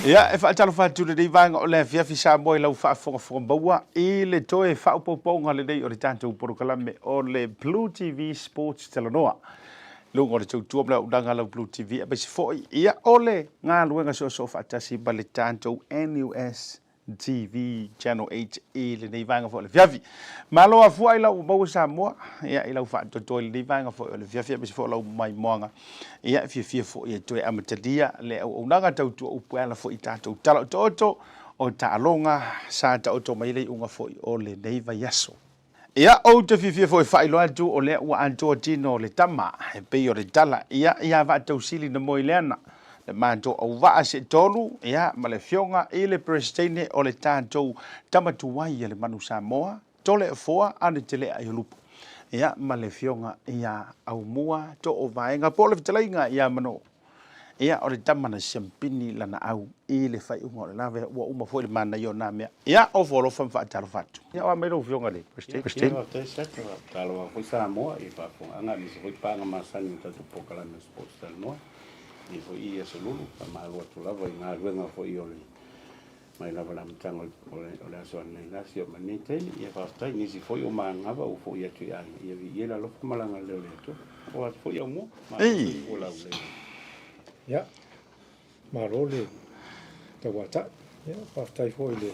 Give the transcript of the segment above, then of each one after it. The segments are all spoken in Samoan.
Ia, e faatalofa atu i lenei vaega o le afiafi Samoa i lau faafogafoga maua i le toe faaopoopoga lenei o le tatou polokalame o le Blue TV Sports Talanoa. Luga o le tautua ma le auaunaga a lau Blue TV aemaise foi ia o le galuega soosoo faatasi ma le tatou NUS TV Channel 8 i lenei vaega foi o le afiafi. Malo afua i lau maua Samoa, ia, i lau faatoatoa i lenei vaega foi o le afiafi aemaise foi o lau maimoaga. Ia, e fiafia foi e toe amatalia le auaunaga tautua upu e ala foi i tatou tala otooto o taaloga sa taoto mai le iuga foi o lenei vaiaso. Ia, ou te fiafia foi e faailoa atu o lea ua atoa tino o le tama, e pei o le tala, ia, ia Vaatausili na moe leana, le matou auvaa se tolu, ia, ma le afioga i le Peresitene o le tatou tama tuai a le Manu Samoa, Toleafoa Ane Telea Aiolupo, ia, ma le afioga ia Aumua Toovaega, po o le fetalaiga ia Manoo. Ia, o le tama na siampini lana au i le faaiuga o le lave, ua uma foi le manaia o na mea. Ia, ofo alofa ma faatalofa atu. Ia, oa mai lau Afioga i le President. Ia, faafetai Seta, faatalofa foi Samoa i faafofogaaga aemaise foi paaga masani o tatou polokalame o Sports Talanoa i foi i aso lulu. Faamalo atu lava i galuega foi o le mai lava i le amataga o le aso ananei seia oo mai lenei taimi. Ia faafetai i nisi foi o manava ua foi atu i aiga, ia viia le alofa ma le agalelei o le Atua. O atu foi Aumua, malo soifua laulelei. Ia, malo le tauatai. Ia, faafetai foi i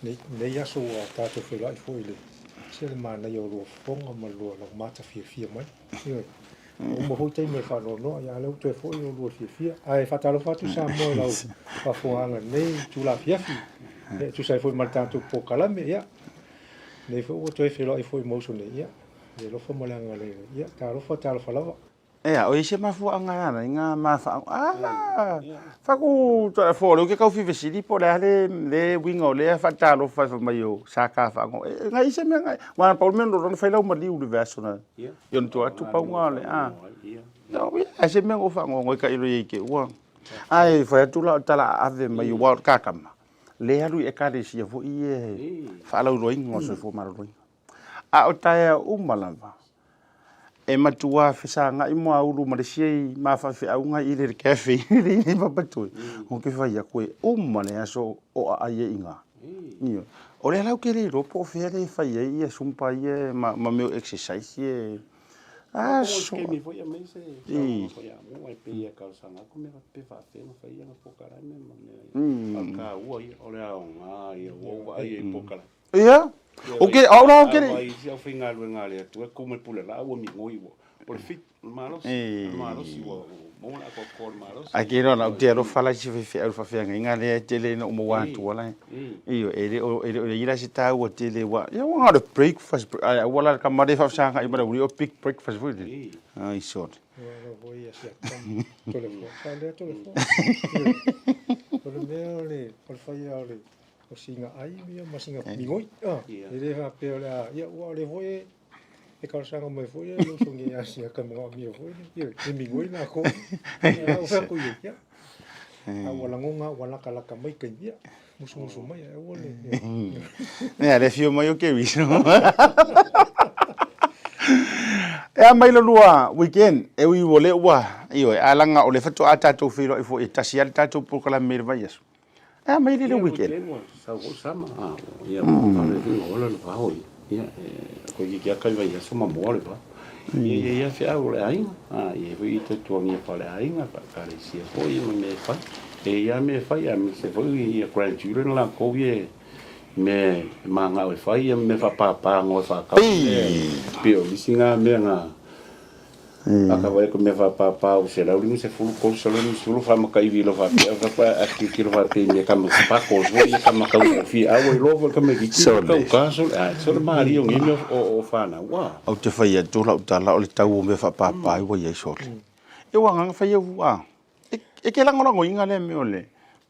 lenei aso ua tatou feiloai foi i le, se le manaia o lua fofoga ma le lua laumata fiafia mai. Ioe. Ua uma foi taimi o le faanoanoa, ia a o lea ua toe foi o lua fiafia. Ae faatalofa atu Samoa i lau faafofogaaga i lenei itula afiafi, ia, e tusa ai foi ma le tatou polokalame. Ia, lenei foi ua toe feiloai foi ma uso nei, ia, le alofa ma le agalelei. Ia, talofa, talofa lava. Ea, o i se mafuaaga e ala ai ngā mawhaango. Ah, whaku fo leo ke kau fivesili po le ale le winga o lea whaatalofa e whamai o sa ka whaango. E, ngai se mea ngai. Wana paul mea no rona whailau maliu le veaso na. Yon tu atu paunga le a. No, ia se mea ngo whaango ngoi ka ilo i ke ua. Ai, whai atu la o tala ave mai o wa kakama. Le alu i ekalesia fo i e whaalauroinga o soifua maloloinga. A o taeao uma lava, e matua fesagai moaulu ma le isi ai ma faafeauga i le cafe i le papatui. O ke fai aku e uma le aso o a ai e inga. Io. O le lau ke le iloa po o fea le fai ai ia sumpa ia ma, ma mea o exercise ia. Ah, so. Kemi foi a mai se saunoaga foi a Aumua e pei e talosaga atu me pe faafefea ona fai ana polokalame ma mea ia. A taua ia, o le aoga ia, ua ou vaai ai i polokalame. Ia. O ke au la o ke. Ai si au faigaluega a le Atua e ku mai pule la ua migoi ua. O le fit, o le malosi, o le malosi ua maua le atoatoa o le malosi. Ai ke rona o te alofa la si fefe au faafeagaiga lea e tele ina uma ua atua la. Ioe, e le o e le o i ai la se taua tele ua ia ua na o le breakfast ae aua la ka male faafesagai ma le uli o big breakfast foi lele. Ai sole. Ua alofa foi ia sia tama Toleafoa. Sa lea Toleafoa. O le mea o le o le faia o le o sina ai ia ma sina migoi. Ah, e le faapea o le a, ia ua o le foi e e talosaga mai foi e uso nei a sia ka manaomia foi ia e migoi lākou. Ia o fea ku ia. Ia. A ua lagona ua lakalaka mai taimi ia musumusu mai ae aua le. Nea le afio mai o Kerry. E a mai le lua weekend, e ui ua le ua, ioe, a laga o le faatoa tatou feiloai foi e tasi lava le tatou polokalame i le vaiaso. E a mai le weekend. Ua sau foi sama, ia ua le finga ola le vao ia, koe ki kia kai vaiaso ma moa le vao. Ia ia ia feau o le aiga, ia foi i tautuangia pa le aiga, pa ekalesia foi ma mea e fai. E ia mea e fai, aemaise foi ia grandchildren lakou ia mea e manao e fai, ia mea faapāpā e whakau. Pei o nisi ngā mea ngā Aka wai ko mea whapāpā o 150, 350 whamakaiwi lo whapea whapa a tilotilo whapea i mea kama pako o ia kama kau o fia aua i loa kama ki ki kau ka so a so le mari o ngi mea o whānau wa. Ou te whai atu lau tala o le tau o mea whapāpā i ua iai sole. E ua nganga whai au a. E ke lagolagoina lea mea o le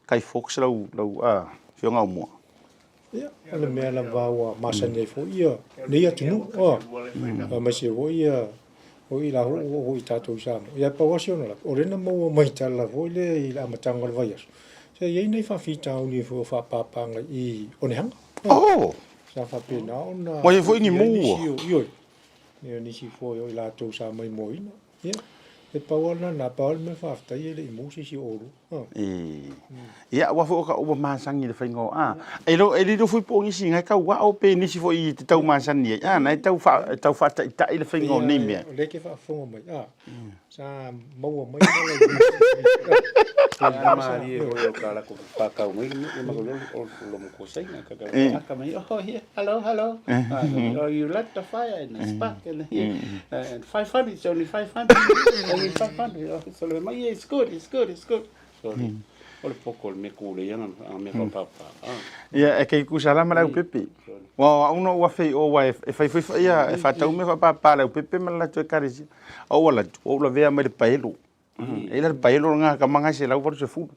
Guy Fawkes lau lau a fioga o mua. Ia, o le mea lava ua masani ai foi ia nei atunuu, aemaise foi ia o i la ua oo i tatou i Samoa. Ia pau lava si ona lava, o lea na maua mai tala foi lea i le amataga o le vaiaso, se i ai nai faafitauli foi o faapapaaga i Onehanga. Oh! Sa faapena ona Ua i ai foi ni mua. Ioe, ia nisi foi o i latou sa maimoaina. Ia, E pau lava lena, na pau lava le mea faafetai e le i maua se isi o oulua. Ia, aua foi o ka ua masani i le faiga o a. E lo e lilo foi po o nisi ngai tau ao pe nisi foi i te tau masani ai. A na e tau fa e tau faataitai le faiga o nei mea. O lea e te faafofoga mai, a, sa maua mai mala i Ia malie foi o ka lako whakau mai le mea ma lo lo mo ko saina ka ka aka mai oh yeah hello hello oh you let the fire and the spark and here and 500 it's only 500 only 500 oh so le mai yeah, it's good it's good it's good so o le poko le mea kūlei ana a mea whapapa Ia, e kei kusa la ma le aupepe. Ua au no ua fei o ua e fai foi ia e whatau me whapapa le aupepe ma le latou ekalesia. O ua latu, o ula vea mai le paelo. E ila le paelo nga ka manga se lau valu se fulu.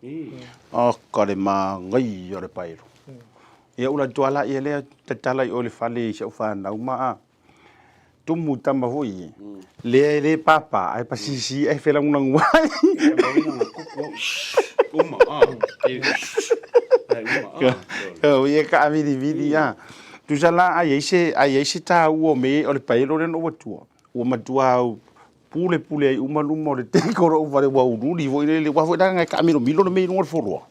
O ka le mangai o le paelo. Ia ula tua la ia lea tatala i o le fale i si au whanau ma a. Tumu tama foi e. Lea e le papa, ai pasisi ai felagunagu ai. Uma, a. Ai, uma, a. O ia ka vili vili a. Tusa la ai ai se ai ai se tāua o me o le paelo lea na ou atua. Ua matua au pule pule ai uma luma o le teko o lou fale ua ululi foi lele ua foi la ngai kaamilomilo le mea i luga o le foloa.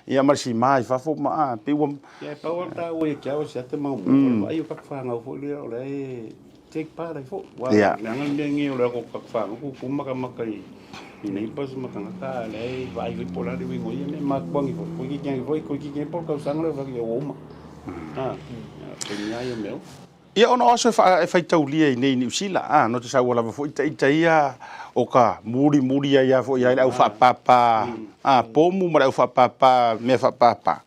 Ia ma le sima i fafo ma a pei ua Ia e pau lava le taua ia te au e se ate mau mea, o le vaai o kaku whanau foi lea o lea e take part ai foi. Ua leaga le mea nei o le ako kaku whanau kuku makamaka i i neighbours ma tagata a lea e vaai foi po o le a le uiga o ia mea, makuangi foi, koe kiki foi, koe kiki po o le tausaga lea ua uma. A, taimi lava ia o mea uma. Ia ona o aso e faitaulia i nei i Niu Sila, a, no te saua lava foi ita ia o ka mulimuli ai a foi ai le au faapapa, a, pomu ma le au faapapa, mea faapapa.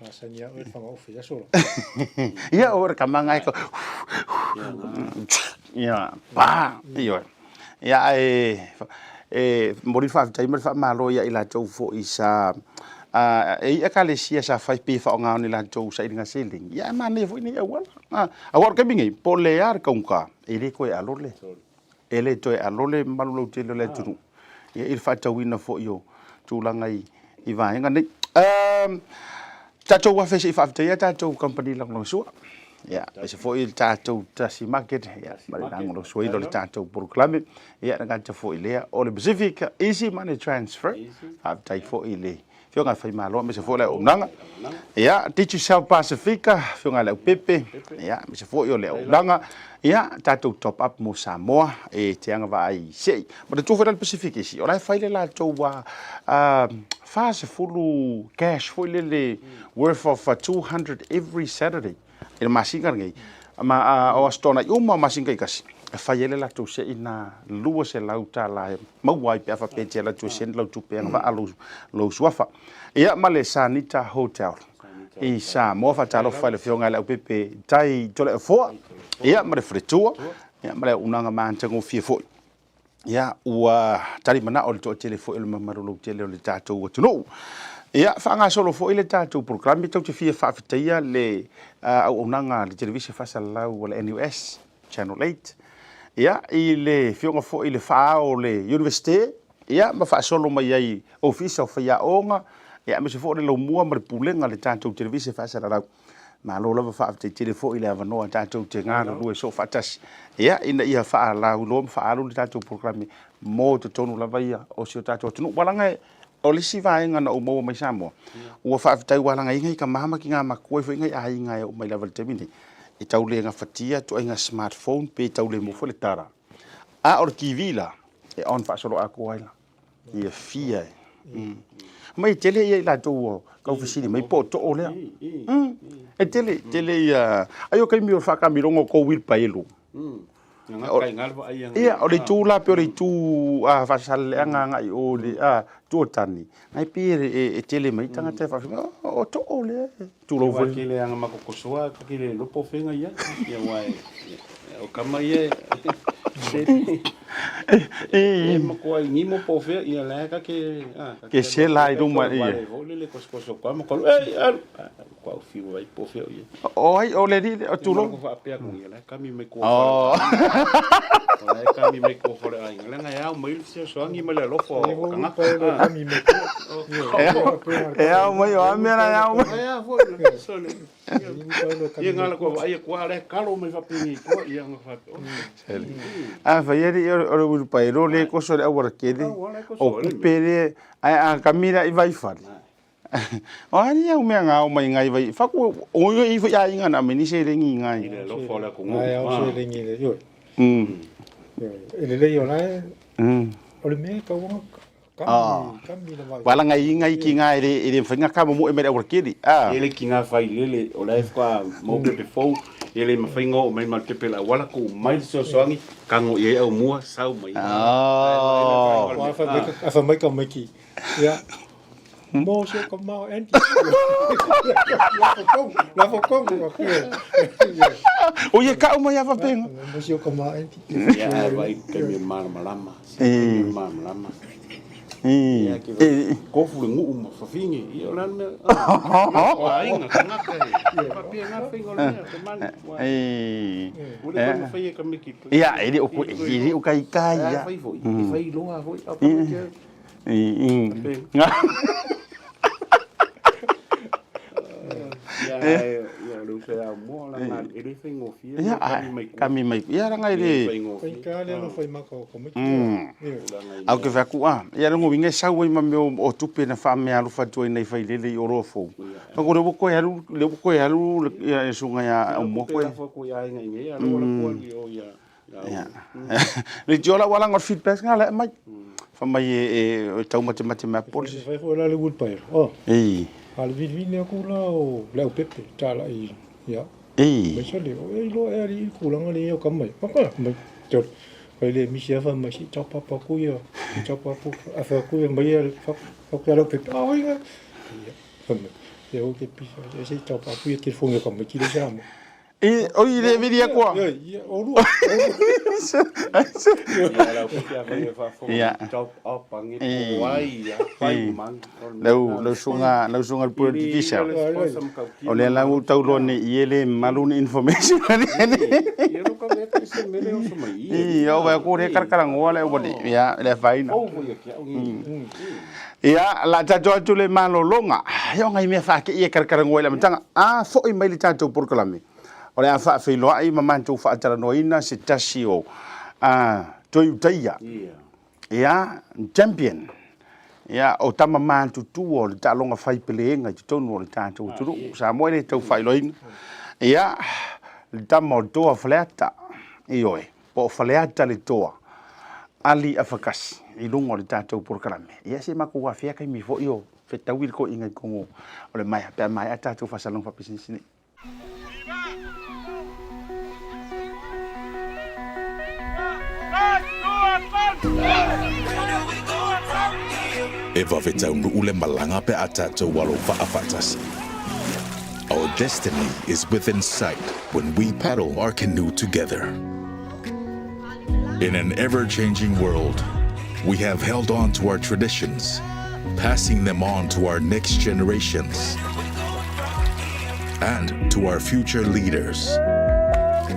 Masani a oe le fagaofe i aso la. Ia, o le kamanga e ka, ia, pa, ioe. Ia, ae, e momoli le faafetai ma le faamalo ia i latou foi sa, e i ai Ekalesia sa fai pe faaaoga ni latou sailiga seleni, ia ae manaia foi nei auala. Aua o le taimi nei, po o le a le taugata, e le toe alo le, e le toe alo le mamalu lautele o le atunuu ia i le faatauina foi o tulaga i vaega nei. Tatou afe se i faafetaia tatou kamupani lagolagosua. Ia, aemaise foi le tatou Tasi Market, ia, ma le lagolagosuaina o le tatou polokalame. Ia, le gata foi lea o le Pacific Easy Money Transfer. Faafetai foi i le Afioga i le Faimalo, aemaise foi le auaunaga. Ia, Digicel Pasifika, Afioga i le Aupepe, ia, aemaise foi o le auaunaga. Ia, tatou top up mo Samoa e te agavaa ai se i. Manatua foi la le Pacific isi, o la e fai le latou 40 cash foi lele worth of 200 every Saturday i le masina lenei. Ma o Aso Toonai uma o masina taitasi, e fai ai le latou sei na $200 e maua ai pe a faapea e te alu atu e send lau tupe e agavaa lou suafa. Ia ma le Sanita Hotel i Samoa, faatalofa i le Afioga i le Aupepe Tai Toleafoa, ia ma le faletua, ia ma le auaunaga matagofie foi. Ia, ua tali manao le toatele foi o le mamalu lautele o le tatou atunuu. Ia, faagasolo foi le tatou polokalame, tatou te fia faafetaia le auaunaga a le televise faasalalau a le NUS, Channel 8, ia, i le afioga foi i le faa-ao o le Iunivesite, ia, ma faasolo mai ai ofisa o faiaoga, ia, aemaise foi o le laumua ma le pulega a le tatou televise faasalalau. Malo lava faafetai tele foi i le avanoa tatou te galulue soo faatasi, ia, ina ia faalauiloa ma faaalu le tatou polokalame mo totonu lava ia o si o tatou atunuu. Ua laga o le isi vaega na ou maua mai Samoa, ua faafetai ua laga ai nai tama ma tina matua foi nai aiga e oo mai lava i le taimi nei, e tau le gafatia ituaiga smartphone pe tau le maua foi le tala. A o le TV la, e on faasoloatoa ai la. Ia fia e. Mai e tele ia i latou o kau fesili mai po o too lea. E tele, tele ia. Ai o kaimi o le faakamiloga o kou wheelbarrow. Ia, o le itu la pe o le itu a faasaleleaga agai i o i le itu o Tani. Nai pei e tele mai tagata e faafesili mai, o too lea e tulou foi. Ua tele anga makokosoa ka kile lopo fenga ia. Ia ua e o kama ia e makoa i nimo po fea ia la ka ke a ke se la i luma ia. Foi le kosokoso kwa ma kolu ei alu kwa u fiu ai po fea ia. O ai o le li o tulou. Ko faapea ku ia la kami mai ko. O la kami mai ko fole ai. La ngai au mai le fesoasoani ma le alofa o tagata. E ao mai o a mea la e ao mai. Ai a foi le sole. Ia ngala ko ai ko ale kalo mai faapeni ko ia nga faapea. A fai ali o le uilipaelo le koso le auala kele o kupe le ae a kami la i vaifale. O ani au mea ngao mai ngai vai faku o i foi aiga na me ni selegi ngai. I le alofa o le atunuu. Ai ao selegi le ioe. E lelei o la e o le mea e tau ona kami kami le vai. Wala ngai ngai ki ngai le le mawhai ngā kama mo e mai le auala kele. E le ki ngā whai lele o la e whaka mau pepe fou e le mawhai ngā o mai ma le pepe la auala ko mai le soasoangi kango i ai au mua sau mai. A wha mai ka mai ki. Ia. Mo se ka mao Andy. La fo kong ko ki. O ye ka uma ia fapenga. Mo se ka mao Andy. Ia ai vai ka mi malamalama. Mi malamalama. Ia ki kofu le nguu ma fafinge. Ia o la mea. O aiga tangata e. Papia ngā whainga o le mea te mani. O le koe mawhai e ka miki. Ia e le o ko e le o kai kai ia. Whai foi. E whai loa foi. Au ka miki. Kami mai ia ranga i le au ke whaku a ia rongo winga sau ai ma mea o tupe na whaamea alofa atu ai nei whailele i oroa fou. Ko le woko e alu le woko e alu ia e sunga ia o mo koe. Ia. Le tiola wala ngor feedback nga le mai. Fa mai e e taumatemate mai policy. Fai foi la le woodpile. Oh. Ei. A le vilivili aku la o le au pepe tala i ia. Ei. Mai sale o e lo e ali i kulanga le o kamai. Paka mai. Te fai le misi afa mai si tau papa ku ia. Tau papa afa ku ia mai ia fa fa ku le au pepe. Ah oi. Ia. Fa mai. E o ke pisa e se tau papa ia telefone ka mai ki le sa mo. E o i le vili akua. Ia o lua. Ia. Lau lau sunga lau sunga le pule Digicel. O lea la ua tau loa nei i e le malu ni information ani. I o vai ko le karakarangoa le wali. Ia le faina. Ia la tatou atu le malologa. Ia o ngai mea faakei e karakarangoa i le amataga. A foi mai le tatou polokalame. O le a faafeiloai ma matou faatalanoaina se tasi o a Toiutaia. Ia champion. Ia o tama matutua o le taaloga fai peleega i totonu o le tatou atunuu. Samoa e le tau faailoaina. Ia le tama o le toa Faleata. Ioe, po o Faleata le toa. Ali Afakasi i luga o le tatou polokalame. Ia se matou afea taimi foi o fetaui le toeaiina i totonu o le maea pe a maea tatou faasalalauga faapisinisi nei. E vave taunuu le malaga pe a tatou alo vaa faatasi. Our destiny is within sight when we paddle our canoe together. In an ever-changing world, we have held on to our traditions, passing them on to our next generations and to our future leaders.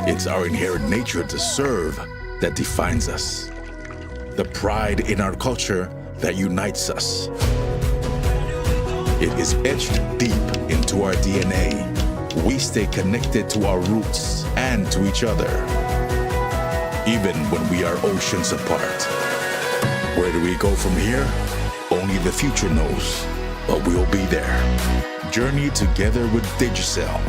It's our inherent nature to serve that defines us, the pride in our culture that unites us. It is etched deep into our DNA. We stay connected to our roots and to each other, even when we are oceans apart. Where do we go from here? Only the future knows, but we'll be there. Journey together with Digicel.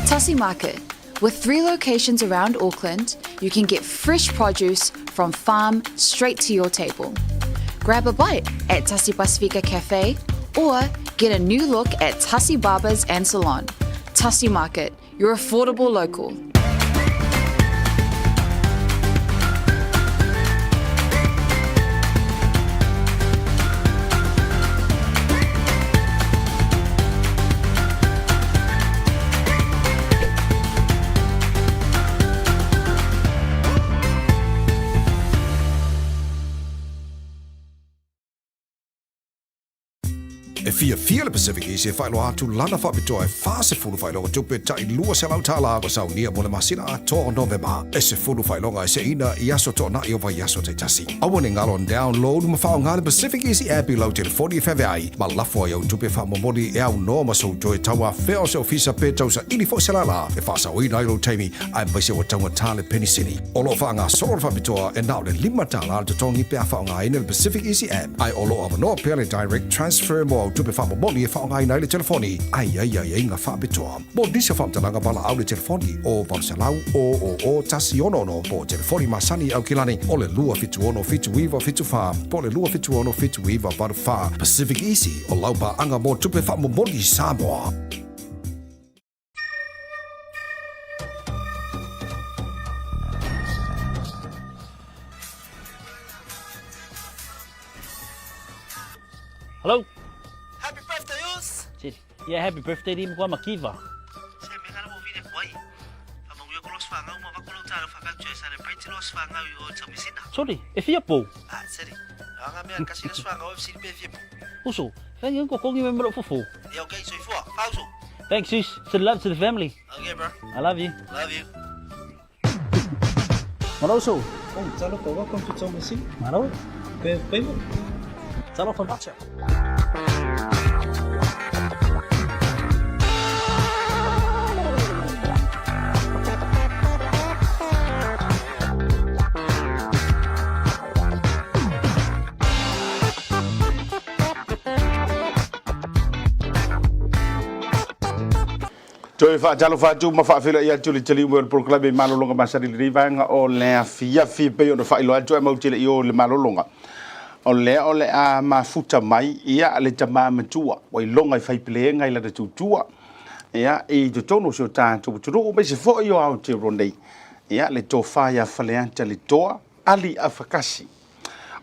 Tussie Market. With 3 locations around Auckland, you can get fresh produce from farm straight to your table. Grab a bite at Tussie Pasifika Cafe or get a new look at Tussie Barbers and Salon. Tussie Market, your affordable local. E fiafia le Pacific Easy e faailoa atu lana faapitoa e 40 faailoga tupe tai $200 ua saunia mo le masina atoa o Novema. E 10 faailoga e seina i aso toanai o vaiaso taitasi. Aua ne galo download ma faaaoga le Pacific Easy app i lau telefoni e feaveai ma lafo ai au tupe faamomoli e aunoa ma sou toe tauafea o se ofisa pe tausaili foi se lala e faasaoina ai lou taimi aemaise ua taugata le penisini. O lo o faagasolo le faapitoa e na o le $5 le totogi pe a faaaogaina le Pacific Easy App, ae o lo o avanoa pea le Direct Transfer mo au tupe faamomoli e faaaogaina ai le telefoni ae i ai aiaiga faapitoa. Mo nisi o faamatalaga valaau le telefoni o 800 000 166 po o telefoni masani Aukilani o le 276 7974 po o le 276 7984. Pacific Easy o lau paaga mo tupe faamomoli Samoa. Hello. Happy birthday, us! Yeah, happy birthday di mkwa makiva. Se me kana mo vile kwai. Fa mo yo kolos fa ngau ma bakolo talo fa ka celebrate los fa ngau yo tamisina. Sorry, e fia pou. Ah, seri. Anga me kasi los fa ngau FC pe fia pou. Uso, thank you ko kongi me mro fufu. Yeah, okay, so ifua. Pauso. Thanks, sis. Send love to the family. Okay, bro. I love you. Love you. Maroso. Oh, talofa, welcome to Tomasina. Maro. Pe payment. Talofa macha. Toe faatalofa atu ma faafeiloai atu le taliu mai o le polokalame i malologa masani i lenei vaega o le afiafi e pei ona faailoa atu ae matou te le i o i le malologa. O lea o le a mafuta mai ia le tama matua ua iloga i faipeleega i lana tutua ia i totonu o si o tatou atunuu aemaise foi o Aotearoa nei ia le tofa ia Faleata le Toa Ali Afakasi.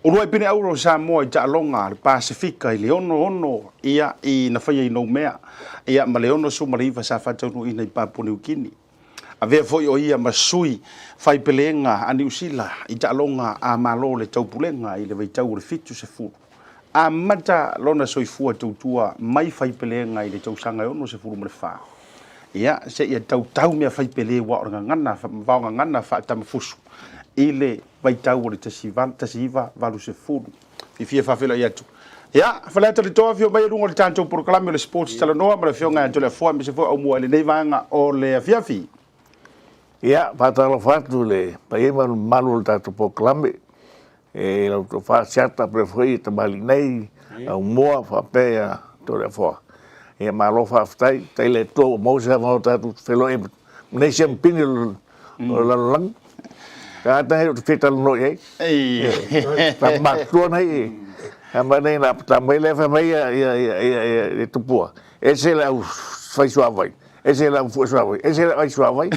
Uluai pine auro o Samoa i taaloga a le Pasefika i le 66 ia i na faia i Noumea ia ma le 69 sa faataunuuina i Papua Niu Kini. Avea foi o ia ma sui faipelega a Niu Sila i taaloga a Malo o le Taupulega i le vaitau o le 70. Amata lona soifua tautua mai faipelega i le tausaga e 64 ia seia tautau mea faipele ua o le gagana vaogagana faatamafusu i le vaitau o le 1980. Fiafia e faafeiloai atu. Ia, Faleata le Toa, afio mai i luga o le tatou polokalame o le Sports Talanoa ma le Afioga ia Toleafoa aemaise foi Aumua i lenei vaega o le afiafi. Ia, faatalofa atu i le paia ma le mamalu o le tatou polokalame e lau tofa Siata faapea foi tamalii nei, Aumua faapea ia Toleafoa. Ia malo faafetai, faafetai i le Atua ua maua se avanoa tatou te feiloai ai ma lenei siamupini o le lalolagi. Tagata nei ou te fia talanoa i ai. Ta matutua nei, a mai nei na ta mai lea fai mai ia ia ia ia ia le tupua. Ese le au fai suavai, ese le au fue suavai, ese le ai suavai.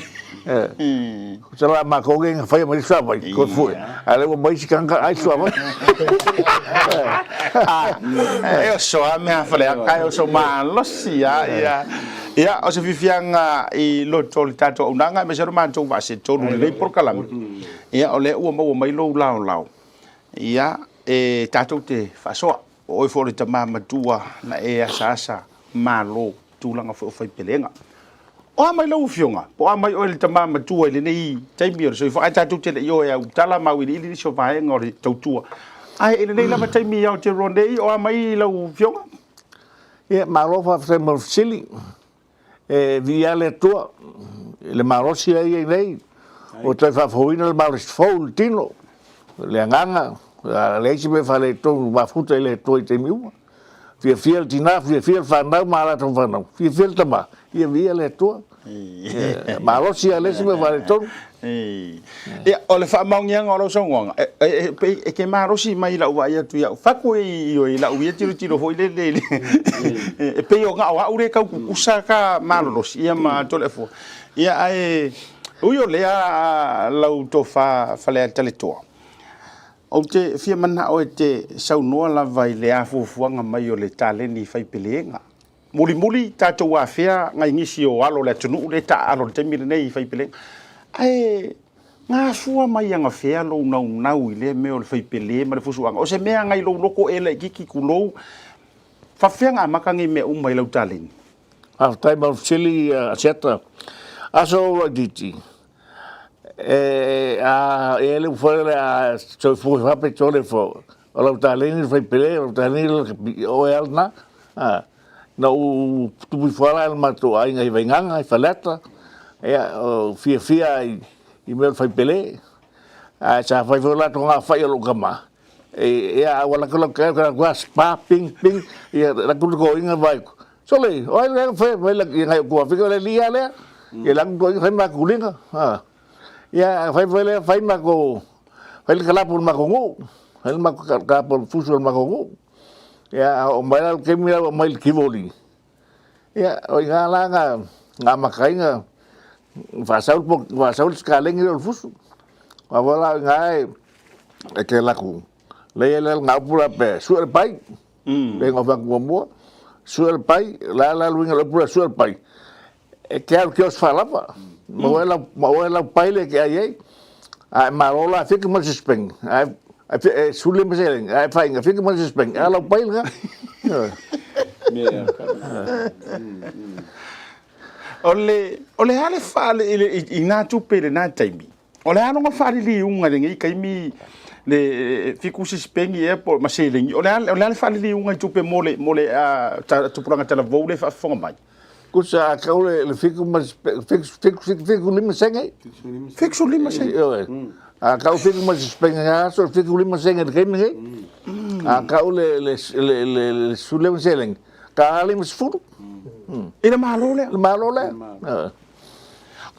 Ko la ma ko nge fai mai suavai, ko fue. A le ua mai si kanga ai suavai. E oso a mea faleaka, e oso malosi a ia. Ia, o se fiafiaga i loto o le tatou auaunaga aemaise o le matou vaasetolu i lenei polokalame, ia, o lea ua maua mai lou laolao, ia, e tatou te faasoa. O oe foi o le tama matua na e asaasa malo tulaga foi o faipelega. O a mai lau Afioga? Po o a mai oe le tama matua i lenei taimi o le soifua? Ae tatou te le i o e autala ma auiliili nisi o vaega o le tautua. Ae i lenei lava taimi i Aotearoa nei, o a mai lau Afioga? Ia, malo faafetai mo le fesili. E viia le Atua i le malosi lea e i ai nei, ua toe faafouina le malosi fou i le tino, le agaga, a leai se mea faaletonu mafuta i le Atua i taimi uma. Fiafia le tina, fiafia le fanau ma a latou fanau, fiafia le tama, ia viia le Atua. Malosi lava, leai se mea faaletonu. Ia, o le faamaoniaga o lau saunoaga, e, e te malosi mai i lau vaai atu i au fatu i i lau ia tilotilo foi lele i le, e pei o na o au lea e tau kukusa ka malolosi ia ma Toleafoa. Ia, ae ui o lea lau tofa Faleata le Toa, ou te fia manao e te saunoa lava i le afuafuaga mai o le taleni faipelega. Mulimuli tatou afea nai nisi o alo o le atunuu lea e taaalo i le taimi lenei i faipelega. Ae gafua mai anafea lou naunau i lea mea o le faipele ma le fusuaga? O se mea ngai lou loto e laititi tulou? Faafefea na amata nei mea uma i lau taleni? Faafetai ma fesili Asiata. Aso o laitiiti, e a e le ufai le a soifua fape tole fo. O lau taleni le faipele, o lau taleni le lakapi, o e ala na. Na ou tupu ifo lava la i le matou aiga i Vaigaga, i Faleata, ia, o fiafia i mea o le faipele. Ae sa fai foi la togafai a lou tama, ia, a ua laki lau ke ka spa ping ping, ia laki le toeaina vaai atu, sole, o ai lea na fai mai ia nai ou tuafika le alii lava lea. Ia laki le toeaina fai matou tuliga. Ia fai foi lea fai matou, fai le kalapu o le matou nuu, fai le matou kalapu o le fusu o le matou nuu. Ia a oo mai la le taimi la ua aumai le Tivoli, ia o i ina la na amata ai ona faasau le sikalegi lea o le fusu. Aua la o i ina e te alu atu, lea e i ai le upu lea faapea, sue le pai, pei ona ou fai atu muamua, sue le pai, o le a la le uiga o le upu lea sue le pai? E te alu i le kiosk faalava, maua ai lau pai lea e te ai ai. A e malo la, fika mai le sisipeni, ae 15 seleni, ae faiga, fika mai le sisipeni, a lau pai lena. O le, o le a le faale i, le, i, i nā tupe i lenā taimi? O le a lona faaliliuga i lenei taimi le fiku sisipeni ea po ma seleni? O le a, o le a le faaliliuga i tupe mo le, mo le tupulaga talavou lea e faafofoga mai? Kusa a kau le fiku ma fiku fiku fiku fiku lima senge. Fiku lima senge. A kau fiku ma sisipeni a so fiku lima senge le taimi nei. A kau le le le le le sule ma seleni. Ka lima sefulu. I le Malo lea. Le Malo lea.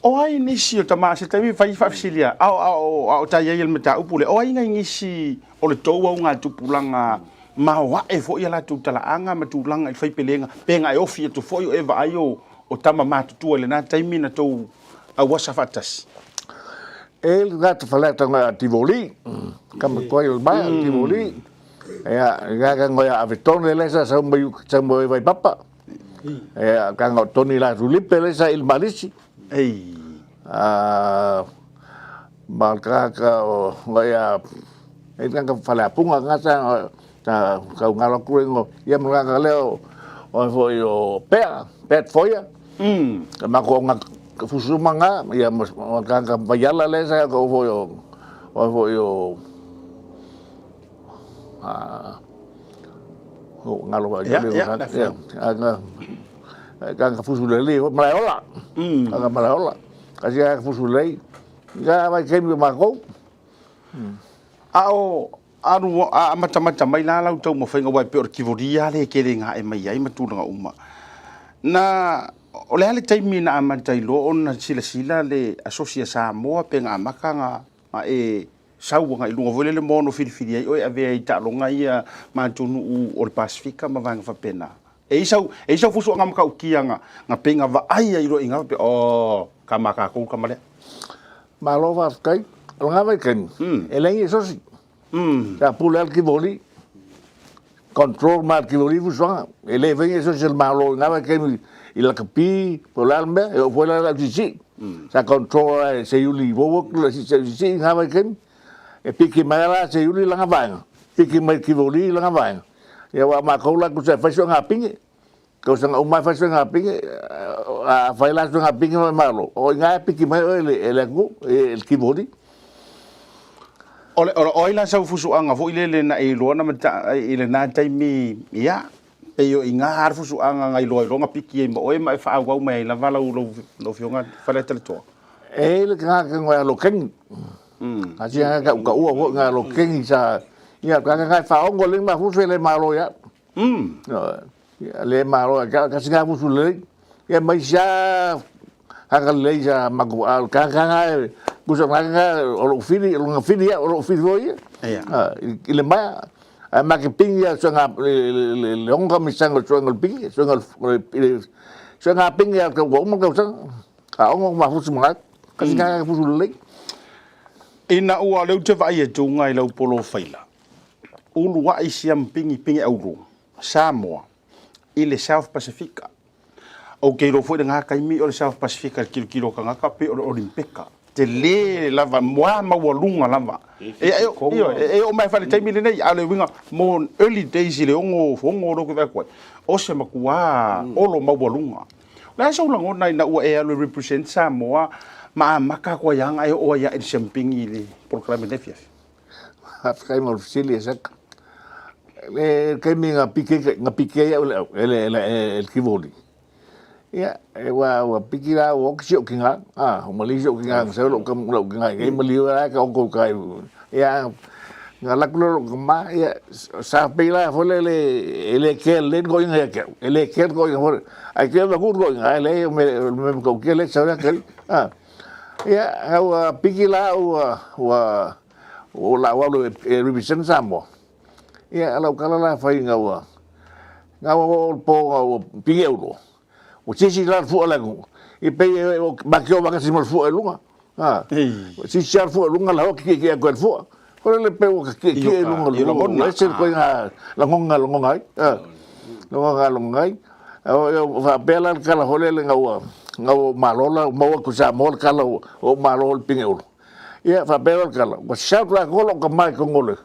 O ai nisi o tama se taimi fai faafesilia a o a o a o tai ai le mataupu lea o ai nai nisi o le tou augatupulaga maoae foi a latou talaaga ma tulaga i le faipelega pe na e ofi atu foi o e vaai o o tama matutua i lena taimi na tou auasa faatasi. E le tagata faleata ngoe a Tivoli, kama tuai o le maea o Tivoli. Ia, nga ka ngoe a Avetone le sa sau mai sau mai Vaipapa. Ia, ka ngo Tony la Tulipe le sa il Malisi. Ei. A ma ka ka o ngoe a e ka ka faleapunga nga sa ta kau ngalo ku ngo ia ma ka leo o foi o Pea, Pet Foia. Ka ma ko nga fusuma nga ia ma ka ka vaiala le sa ko foi o o foi o a o ngalo wa ia ia ia ka ka fusu le li malae ola. Ka malae ola. Ka sia ka fusu le ia vai kemi ma ko. A o alu a amatamata mai la lau taumafaiga aua e pei o le Tivoli lava lea e tele ina ae mai ai ma tulaga uma. Na o le a le taimi na amata ai loa ona silasila le Asosi a Samoa pe na amata na e sau agai i luga foi lele ma ono filifili ai oe e avea i taaloga ia ma atunuu o le Pasefika ma vaega faapena. E i sau, e i sau fusuaga matautia na, na pei na vaai ai loa i ina faapea, oh, ka ma tatou le tama lea. Malo faafetai. O lena vaitaimi, e leai ni sosi. Sa pule lava le Tivoli, control ma le Tivoli fusuaga. E le faia ni sosi a le Malo i lena vaitaimi i lakapi po o le a le mea, e oo foi la i le LCC. Sa control lava e Seiuli Wowok le LCC i lena vaitaimi. E piki mai lava la Seiuli lana vaega, piki mai le Tivoli lana vaega. Ia aua o matou la tusa e fai soga pine. Tausaga uma e fai soga pine, a fai la soga pine ma le Malo, o i ina e piki mai oe e le atunuu, e le Tivoli. O le, o ai la sau fusuaga foi lele na e iloa na mata i lena taimi, ia, pei o i ina lava le fusuaga na iloa ai loa na piki ai ma oe ma e faaauau mai ai lava lau, lau, lau Afioga Faleata-le-Toa. E i ai le tagata e alo keni. A sia ka uka ua foi nga alo keni sa, ia, ka ka whaongo le mafusu e le malo ia. Ia, le malo ia, ka singa fusu le, ia mai sia haka lelei sa maku a ka ka nga kusa nga nga o lou fili o lona fili ia o lou fili foi ia. I le maea ae ma ke ping ia suega le onga misanga o suega o le ping suega o suega ping ia ka ua uma le tausaga a ongo mafusu ma kasi nga fusu lelei. Ina ua leu te vaai atu i lau polofaila, uluai siampingi pingi aulu, Samoa, i le South Pasifika. Ou te iloa foi lena taimi o le South Pasifika i le tilotilo a tagata pei o le Olimpeka. tele lava mua maualuga lava. E, e, ioe, e oo mai lava i le taimi lenei, a o le uiga mo early days i le 66 lea ou te vaai atu ai, o se matua olo maualuga. O le a sou lagona ina ua e alu e represent Samoa ma amata atu ai lava e oo ai lava i le siamupini i le polokalame i lenei afiafi? Faafetai mo le fesili e Seka. Le taimi na piki na piki ai au i le au e le e le Tivoli. Ia, e ua ua piki la ua oki si ou kina, a, ua maliu si ou kina na sau lou lou kina i maliu la ka oko kai. Ia, na alu atu lea o lou tama, ia, sa pei la foi lele e le kea lelei le toeaina ia te au, e le kea le toeaina foi lele. Ae te i ua tu le toeaina, ae leai o le mea matautia lea e te sau ai ia te alii. A, ia, ua piki la ua ua ua o le a ou alu e represent Samoa. Ia, o lau tala la fai ina ua, ina ua oo le po ina ua pigi au loa, ua sisi la le fua o le atunuu, ia pei e makio faatasi ma le fua i luga. A, sisi lava le fua i luga la ua tietie atu ai le fua. Foi lele pei ua tietie i luga o le fua, ua ese le ituaiga lagona e lagona ai. A, lagona e lagona ai. E faapea la le tala foi lele ina ua, ina ua malo la, ua maua atu i Samoa le tala ua ou malo i le pine ulu. Ia faapea la le tala, ua shout latou lou tama i totonu o le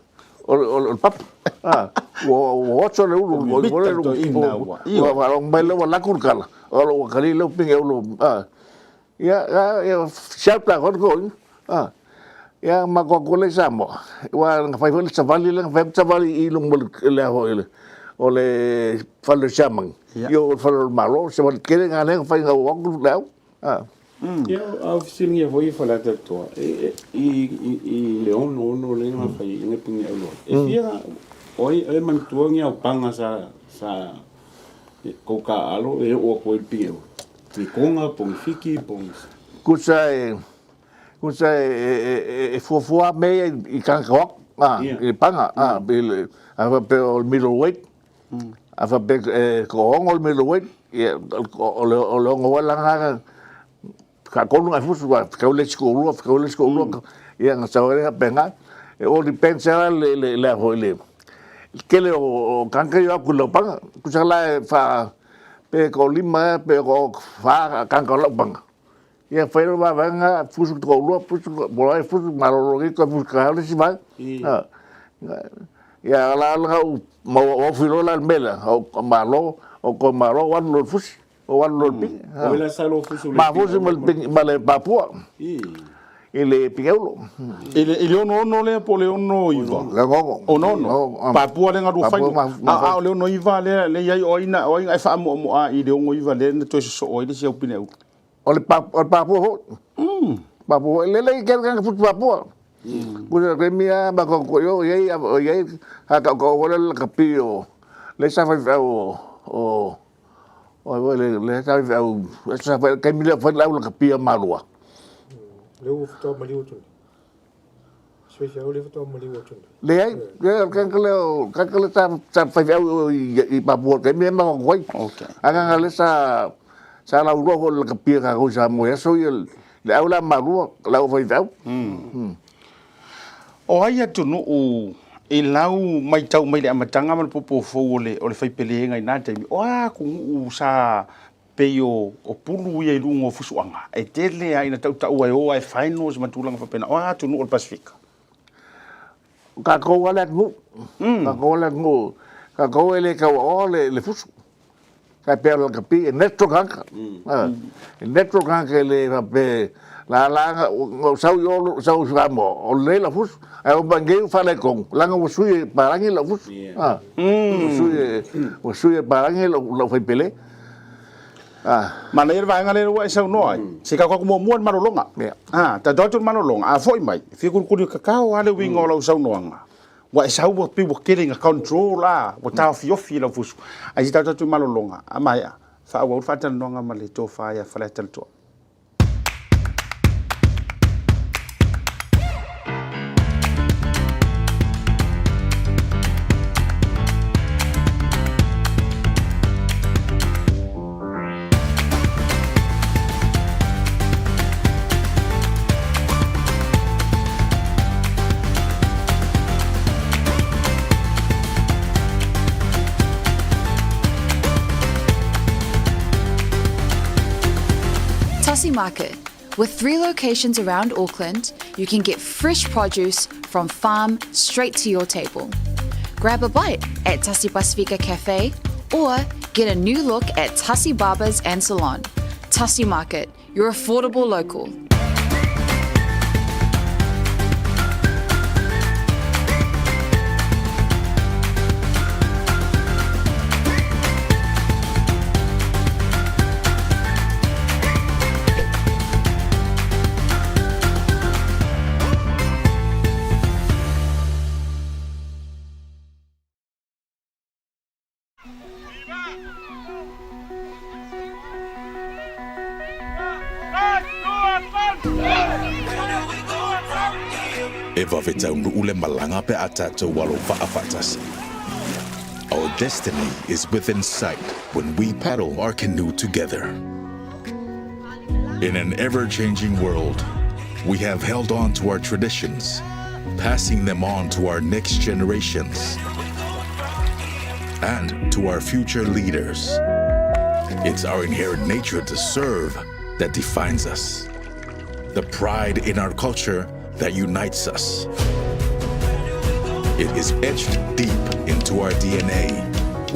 o le papa. A, ua ua oso le ulu, ua ua faalogo mai lea ua laku le tala, o lou atalii lea ua pine ulu. A, ia, ia shout latou le toeaina. A, ia matou atu lea i Samoa, aua na fai foi le savali lea, na fai atu savali i luga o le a foi o le fale o Siamani, i o le fale o le Malo, savali tele lena lea na fai ina ua o atu le au. Ia, a o fesiligia foi e Faleata le Toa, i le 66 lea na fai ai le pine auloa, e fia, o ai e manatua ni aopaga sa, sa kou taaalo e oo atu ai i le pine auloa? Ni Toga, po o ni Fiti, po o ni... Tusa e, tusa e fuafua lava mea ia i tagata o atu, i le paga, a faapea o le middle weight, A faapea e toaono le middleweight, ia, o le ono ea la lena, faatolu ona e fusu, fetau le isi toalua, fetau le isi toalua, ia ona sau ai lea faapena. E all depends lava le le a foi le tele o tagata ia e o atu i le laupaga. Tusa la e faa, pe toalima ea pe toafa tagata o le laupaga, ia fai le vaevaega, fusu toalua, fusu, po o ai fusu, malolo nei toe fusu taeao le isi vaega. Ia la la ou maua ofi loa la le mea lea, o malo, o ko malo o alu loa i le fusi, o alu loa i le pine. O ela sa lo fusu le Ma fusi ma le pine, ma le papua. I le pigeulo. I le 66 lea po o le 69? Le 66. 66. Papua lea na lua fai. A o le 69 lea lea i ai o ai na o ai na e faamoamoa i le 69 lea na toe sosoo ai le isi au pine ulu. O le papua foi. Papua foi. Lelei kele kanga futu papua. Kusa taimi a ma ko ko yo iai iai ha ka ko wala la kapi o le sa fai au o o le le sa fai au sa fai kaimi le fai lau la kapi a malua. Le ua faatoa maliu atu nei. Se faifeau lea faatoa maliu atu nei. Leai, leai, o le tagata lea o le tagata lea sa sa faifeau i Papua i le taimi lea ma matou ai. Okay. Agaga lea sa sa lauloa foi i le lakapia a tatou i Samoa i aso ia le au la malua, le au faifeau. O ai atunuu i lau matau mai le amataga ma le puapua fou o le o le faipelega i na taimi, o a atunuu sa pei o pulu ia i luga o fusuaga, e tele lava ina tautaua e o lava e finals ma tulaga faapena. O a atunuu o le Pasefika? O tatou lava le atunuu. Tatou lava le atunuu. Tatou e le tauaoa le fusu. Tai pei o le lakapi, e natural tagata. E natural tagata e le faapea, la la na ou sau i o, sau i Samoa, o lelei lau fusu. Ae oo mai nei ua faaletonu, leaga ua sui e palagi lau fusu. Ua sui e palagi lau faipele. Manaia le vaega lea ua e saunoa ai. Se i tatou atu muamua i le malologa. A, tatou atu i le malologa, a foi mai, e fia kulikuli kakao lava le uiga o lau saunoaga. Ua e sau ua pei ua tele ina control a, ua taofiofi i lau fusu. Ae se i tatou atu i le malologa, a maea, faaauau le faatalanoaga ma le tofa ia Faleata le Toa. Tasi Market. With three locations around Auckland, you can get fresh produce from farm straight to your table. Grab a bite at Tasi Pasifika Cafe or get a new look at Tasi Barbers and Salon. Tasi Market, your affordable local. E vave taunuu le malaga pe a tatou alo vaa faatasi. Our destiny is within sight when we paddle our canoe together. In an ever-changing world, we have held on to our traditions, passing them on to our next generations and to our future leaders. It's our inherent nature to serve that defines us, the pride in our culture that unites us. It is etched deep into our DNA.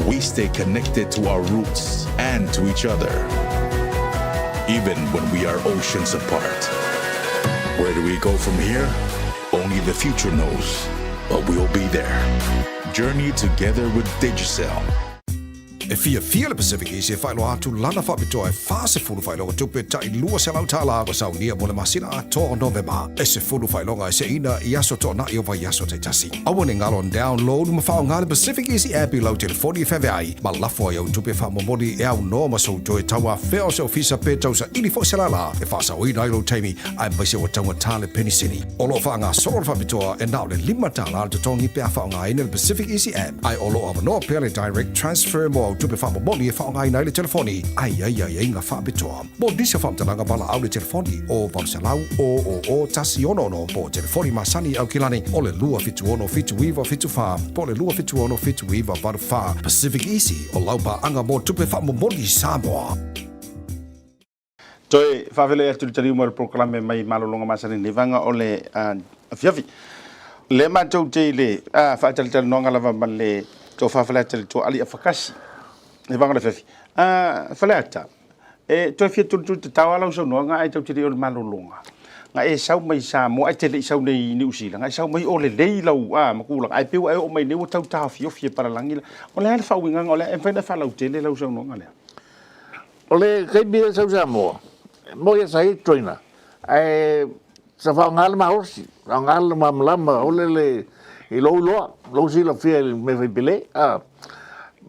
We stay connected to our roots and to each other, even when we are oceans apart. Where do we go from here? Only the future knows, but we'll be there. Journey together with Digicel. E fiafia le Pacific Easy e faailoa atu lana faapitoa e 40 faailoga tupe tai $200 ua saunia mo le masina atoa o Novema. E 10 faailoga e seina i aso toanai o vaiaso taitasi. Aua ne galo download ma faaaoga le Pacific Easy app i lau telefoni e feaveai ma lafo ai au tupe faamomoli e aunoa ma sou toe tauafea o se ofisa pe tausaili foi se lala e faasaoina ai lou taimi aemaise ua taugata le penisini. O lo o faagasolo le faapitoa e na o le $5 le totogi pe a faaaogaina le Pacific Easy App, ae o lo o avanoa pea le Direct Transfer mo au tupe faamomoli e faaaogaina ai le telefoni ae i ai aiaiga faapitoa. Mo nisi o faamatalaga valaau le telefoni o 800 000 166 po o telefoni masani i Aukilani o le 276 7974 po o le 276 7984. Pacific Easy, o lau paaga mo tupe faamomoli i Samoa. Toe faafeiloai atu i le taliu mai o le polokalame mai malologa masani nei vaega o le afiafi. Lea matou te i le faatalatalanoaga lava ma le Tofa Faleata le Toali Afakasi i vaega o le afiafi. Faleata, e toe fia tulituli tatao lava lau saunoaga ae tou te le i o le malologa. Na e sau mai Samoa ae te le i sau nei i Niu Sila, na e sau mai o lelei lau ma tulaga, ae pei ua e oo mai nei ua tau taofiofi e palalagi la. O le a le faauigaga o lea? E mafai ona e faalautele lau saunoaga lea? O le taimi lea sau Samoa, e moni lava sa i ai trainer, ae sa faaaoga le malosi, faaaoga le malamalama o le le i lou iloa, lou silafia i le mea fai pele, a.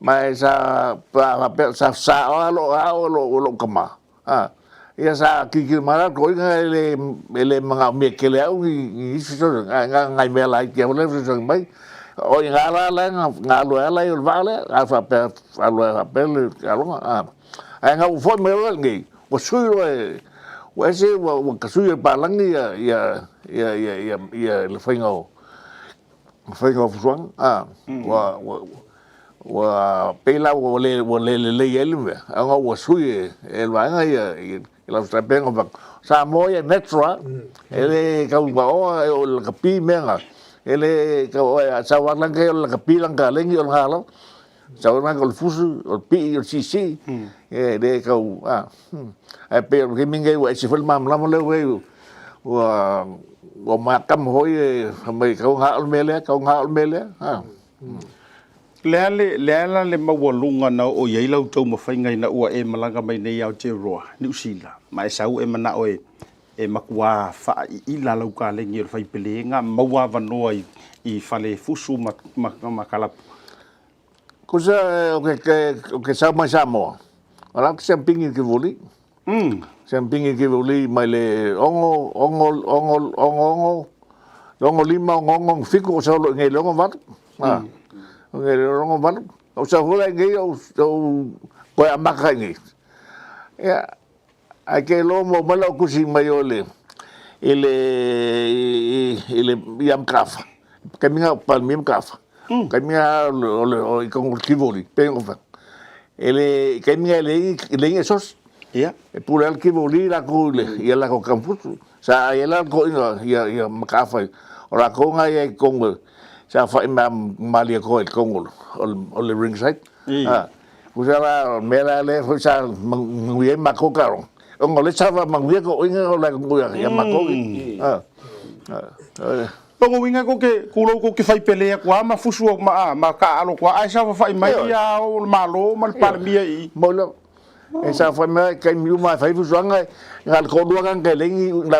Ma e sa faapea sa saoa lou ao o lou tama, a. Ia sa tilotilo mai la toeaiina e le e le manaomia tele au ni isi fesoasoani, ae na o nai mea laiti lava lea e fesoasoani mai. O i ina la lea na alu ai ala ia o le vaa lea, a faapea alu ai faapea le aloga, a. Ae na ou foi mai loa i inei, ua sui loa e, ua ese ua ua tasui e le palagi ia ia ia ia ia ia le faiga o le faiga o fuafuaga, a. Ua ua ua pei la ua le ua le lelei ai le mea, ae ona ua sui e e le vaega ia i lau tapena o Samoa ia natural, e le tau maoa e o le lakapi mea na. E le tau e sau lava lana o le lakapi lana kalegi o le lana lava. Sau lana o le fusu, o le pii, o le siisii, e le tau a. Ae pei o le taimi lenei ua ese foi le malamalama lea ua i ai, ua ua makama foi e fai mai e tatau ona ao le mea lea, tatau ona ao le mea lea. Le a le, le a la le maualuga na oo i ai lau taumafaiga ina ua e malaga mai nei i Aotearoa, Niu Sila, ma e sau e manao e, e matua faaiila lau kalegi o le faipelega, maua avanoa i, i fale fusu ma, ma, ma kalapu? Kusa o ke, ke, o ke sau mai Samoa, o la ke siampingi ke vuli. Siampingi ke vuli mai le ogo, ogo, ogo, ogo, ogo, le ogo lima, ogo, ogo, ogo fiku, o sau loa i nei le ogo valu. A, o nei le ogo valu. O sau foi la i nei ou, ou toe amata i nei. Ia, ae ke iloa maua mai lau tusi mai o le, i le, i le, ia Matafa. Taimi na o Palemia Matafa. Taimi na o le, o i totonu o le Tivoli, pei ona fai. E le, taimi na e leai, e leai ni esosi. Ia. E pule ai le Tivoli lakou i le i a lakou kamufutu. Sa ai ai la le toeaina ia ia Mataafa o lakou na ia i totonu sa aofai mai ma Malietoa i totonu o le o le ringside. A, tusa la o le mea la lea foi sa manuia ai matou taaloga, ona o lea sa faamanuia toeaiina o le atunuu ia matou. A, a. Lona uiga tou te tulou tou te fai pele atu lava ma fusu ma ma taaalo atu lava ae saofafai mai ia o le Malo ma le Palemia i i. Mo lava. E saofai mai i taimi uma e fai fusuaga, na o le toalua lava na leai ni la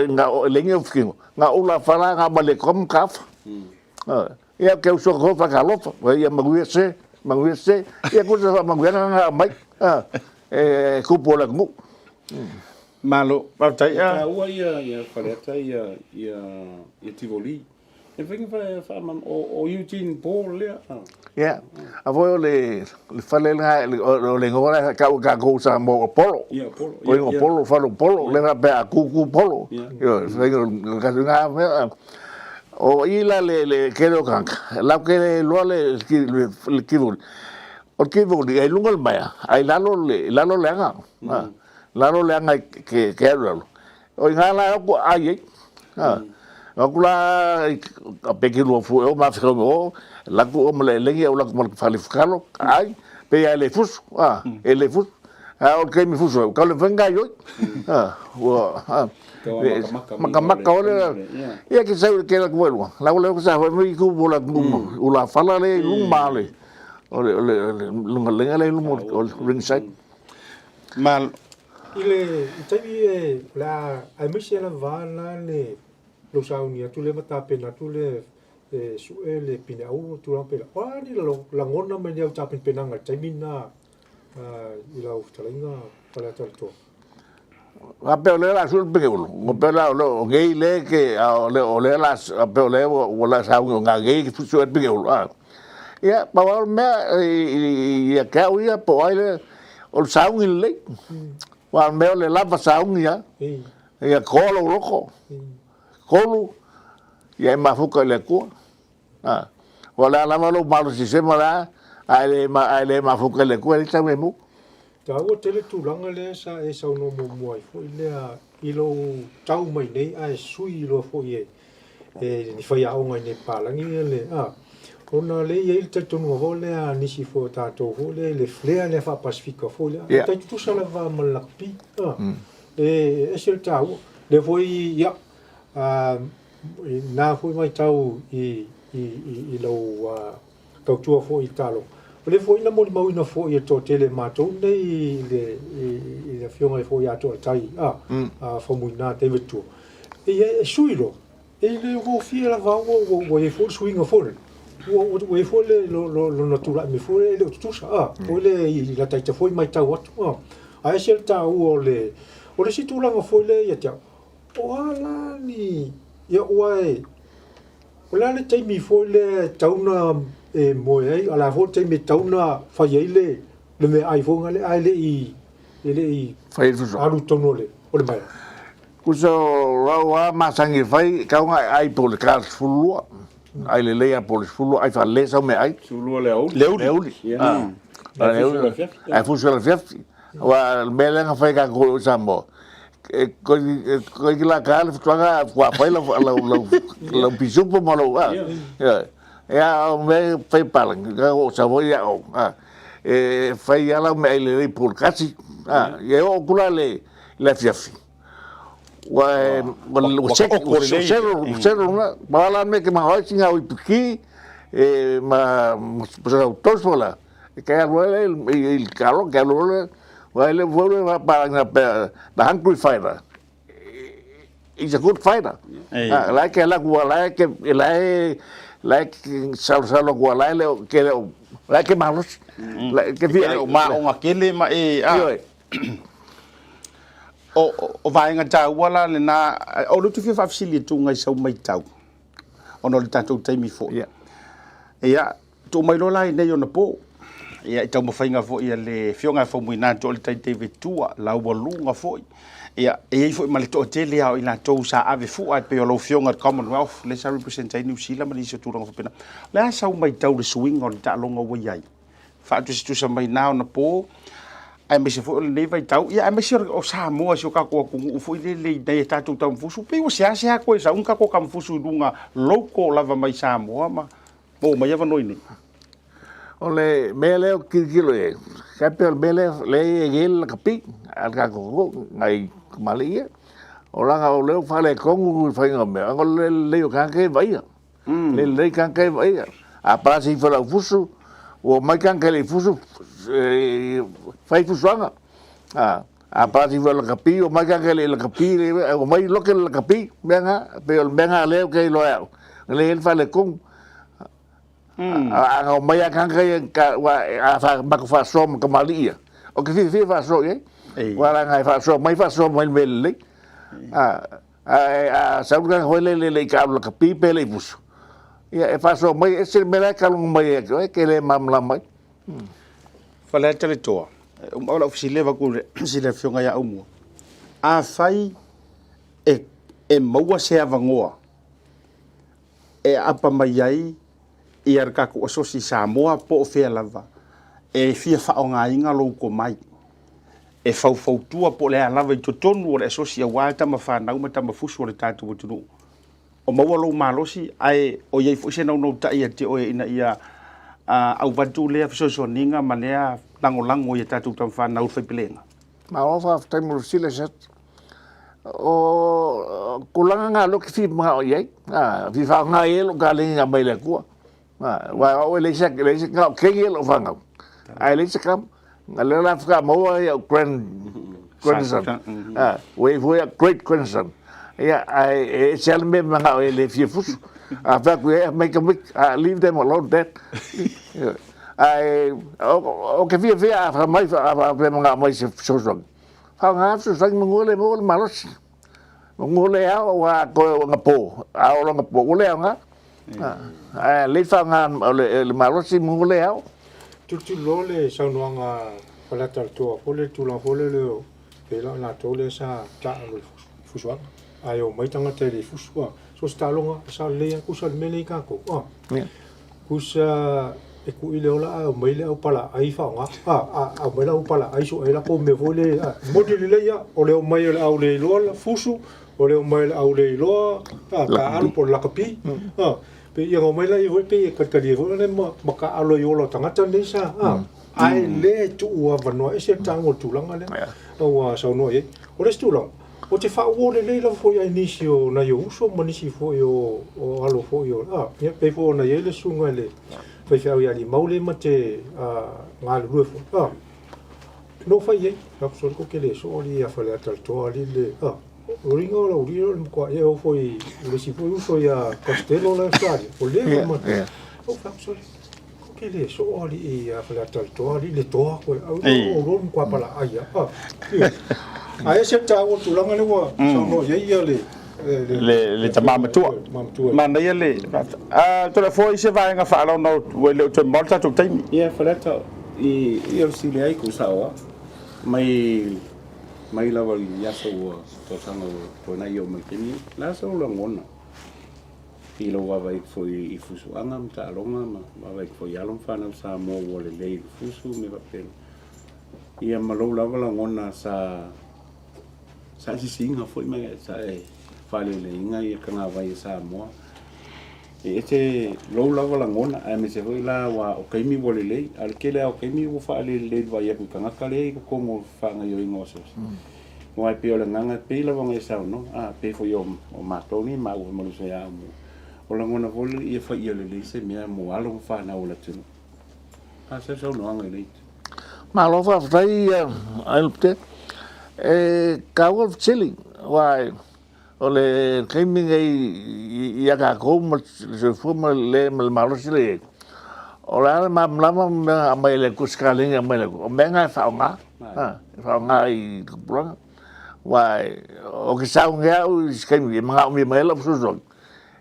na o leai ni aufitino, na o ula fala na Malietoa ma Mataafa. Ia ke uso atu faatalofa, ia manuia se, manuia se. Ia tusa faamanuiaga na aumai e tupu o le atunuu. Malo, faafetai. E taua ia ia Faleata ia ia ia Tivoli. E mafai ona faamama o Eugene Paul lea. Ia, a foi o le le fale lena o le igoa lea e tau e tatou i Samoa o Polo. Ia, Polo. O igoa Polo, fale o Polo, lea faapea a tu tu Polo. Ioe, faiga o le tatou igoa mea. O i la le tele o tagata, latou te le iloa le Tivoli. O le Tivoli, e i luga le maea, ae i lalo le aga. Lalo le aga ke ke alu lalo. O ina la e o atu ai ai. Ha. O atu la a pe ki lua fu e o ma fika o laku o ma le lengi o laku ma le fale fukalo ai pe ia le fusu a e le fusu a o ke mi fusu ka le venga yo ha ua ha makamaka ole ia ke sau ke la kuelua la ole ko sa fai mai ku bola ku ula fala le luma le ole ole lunga lenga le luma o ringside Malo. I le taimi e o le a aemaise lava la le lou sauni atu lea ma tapena atu le e sue le pine auro tulaga pela. O a ni lagona mai ni au tapenapenaga i le taimi lena i lau fetalaiga Faleata le Toa? Faapea o lea o le a sue le pine ulu, faapea la o nei lea e te, a o lea o le a, faapea o lea ua la sauni o nei e sue le pine ulu. Ia, pau lava le mea ia te au ia po o ai lea, o le sauni lelei. Aua o le mea o le lava sauni lava, ia toa lou loto, tolu, ia e mafuta i le Atua. Aua o le a lava lou malosi sema la, ae le mafuta i le Atua, e leai sau mea e maua. Taua tele tulaga lea sa e saunoa muamua ai foi lea i lou tau mai nei ae sui loa foi e e ni faiaoga i nei papalagi ia le a ona lea e i ai le talitonuga foi lea a nisi foi o tatou foi lea i le flair lea faa-Pasifika foi lea e tai tutusa lava ma le lakapi a e ese le taua lea foi ia a i na foi vaitau i i i lou tautua foi i taaloga. O lea foi na molimauina foi e le toatele matou nei i le, i, i le afioga foi ia Toatai, a, mm. a Faumuina David Tua. E, e, e sui loa, e le gofie lava ua, ua, ua i ai foi le suiga foi lele. Ua, ua, ua i ai foi le, lo, lo, lona tulai mai foi e le o tutusa, a, foi le i la taita foi matau atu, a. A ese le taua o le, o le isi tulaga foi lea ia te au, o a la ni, ia ua e, O le a le taimi foi lea e tatau ona e moe ai, a o le a foi le taimi e tatau ona fai ai le le meaai foi lea ae le i e le i Fai ai le fusu. alu i totonu o le o le maea? Tusa o lau lava masani e fai, e tatau ona e ai po o le ta 12, ai lelei lava po o le 12, ai faalelei sau meaai. 12 le aoauli. Le aoauli. Le aoauli. Ae fusu i le afiafi. Ae fusu i le afiafi. Aua o le mea lea na fai e tatou i Samoa, e la ka le futuaga ua fai lau lau lau lau pisupo ma lou a. Ia o mea fai palangi ka o sa voi ia o a. E fai ala me ai le pulkasi a e o kula le le afiafi. Ua ua se ua sero na ma la me ke ma hoi singa ui piki e ma ma toso la. E kai alu ai i le kalo, ke alu le, wa ele fo le wa pa na pe the hungry fighter. He's a good fighter. Ah, la ke la kua la ke la la salo salo kua la le ke le la ke malos. La ke fi o ma o ngakele ma e a. O o vaenga taua la lena o le te fia faafesili atu ngai sau maitau ona o le tatou taimi foi. Ia, Tuu mai loa la i nei ona po. Ia, i taumafaiga foi a le Afioga ia Faumuina Toaletai David Tua, laualuga foi. Ia, e i ai foi ma le toatele lava o i latou sa ave fua e pei o lau Afioga i le Commonwealth, lea sa represent ai Niu Sila ma nisi o tulaga faapena. O le a sau matau i le suiga o le taaloga ua i ai? Faatusatusa mai na ona po. aemaise foi o lenei vaitau, ia aemaise o Samoa, si o tatou atunuu foi lele i nai a tatou tamafusu, pei ua seasea toe sau ni tatou tamafusu i luga local lava mai Samoa ma maua mai avanoa i inei. O le mea lea ou te tilotilo i ai, e pei o le mea lea lea e i ai le lakapi a le tatou atunuu, nai tamalii ia. O leaga o lea ua faaletonu le faiga o mea, ona o le lelei o tagata ia e vaaia. Le lelei tagata ia e vaaia. A palasi ifo e le aufusu, ua omai tagata e le i fusu e fai fusuaga. A palasi ifo e lakapi, omai tagata e le i lakapi, omai lote le lakapi. Mea na, pei o le mea na lea ou te iloa e au, lea e i ai le faaletonu. A na omai lava tagata ia, a matou faasoa ma tamalii ia, ou te fiafia e faasoa i ai. Aua leaga e faasoa mai, faasoa mai i le mea lelei. Ae a sau le tagata foi lele e le i taalu lakapi pe le i fusu, ia e faasoa mai, e ese le mea la e taalogo mai ia te oe, e te le malamalama ai. Faleata le toa, e uma lau fesili avatu i le afioga ia Aumua, afai e maua se avanoa e aapa mai ai ia le tatou asosi i Samoa po o fea lava e fia faaaogaina lou tomai e faufautua po o le a lava i totonu o le asosi aua tama fanau ma tama fusu o le tatou atunuu. O maua lou malosi ae o i ai foi se naunautai ia te oe ina ia avatu lea fesoasoaniga ma lea lagolago i a tatou tama fanau i le faipelega. Malo faafetai mo le fesili Asiata. O tulaga na lea ou te fia manao i ai, fia faaaoga i ai lou taleni na aumai e le Atua. Aua o au e leai se, leai se, na o Keni lou fanau, ae leai se tama. O lea la faatoa maua au grand, grandson, ua i ai foi au great grandson. Ia, ae e ese lava le mea e manao ai e le fia fusu. A fai atu i ai, make a mix, leave them alone dad. Ae ou te fiafia a fai mai, a manao mai se fesoasoani, Faaaoga fesoasoani manu le maua le malosi. Manu le ao aua toe o anapo, a o anapo ua le aoga. Ae lelei faaaoga o le malosi manu le ao. Tulituli loa le saunoaga a Faleata le Toa foi lea i le tulaga foi lele o pei la o latou lea sa taaalo i le fusuaga ae omai tagata e le fusu a. So o se taaloga e sao lelei lava tusa le mea lea i tatou a. Tusa e kui le ola ae aumai le au palaai faaaoga a, a aumai le au palaai sue ai latou mea foi lea a, moni lelei lava o le omai o le au le iloa le fusu, o le omai o le au le iloa a, taaalo po o le lakapi a, pei ia ona omai laia foi pei e talitali ai foi lea ma, ma taaalo i ola o tagata nei sa a, ae le tuu avanoa ese le taua o le tulaga lea ua saunoa i ai. O le isi tulaga, Ou te faauo lelei lava foi ai nisi o nai ou uso ma nisi foi o, o alo foi o, a, ia, pei foi ona i ai le susuga i le faifeau ia Limau lea ma te a, galulue foi, a, no fai i ai, aku soli ko ke le soo alii ia Faleata le toa alii le, a, o ringa o lau alii o le matua, ia o foi i le isi foi uso ia Costello la e Australia, o leva ma, o fai aku soli, ko ke le soo alii ia Faleata le toa alii le toa koe, au o lo le matua palaai ia, a, A ese le taua o le tulaga lea ua saunoa i ai ia le le tama matua. Manaia le a Toleafoa i se vaega faalaonao ua le o toe mamao le tatou taimi. Ia Faleata i ia o sili ai ku sao a mai mai lava i aso ua tausaga ua tuanai o mai taimi la sa o lagona i lou vaavaai foi i fusuaga ma taaloga ma vaavaai foi i alo ma fanau Samoa ua lelei i le fusu ma mea faapena. Ia ma lou lava lagona sa sa e sisiina foi ma sa e faaleleina ia tagavai a Samoa. E ese lou lava lagona aemaise foi la aua o taimi ua lelei, a o le tele lava o taimi ua faalelelei i le vaai atu i tagata lea e i totonu o fefaagaioiga o asoaso. Aua e pei o le agaga e pei lava ona e saunoa, a pei foi o matou nei maua ma le uso ia Aumua, o lagona foi lele ia fai ia lelei se mea mo alo ma fanau o le atunuu. A se saunoaga i le itu. Malo faafetai Ailpte. E taua le fesili, aua o le taimi lenei ia tatou ma le soifua ma le ma le malosi lea e i ai, o le a le malamalama ma mea na aumai e le Atua, se kaleni e aumai e le Atua, o mea na e faaaoga, e faaaoga i tupulaga. Aua ou te sauni lava au i se taimi e manaomia mai ai lau fesoasoani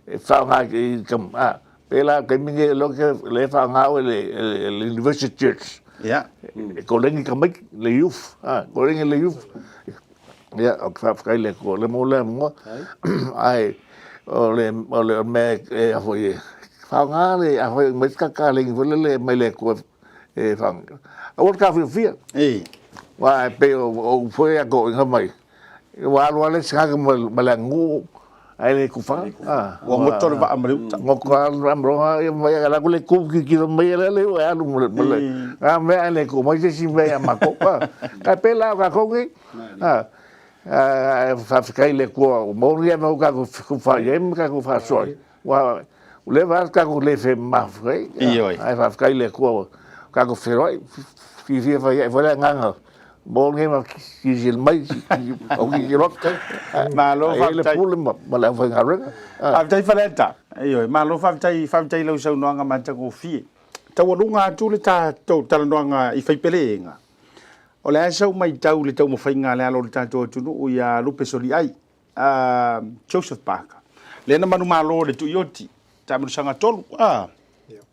e faaaoga i Pēlā le taimi nei o lea e faaaoga au e le University Church. Ia. E koleni tamaiti, le youth, a, koleni le youth. Ia, ou te faafetai i le Atua, o lea maua le avanoa. Ae o le o le mea e a foi e faaaoga le a foi e aumai se kaleni foi lele mai le Atua e faaaoga. Aua le taofiofia. Ei. Aua e pei o ou foi a toʻiga mai, ua alu lava le isi tagata ma le aganuu ae le tufaga. Ua goto le vaa ma le uta. Goto lava le vaa ma le uta, ia alu atu le tu tilotilo mai ia lea ua alu ma le na mea ae le tuu mai se isi mea ia matou. Ae pei la o tatou nei, ae faafetai i le Atua ua maua lenei avanoa ua tatou fetufaai ai ma tatou faasoa ai. Ua leva lava le tatou le femamafuta ai, ae faafetai i le Atua ua tatou feiloai, fiafia fai ai foi le agaga mo lenei ma silasila mai, au tilotilo atu. Malo faafetai. E i ai le pule ma le aufaigaluega. Faafetai Faleata. Ioe, malo faafetai, faafetai i lau saunoaga matagofie. Taualuga atu le tatou talanoaga i Faipeleega. O le a sau matau i le taumafaiga a le alo o le tatou atunuu ia Lupe Soliai. Joseph Parker. Lea na manumalo i le Tuioti, taamilosaga 3. Ah.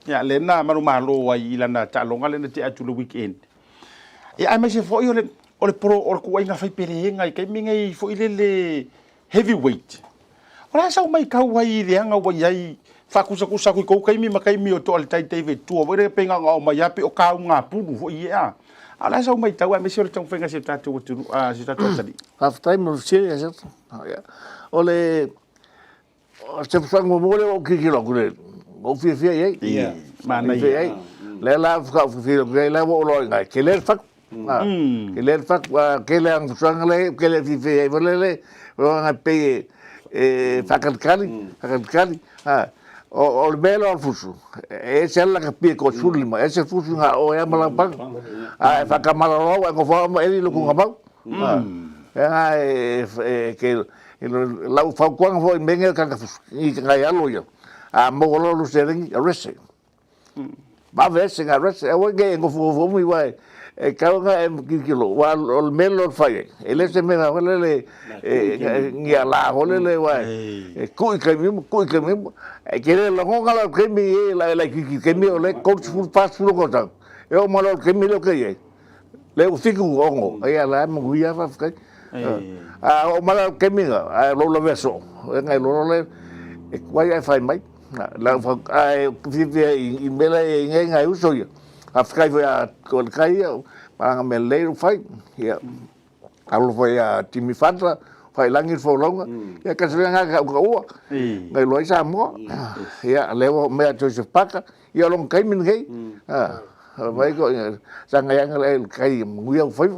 Ia, lea na manumalo ai i lana taaloga lea na tea atu le weekend. Ia, aemaise foi o le, o le pro, o le tuuaiga faipeleega i taimi nei foi lele heavyweight. O le a sau maitau ai i leaga ua i ai faakusakusa atu i tou taimi ma taimi o Toaletai David Tua foi lea pei na ona omai lava pei o kauga pulu foi ia. A o le a sau maitau aemaise o le taumafaiga a si o tatou atunuu, a si o tatou atalii? Faafetai mo le fesili Asiata. O le se fesoasoani muamua lea ua ou tilotilo atu i le ua ou fiafia i ai. Ia, manaia. Fiafia i ai. Lea la faatoa ou fiafia atu i ai, la ua ou iloa i ina, e tele le fatu. Tele le fatu, tele lava ina fesoasoani lea, tele e fiafia i ai foi lele, e pei e faatalitali, faatalitali. O le mea lea o le fusu, e ese lava le lakapi e 35, ese le fusu na o oe lava ma lau paga. A e faatamalolo ua e nofo lava ma eli lou tuugamau. Lea e ke, lau fautuaga foi i mea nei o tagata fusu, i nai alo ia, a maua loa lou seleni, arese. Vave ese na arese, aua ne i e nofonofo umi aua e tatau ona e tilotilo, aua o le mea lea o le fai ai, e le o se mea foi lele ni ala foi lele aua e tuu i taimi uma, tuu i taimi uma. E te le lagona la le taimi e laitiiti i le taimi o lea e 30, 40 tausaga, e oo mai loa i le taimi lea ou te i ai, lea ua 76, ia o la e manuia lava faafetai. A oo mai la i le taimi lena, ae o lou lavea soo, ona e iloa loa lea, e tuai ae fai mai. Ae ou te fiafia i mea la e i ai nai uso ia. Faafetai foi ia Toalekai ia, ma ana mea lelei ua fai. Ia, alofa ia Jimmy Fanta, Faiilagi le folauga. Ia, tasi foi lena tautaua, na iloa ai Samoa. Ia, lea ua oo mai ia Joseph Parker, ia o lona taimi lenei. Fai mai sagai ane le tai ia manuia ou faiva.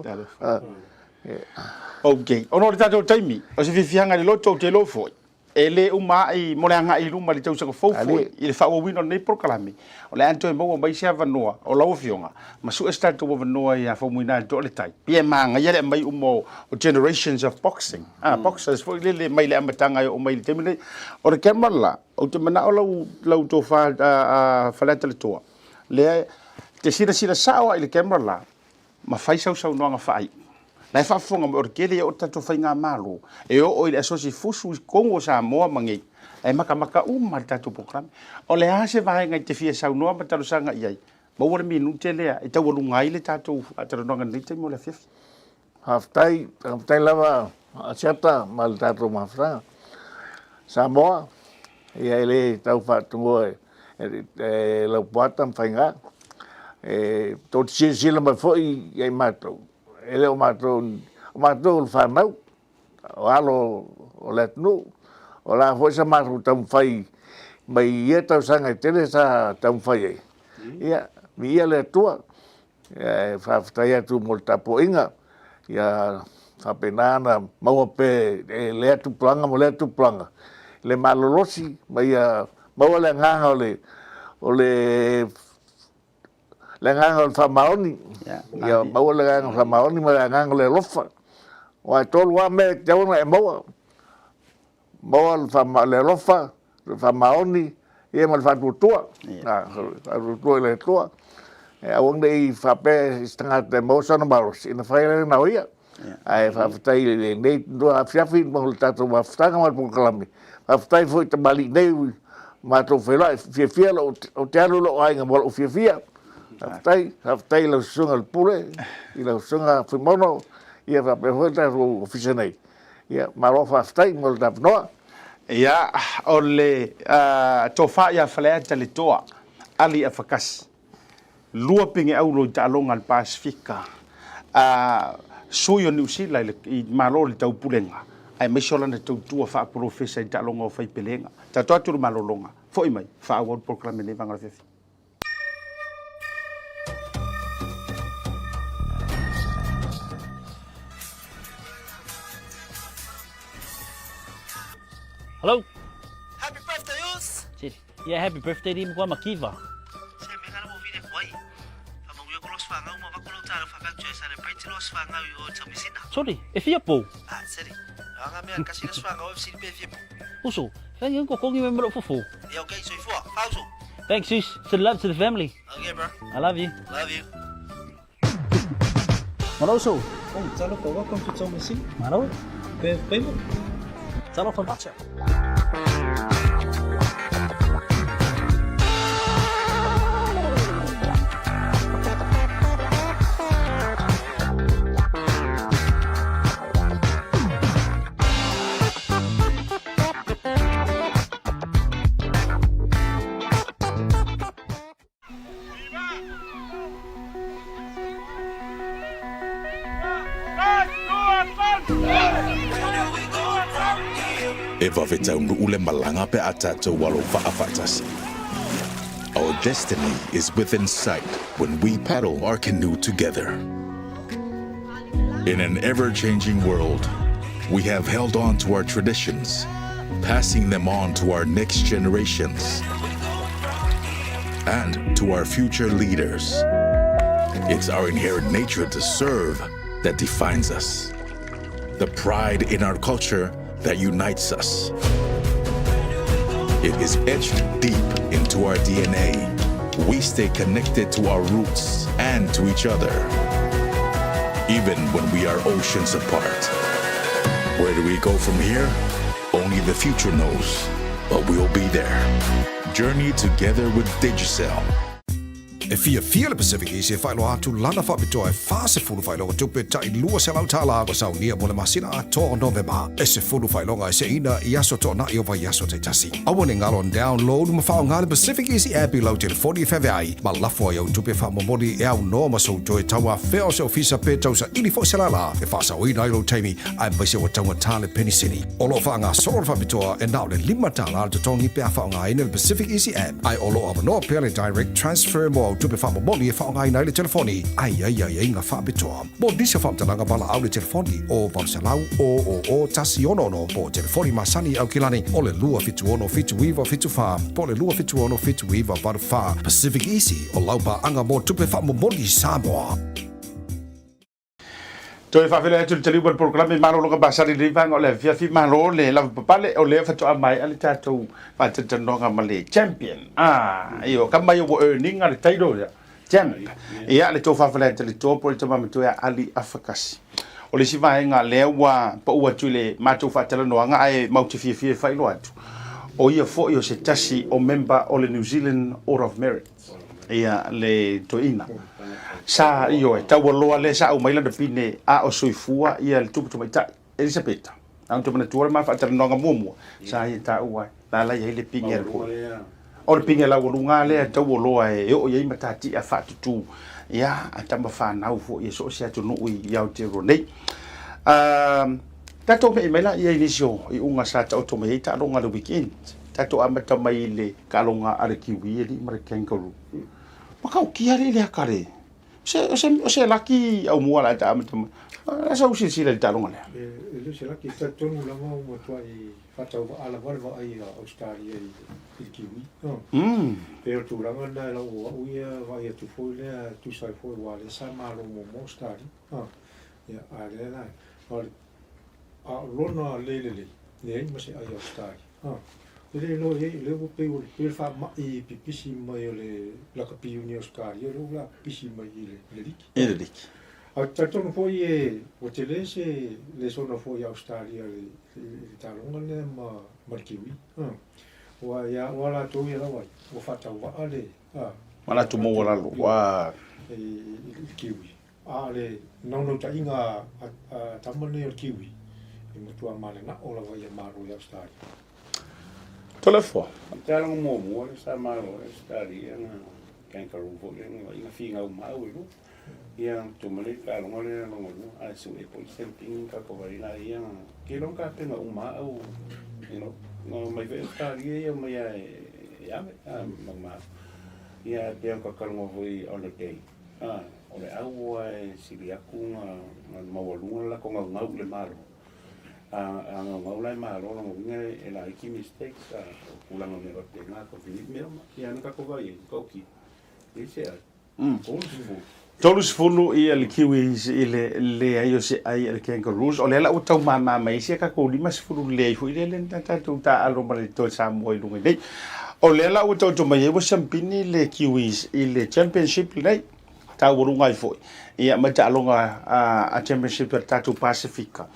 Ok, ona o le tatou taimi, o se fiafiaga i le loto ou te iloa foi, E le uma ai mo le agai i luma i le tausaga fou foi i le faaauauina o lenei polokalame, o le a toe maua mai se avanoa o lau Afioga ma sue se tatou avanoa ia Faumuina i le Toaletai. Pei e magaia le aumai uma o generations of boxing, ah, boxers foi lele mai le amataga e oo mai i le taimi lenei. O le camera la, ou te manao lau, lau tofa a Faleata le Toa, lea te silasila sao lava i le camera la, ma fai sau saunoaga faaiu. La e faafofoga mai o le tele ia o le tatou faigamalo e oo i le Asosi Fusu i totonu o Samoa ma nei, e matamata uma le tatou polokalame. O le a se vaega e te fia saunoa ma talosaga i ai? Maua le minute lea e taualuga ai le tatou talanoaga i lenei taimi o le afiafi. Faafetai, faafetai lava Asiata ma le tatou mafutaga. Samoa, ia e le tau faatungua e Laupua Tamafaiga. E tou te silasila mai foi ia i matou, e le o matou, o matou o le fanau, o alo o le atunuu. O le a foi sa matou taumafai mai ia tausaga e tele sa taumafai ai, ia, viia le Atua. E faafetai atu mo le tapuaiga, ia faapena ona maua pea e lea tupulaga ma lea tupulaga le malolosi ma ia maua le agaga o le o le le agaga o le faamaoni, ia maua le agaga o le faamaoni ma le agaga o le alofa. Aua e tolu lava mea e tatau ona e maua, maua le alofa, le faamaoni, ia ma le faatuatua. Faatuatua i le Atua. E aua ne i faapea i se tagata e maua sona malosi, ona fai lea na o ia. Ae faafetai i lenei afiafi mo le tatou mafutaga ma le polokalame. Faafetai foi i tamalii nei ua matou feiloai, fiafia lou, ou te alu i lou aiga mo lou fiafia. Faafetai, faafetai i lau susuga i le Pule, i lau susuga Fuimaono, ia faapea foi le tatou ofisa nei. Ia, malo faafetai mo le avanoa. Ia, o le tofa ia Faleata le toa, Ali Afakasi, lua pine auro i taaloga a le Pasefika. Sui o Niu Sila i Malo o le Taupulega, aemaise o lana tautua faapolofesa i taaloga o faipelega. Tatou atu i le malologa, foi mai, faaauau le polokalame i lenei vaega o le afiafi. Hello. Happy birthday, Us! Yeah, happy birthday to Makiva. Makiva. Se me ngala mo vile kwai. Fa mangu ko los fanga uma va ko lo talo fa fa tue celebrate los fanga o tamisina. Sorry, e fia pou. Ah, seri. Anga mea kasi los fanga o fc pe fia pou. Uso, thank you ko kongi me mero fufu. Yeah, okay, so ifua. Fauso. Thanks, sis. Send love to the family. Okay, bro. I love you. Love you. Malo uso. Oh, talofa, welcome to Taumeasina. Malo. Pe pemo. Talofa macha. E vave taunuu le malaga pe a tatou alo faafaatasi. Our destiny is within sight when we paddle our canoe together. In an ever-changing world, we have held on to our traditions, passing them on to our next generations and to our future leaders. It's our inherent nature to serve that defines us, the pride in our culture that unites us. It is etched deep into our DNA. We stay connected to our roots and to each other, even when we are oceans apart. Where do we go from here? Only the future knows, but we'll be there. Journey together with Digicel. E fiafia le Pacific Easy e faailoa atu lana faapitoa e 40 faailoga tupe tai $200 ua saunia mo le masina atoa o Novema. E 10 faailoga e seina i aso toonai o vaiaso taitasi. Aua ne galo download ma faaaoga le Pacific Easy app i lau telefoni e feaveai ma lafo ai au tupe faamomoli e aunoa ma sou toe tauafea o se ofisa pe tausaili foi se lala e faasaoina ai lou taimi aemaise ua taugata le penisini. O lo o faagasolo le faapitoa e na o le $5 le totogi pe a faaaogaina le Pacific Easy App, ae o lo o avanoa pea le Direct Transfer mo au tupe faamomoli e faaaogaina ai le telefoni ae i ai aiaiga faapitoa. Mo nisi o faamatalaga valaau le telefoni o 800 000 166 po o telefoni masani Aukilani o le 276 7974 po o le 276 7984. Pacific Easy o lau paaga mo tupe faamomoli i Samoa. Toe faafeiloai atu i le taliu ma le polokalame malologa masani i lenei vaega o le afiafi. Malo le lavapapale, o lea faatoa maea le tatou faatalatalanoaga ma le champion. Ah, io, kama ia ua earninga le title ia, champ. Ia, le tou faafalea talitoa po o le tama matua ia Ali Afakasi. O le isi vaega lea ua pau atu i le matou faatalanoaga ae matou te fiafia e faailoa atu, o ia foi o se tasi o member o le New Zealand Order of Merit. Ia, le toeaina. Sa, ioe, taualoa lea sa aumai lana pine a o soifua ia le tupu tamaitai, Elisapeta. A ou te manatua le ma faatalanoaga muamua, sa ia taua ai, la la i ai le pine a le koe. O le pine laualuga lea taualoa e oo i ai matatia faatutu, ia, a tama fanau foi e so o se atunuu i Aotearoa nei. Uh, tatou me'i mai la ia i nisi o iuga sa taoto mai ai taaloga le weekend. Tatou amata mai i le taaloga a le Kiwi alii ma le Kangaroo. Matautia alii le aka le. Se, se, o se laki au mua la ta amata mai. La sa usilasila i le taaloga lea. E le o se laki, e talitonu lava ua matuai faatauvaa lava le vaai a Ausetalia i le Kiwi. Pei o le tulaga lena i lau au ia vaai atu foi lea e tusa ai foi aua o lea sa malo muamua Ausetalia. Ia, a lea la, a o lona le lelei, leai ma se ai Ausetalia. A, e le iloa i ai, o lea ua pei ua pei le faamai pipisi mai o le lakapi iuni Ausetalia, o lea ua pipisi mai i le, i le liki. I le liki. A talitonu foi e, ua tele se lesona foi a Ausetalia i le, i le taaloga lea ma, ma le Kiwi. A, ua ia, ua latou ia lava ai, ua faatauvaa le, a, Ma latou maualalo, ua. I, i, i le Kiwi. A o le naunautaiga a tama nei o le Kiwi, e matua mananao lava ia malo i Ausetalia. Toleafoa. I te taaloga muamua lea sa malo ai Ausetalia na Kangaroo foi lea na vaai na finau uma au e lua. Ia na tuu mai lea i le taaloga lea lona lua ae sue foi le siamupini na tatou vaai la ia na tele ona tapena uma au you know na omai foi Ausetalia ia omai lava e ave ma ma ia ae pei ona ta talanoa foi on the day o le au e sili atu na maualuga le latou naunau i le Malo. A naunau la e Malo lona uiga e laiti mistakes o tulaga o mea faapena tau mea uma. Ia na tatou vaai ai, matua leai se ai. 30. 30 ia le Kiwis i le leai o se ai a le Kangaroos. O lea la ua tau māmā mai ai si a tatou 50 leai foi lea na tatou taaalo ma le toe Samoa i luga nei. O lea la ua taoto mai ai ua siampini le Kiwis i le Championship lenei, taualuga ai foi ia ma le taaloga a Championship a le tatou Pasifika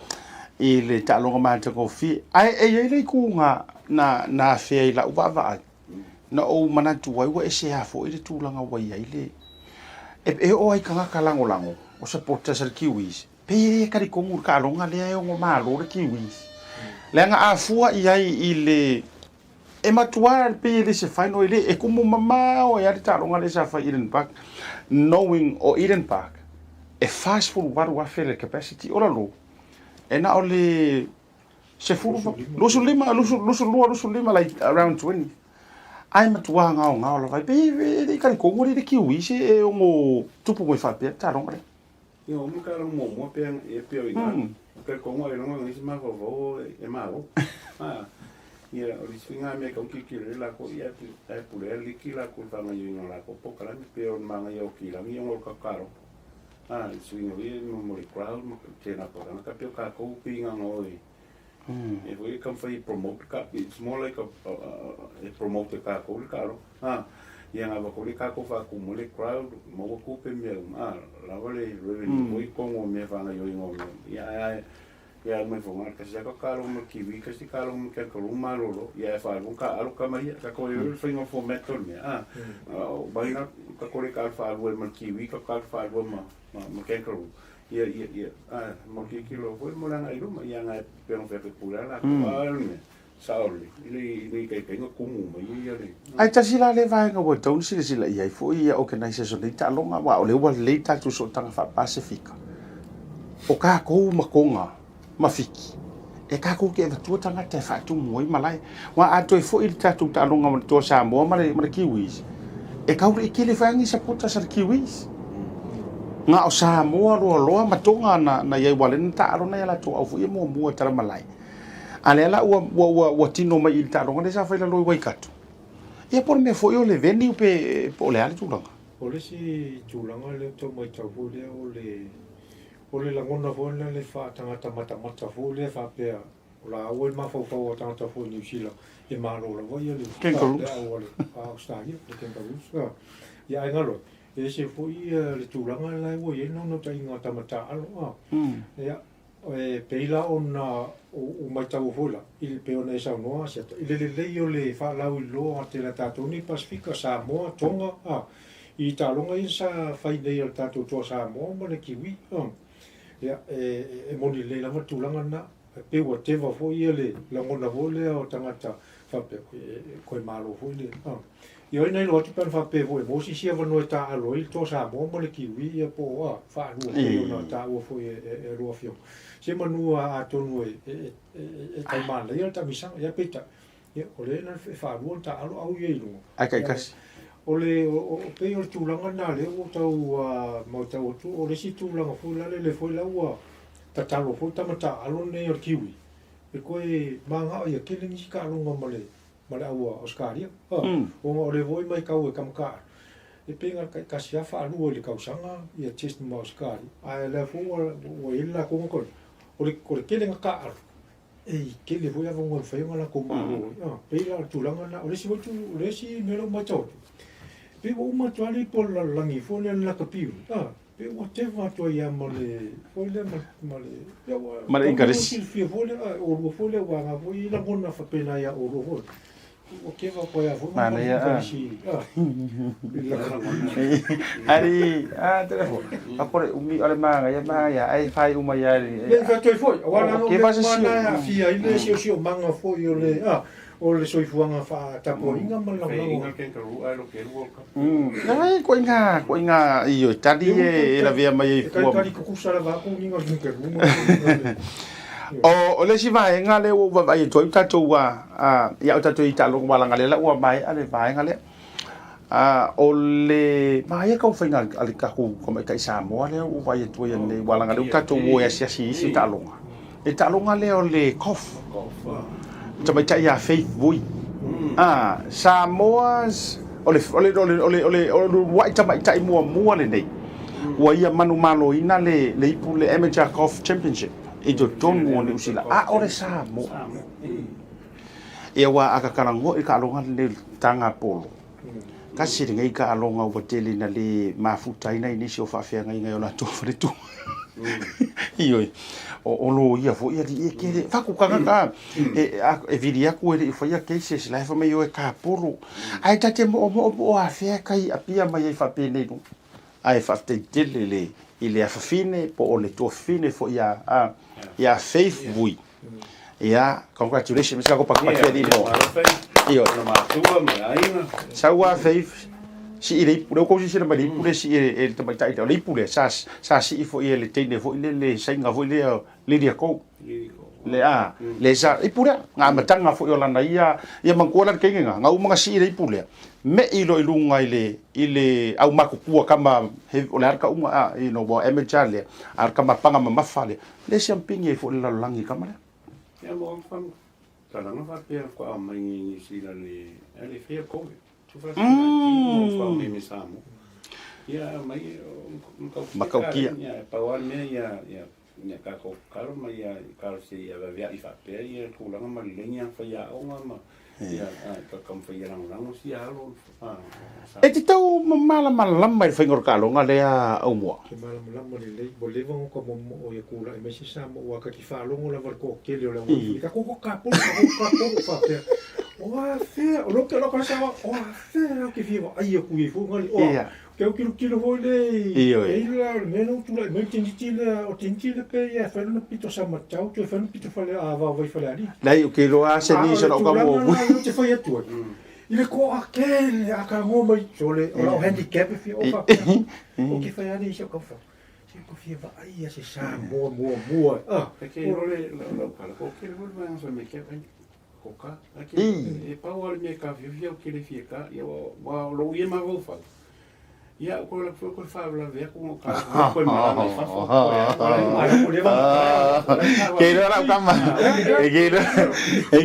i le taaloga matagofie. Ae e i ai le ituga na afea i lau vaavaai, na ou manatu ai ua ese lava foi le tulaga ua i ai le e oo ai tagata lagolago o supporters a le Kiwis, pei e talitonu i le taaloga lea e ono malo le Kiwis. Leaga a fua i ai i le E matua pei e le se final e le e kumu mamao ai lava le taaloga lea sa fai i Eden Park knowing o Eden Park e 48,000 le capacity o lalo e na o le 10 25 22 25 like around 20 ae matua gaogao lava ai pei e le i talitonu alii le Kiwis e ono tupu mai faapea le taaloga lea. Ia o mea la muamua pea e pea o ina. Ka kongo e longa ngisi mafaufau e malo. Ah, ia o le isi nga mea kau kikilo le lako ia e pule a liki lako i whangaioinga o lako pokalani pea o manga ia o kilangi o ngol kakaro. Ah, i suinga ia mo le crowd mo tēnā pakanga ka peo kākou pinga ngoi. E foi e taumafai e promote ka, it's more like a, a, e promote e kākou le talo. Ha, ia ngā wako le kākou whākumu le crowd, maua kupe mea uma, a, lawa le revenue foi kongo mea whāngai oi ngō mea. Ia, ia, ia au mai whonga, kasi aka kālo ma kiwi, kasi kālo ma kia kalu malolo, ia e whālua ka alo ka mahi, ka kore le whainga format o le mea. A, o mahi ka kore ka alo whālua ma kiwi, ka ka alo whālua ma, ma, ma kangaroo. Ia, ia, ia, a, mo tilotilo foi mo le agai i luma, ia agai pe ona fai pule a latou, a o le mea, sao lelei, i le, i le ikaikaina kumu mai ia le. Ae tasi la lea vaega ua tatau ona silasila i ai foi ia organizers o nei taaloga, aua o lea ua lelei tatou sootaga faa-Pasefika, o tatou ma Tonga ma Fiti, e tatou te avatua tagata e faatumu ai malae. Aua a toe foi le tatou taaloga ma le Toa Samoa ma le, ma le Kiwis, e tau le i tele foi lava ni supporters a le Kiwis. Na o Samoa loaloa ma Tonga na, na i ai, aua o lea na taaalo nai a latou au foi ia muamua i tala malae. A lea la ua, ua, ua, ua tino mai i le taaloga lea sa fai i lalo i Waikato. Ia po o le mea foi o le venue pe, po o le a le tulaga. O le isi tulaga lea ou tau matau foi lea o le O le lagona foi lena le faatagata matamata foi lea faapea o la ua i le mafaufau o tagata foi i Niu Sila e malo lava ia le Kangaroos. au a le Australia, le Kangaroos. Ia ae galo, e ese foi ia le tulaga la ua i ai le naunautaiga o tama taaalo. Ia, e pei la ona ou maitaua foi la, i le pei ona e saunoa Asiata, i le lelei o le faalauiloa a tele a tatou nei Pasifika, Samoa, Tonga, I taaloga ia sa fai nei a le tatou toa Samoa ma le Kiwi, ia, e moni lelei lava le tulaga lena. E pei ua teva foi ia le lagona foi lea o tagata faapea, e koe malo foi le, Ia oi na iloa atu pe ana faapea foi e maua se isi avanoa e taaalo ai le toa Samoa ma le Kiwi, ia po o, faalua pei ona taua foi e lua afioga. Se manu atonu e tau manaia le taamisaga, ia peitai, Ia, o lea na e faalua ona taaalo au ia i luga. Ae taitasi. O le, o, o, pei o le tulaga lena lea ua tau matau atu, o le isi tulaga foi lale, lea foi la ua tatalo foi tama taaalo nei o le Kiwi, e toe manao ia tele nisi taaloga ma le, ma le au Ausetalia. Ona o lea foi matau e tama taaalo, e pei na taitasi lava faalua i le tausaga ia test ma Ausetalia, ae o lea foi ua, ua i ai le latou na o le, o le tele na taaalo, E tele foi avanoa e mafai ona latou malo ai. Ah, pei la o le tulaga lena. O le isi foi tu, o le isi mea lea ua matau atu, pei ua uma atu lava le ipu o le lalolagi foi lea le lakapi uli, ah, pei ua teva atu ai lava ma le, foi lea ma, ma le, ia ua, Ma le Inkarisi. silafia foi lea, ah, oulua foi lea ua aga foi lagona faapena ia oulua foi. Manaia a. Ari a telefoni. A kore umi o le manaia manaia ai fai uma ia le. Le fa toi foi. Aua na o le mana e aafia ai le siosiomaga foi o le a. O le soifuaga faatapuaiga ma le lagolago. Ai, koiga, koiga ioe tali e lavea mai ai fua. E talitali tutusa lava atu uiga o le kangaroo ma le O, o le isi vaega lea ua ou vaavaai atu ai ua tatou, a, ia o tatou i taaloga malaga lea la ua maea le vaega lea. A, o le manaia taumafaiga a le tatou tamaitai Samoa lea ua ou vaai atu ai ananei aua leaga o lea ua tatou o e asiasi i isi taaloga. Le taaloga lea o le golf, tamaitai ia Faith Vui. A, Samoa's, o le, o le, o le, o le, o le, o le uluai tamaitai muamua lenei ua ia manumaloina le, le ipu le Amateur Golf Championship i totonu o Niu Sila, a o le Samoa. Ia aua a tatalagoa i le taaloga lenei o le taga polo, tasi lenei taaloga ua tele ina le mafutaina i nisi o faafeagaiga i o latou faletua. Ioe, o loia foi alii e tele, fatu tagata e vili atu e le i faia cases, la e fai mai o e tapolo. Ae ta te moomoo po o afea e kai apia mai ai faapenei luga. Ae faafetai tele le i le afafine po o le tuafafine foi ia Faith Vui. Ia, congratulations, mea ko paki paki alii mo. Ioe. Sau a Faith, sii le ipu, lea ua tou silasila mai i le ipu lea e sii e le tamaitai lea, o le ipu lea sa sa sii foi e le teine foi lea le saina foi lea Lydia Ko. Le a, le sa, ipu lea, na amataga foi o lana ia, ia manatua la le teine na, na uma na sii le ipu lea, me'i loa i luga i le, i le au matutua kama, he, o le a le tauga, a, you know, ua amateur lea, a o le kama paga mamafa lea, Le siampingi ai foi le lalolagi i kama lea. Ia mo ang fam talanga faapea ko a mai ngi New Zealand le ale faia Covid 2019 mo fa mai me Samoa. Ia mai Makaukia. Ia pau a le mea ia ia ia tatou tatalo ma ia kalo se ia vaveai faapea ia tulaga ma lelei ia faiaoga ma ia taumafai ia lagolago sia alo. E te tau malamalama i le faiga o le taaloga lea Aumua? Ke malamalama lelei, ua leva ona ka momo'o ia kula'i mai se Samoa ua ka ki faalogo lava le toatele o le auaifili ka koko kapolo ka koko kapolo faapea o afea o lou ke loka saoa o afea ou te fia vaai atu i ai foi ngali oa ke au tilotilo foi le i e i la o le mea lea ua tulai mai le teiniti lea o teiniti lea pe ia e fai lona pito Samatau toe fai lona pito fale a vaovai Falealili. Leai ou te iloa se A o nisi le o lau tulaga tama la lea ou te fai atu ai I le toatele a talanoa mai sole o lau handicap e fia o faapea ou te fai ane i si au taufao se ou te fia vaai ia se Samoa muamua ah E ke ro le lau kala ko ke le vaega fai mai ke ai ko ka a ke e pau ale me ka fia o ke le fia ka ia wa lo ia ma vau fau Ia, ko la ko fa la ve ko ka ko ma la fa fa Ke iloa lau kama. E ke iloa. E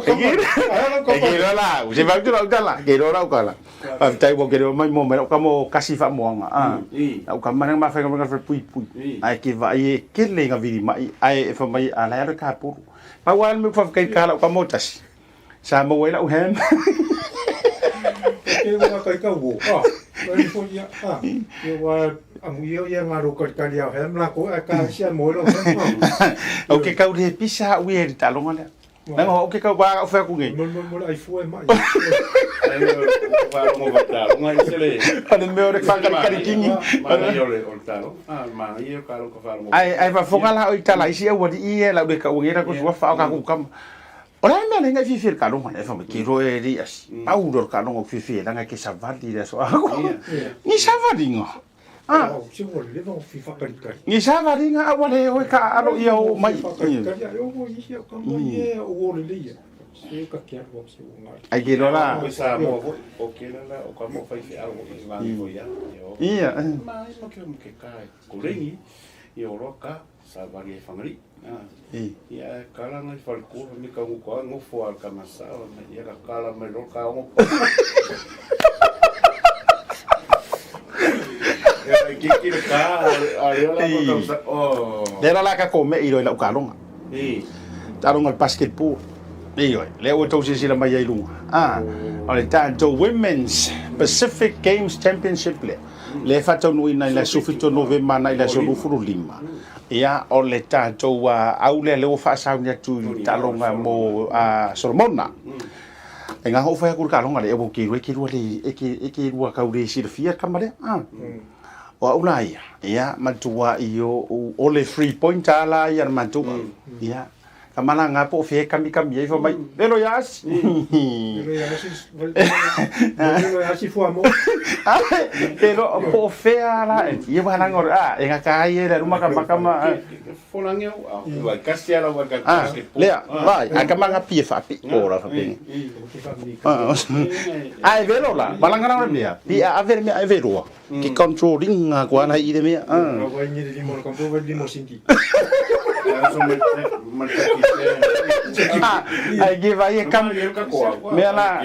ke e ke iloa la. Se fai atu lau tala. Ke iloa lau kala. Faafetai ua ke iloa mai mo mai lau kama o kasi faamoaga. Ah. Lau kama nang ma fai ngā fai pui pui. Ai ke vaai e kele ngā vili mai. Ai e fa mai a la ka puru. Pau a le fa kai ka lau kama o tasi. Sa maua ai lau ham. Ke ua kai kau o. Ah, ai fo ia. Ah, ia wa amu ia ia ngā ro kari kari au ham la ko ai ka sia mo lau ham. Au ke kau le pisa au e le talonga lea. Nanga ho ke kau ba au whea ku ngai. Mo mo mo ai fo e mai. Ai o fa mo va talonga i se le. Ale mea o le whakari kari kingi. Ma ia o le o le talonga. Ah, ma ia ka ro ka fa mo. Ai ai fa fonga la o i tala isi au ali i e lau le kau ngira ko sua fa o ka ku kama. O le a le mea lea ngai fiafia i le taaloga lea, fai mai, ke iloa e alii asi. Pau loa le taaloga ou te fiafia ai leaga e ke savali i le aso a. Ni savaliga. Ah. Ni savaliga a ua le oe ka aalo ia oo mai. Ai ke iloa la. Ia. Savali e Whangarei. Ia e karanga i wharekō, me ka ngoko a ngofo a ka masawa, me ia ka kala mai ro ka ongo. Ia e ki ki le ka, a leo la ko tau sa, oh. Lea la ka ko me i roi lau kalonga. Taaloga o le basketball. Ioe, lea ua outou silasila mai ai i luga. Ah, o le tatou Women's Pacific Games Championship lea. Lea e faataunuuina i le aso 7 o Novema agai i le aso 25. Ia, o le tatou au lea lea ua faasauni atu i le taaloga mo Solomona. E ngā hoʻowhai aku le taaloga lea, ua ke rua, e ke rua le, e ke, e ke rua kau le silafia le kama lea. Ah. O au la ia, ia, manatua i o, o le three pointer la ia le matou au. Ia. Ka malanga po o fea e kamikami ai fai mai, Velo ia asi. Velo ia asi, velo ia asi fuamoa. Ke lo po o fea la, ia wa langa a e ngaka ai e le ruma ka makama. Ah, lea, vai, a ka manga pie fa pi ora fa pe. Ai velo la, malanga na mea. Pi a vele mea e veloa. Ke controlling nga ko ana i le mea. Ah. Vai ni limo ka vai limo sinki. Ai ke vai e kam mea la.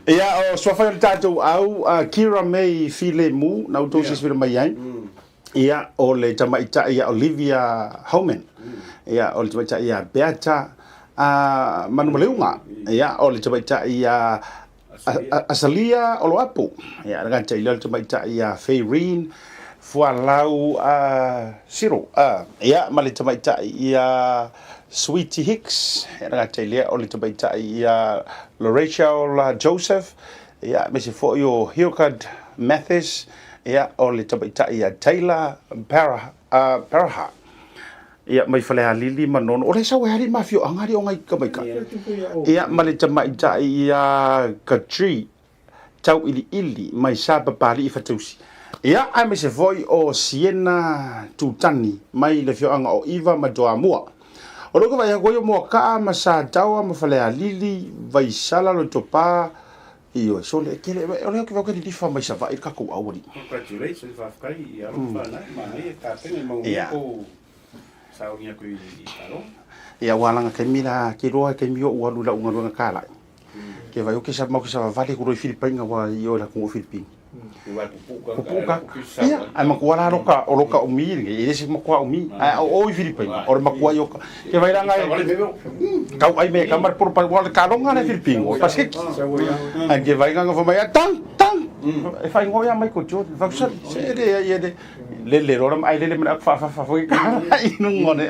Ia o suafa o le tatou au Kira May Filemu na outou silasila mai ai. Ia o le tamaitai ia Olivia Holman. Ia o le tamaitai ia Beata Manumaleuga. Ia o le tamaitai ia Asalia Oloapu. Ia le gata i lea o le tamaitai ia Fayrene Fualau Cyril. Ia ma le tamaitai ia Sweetie Hicks. Ia le gata i lea o le tamaitai ia Lorachel Joseph. Ia aemaise foi o Hilkard Mathis, ia, o le tamaitai ia Taylor Paraha, ia, mai Falealili ma Nono. O le sau e alii ma afioaga alii o ngai tamaita. Ia, ma le tamaitai ia Katri Tauiliili mai Sapapalii Fatausi. Ia, aemaise foi o Siena Tutani mai le afioaga o Iva ma Toamua. O lou vaai atu ai o Moakaa ma Sataoa ma Falealili, Vaisala, Lotopa, ioe, sole, e tele, o lea ou te vaai atu e lilifa mai Savaii le tatou au alii. Congratulations, faafetai i alo ma fanau, manaia tapena i maumea kou sauni atu i talo. Ia, ua alaga taimi la, te iloa taimi o ou alu i lau galuega kalai. Ke vai o ke sa mau ke sa vavale ku roi Filipaina wa i o la ku Filipini. Pupu ka. Ia, ai makua la loka o loka o mi le e se makua o mi. Ai o i Filipaina o le makua i o ka. Ke vai la ngai kau ai me kamar poro pa wa ka longa le Filipini o pasiki. Ai ke vai nga fa mai tang tang. E fai ngoia mai ko jo va sa se le ia le le le ro ai le le ma fa fa fa foi ka i nungo ne.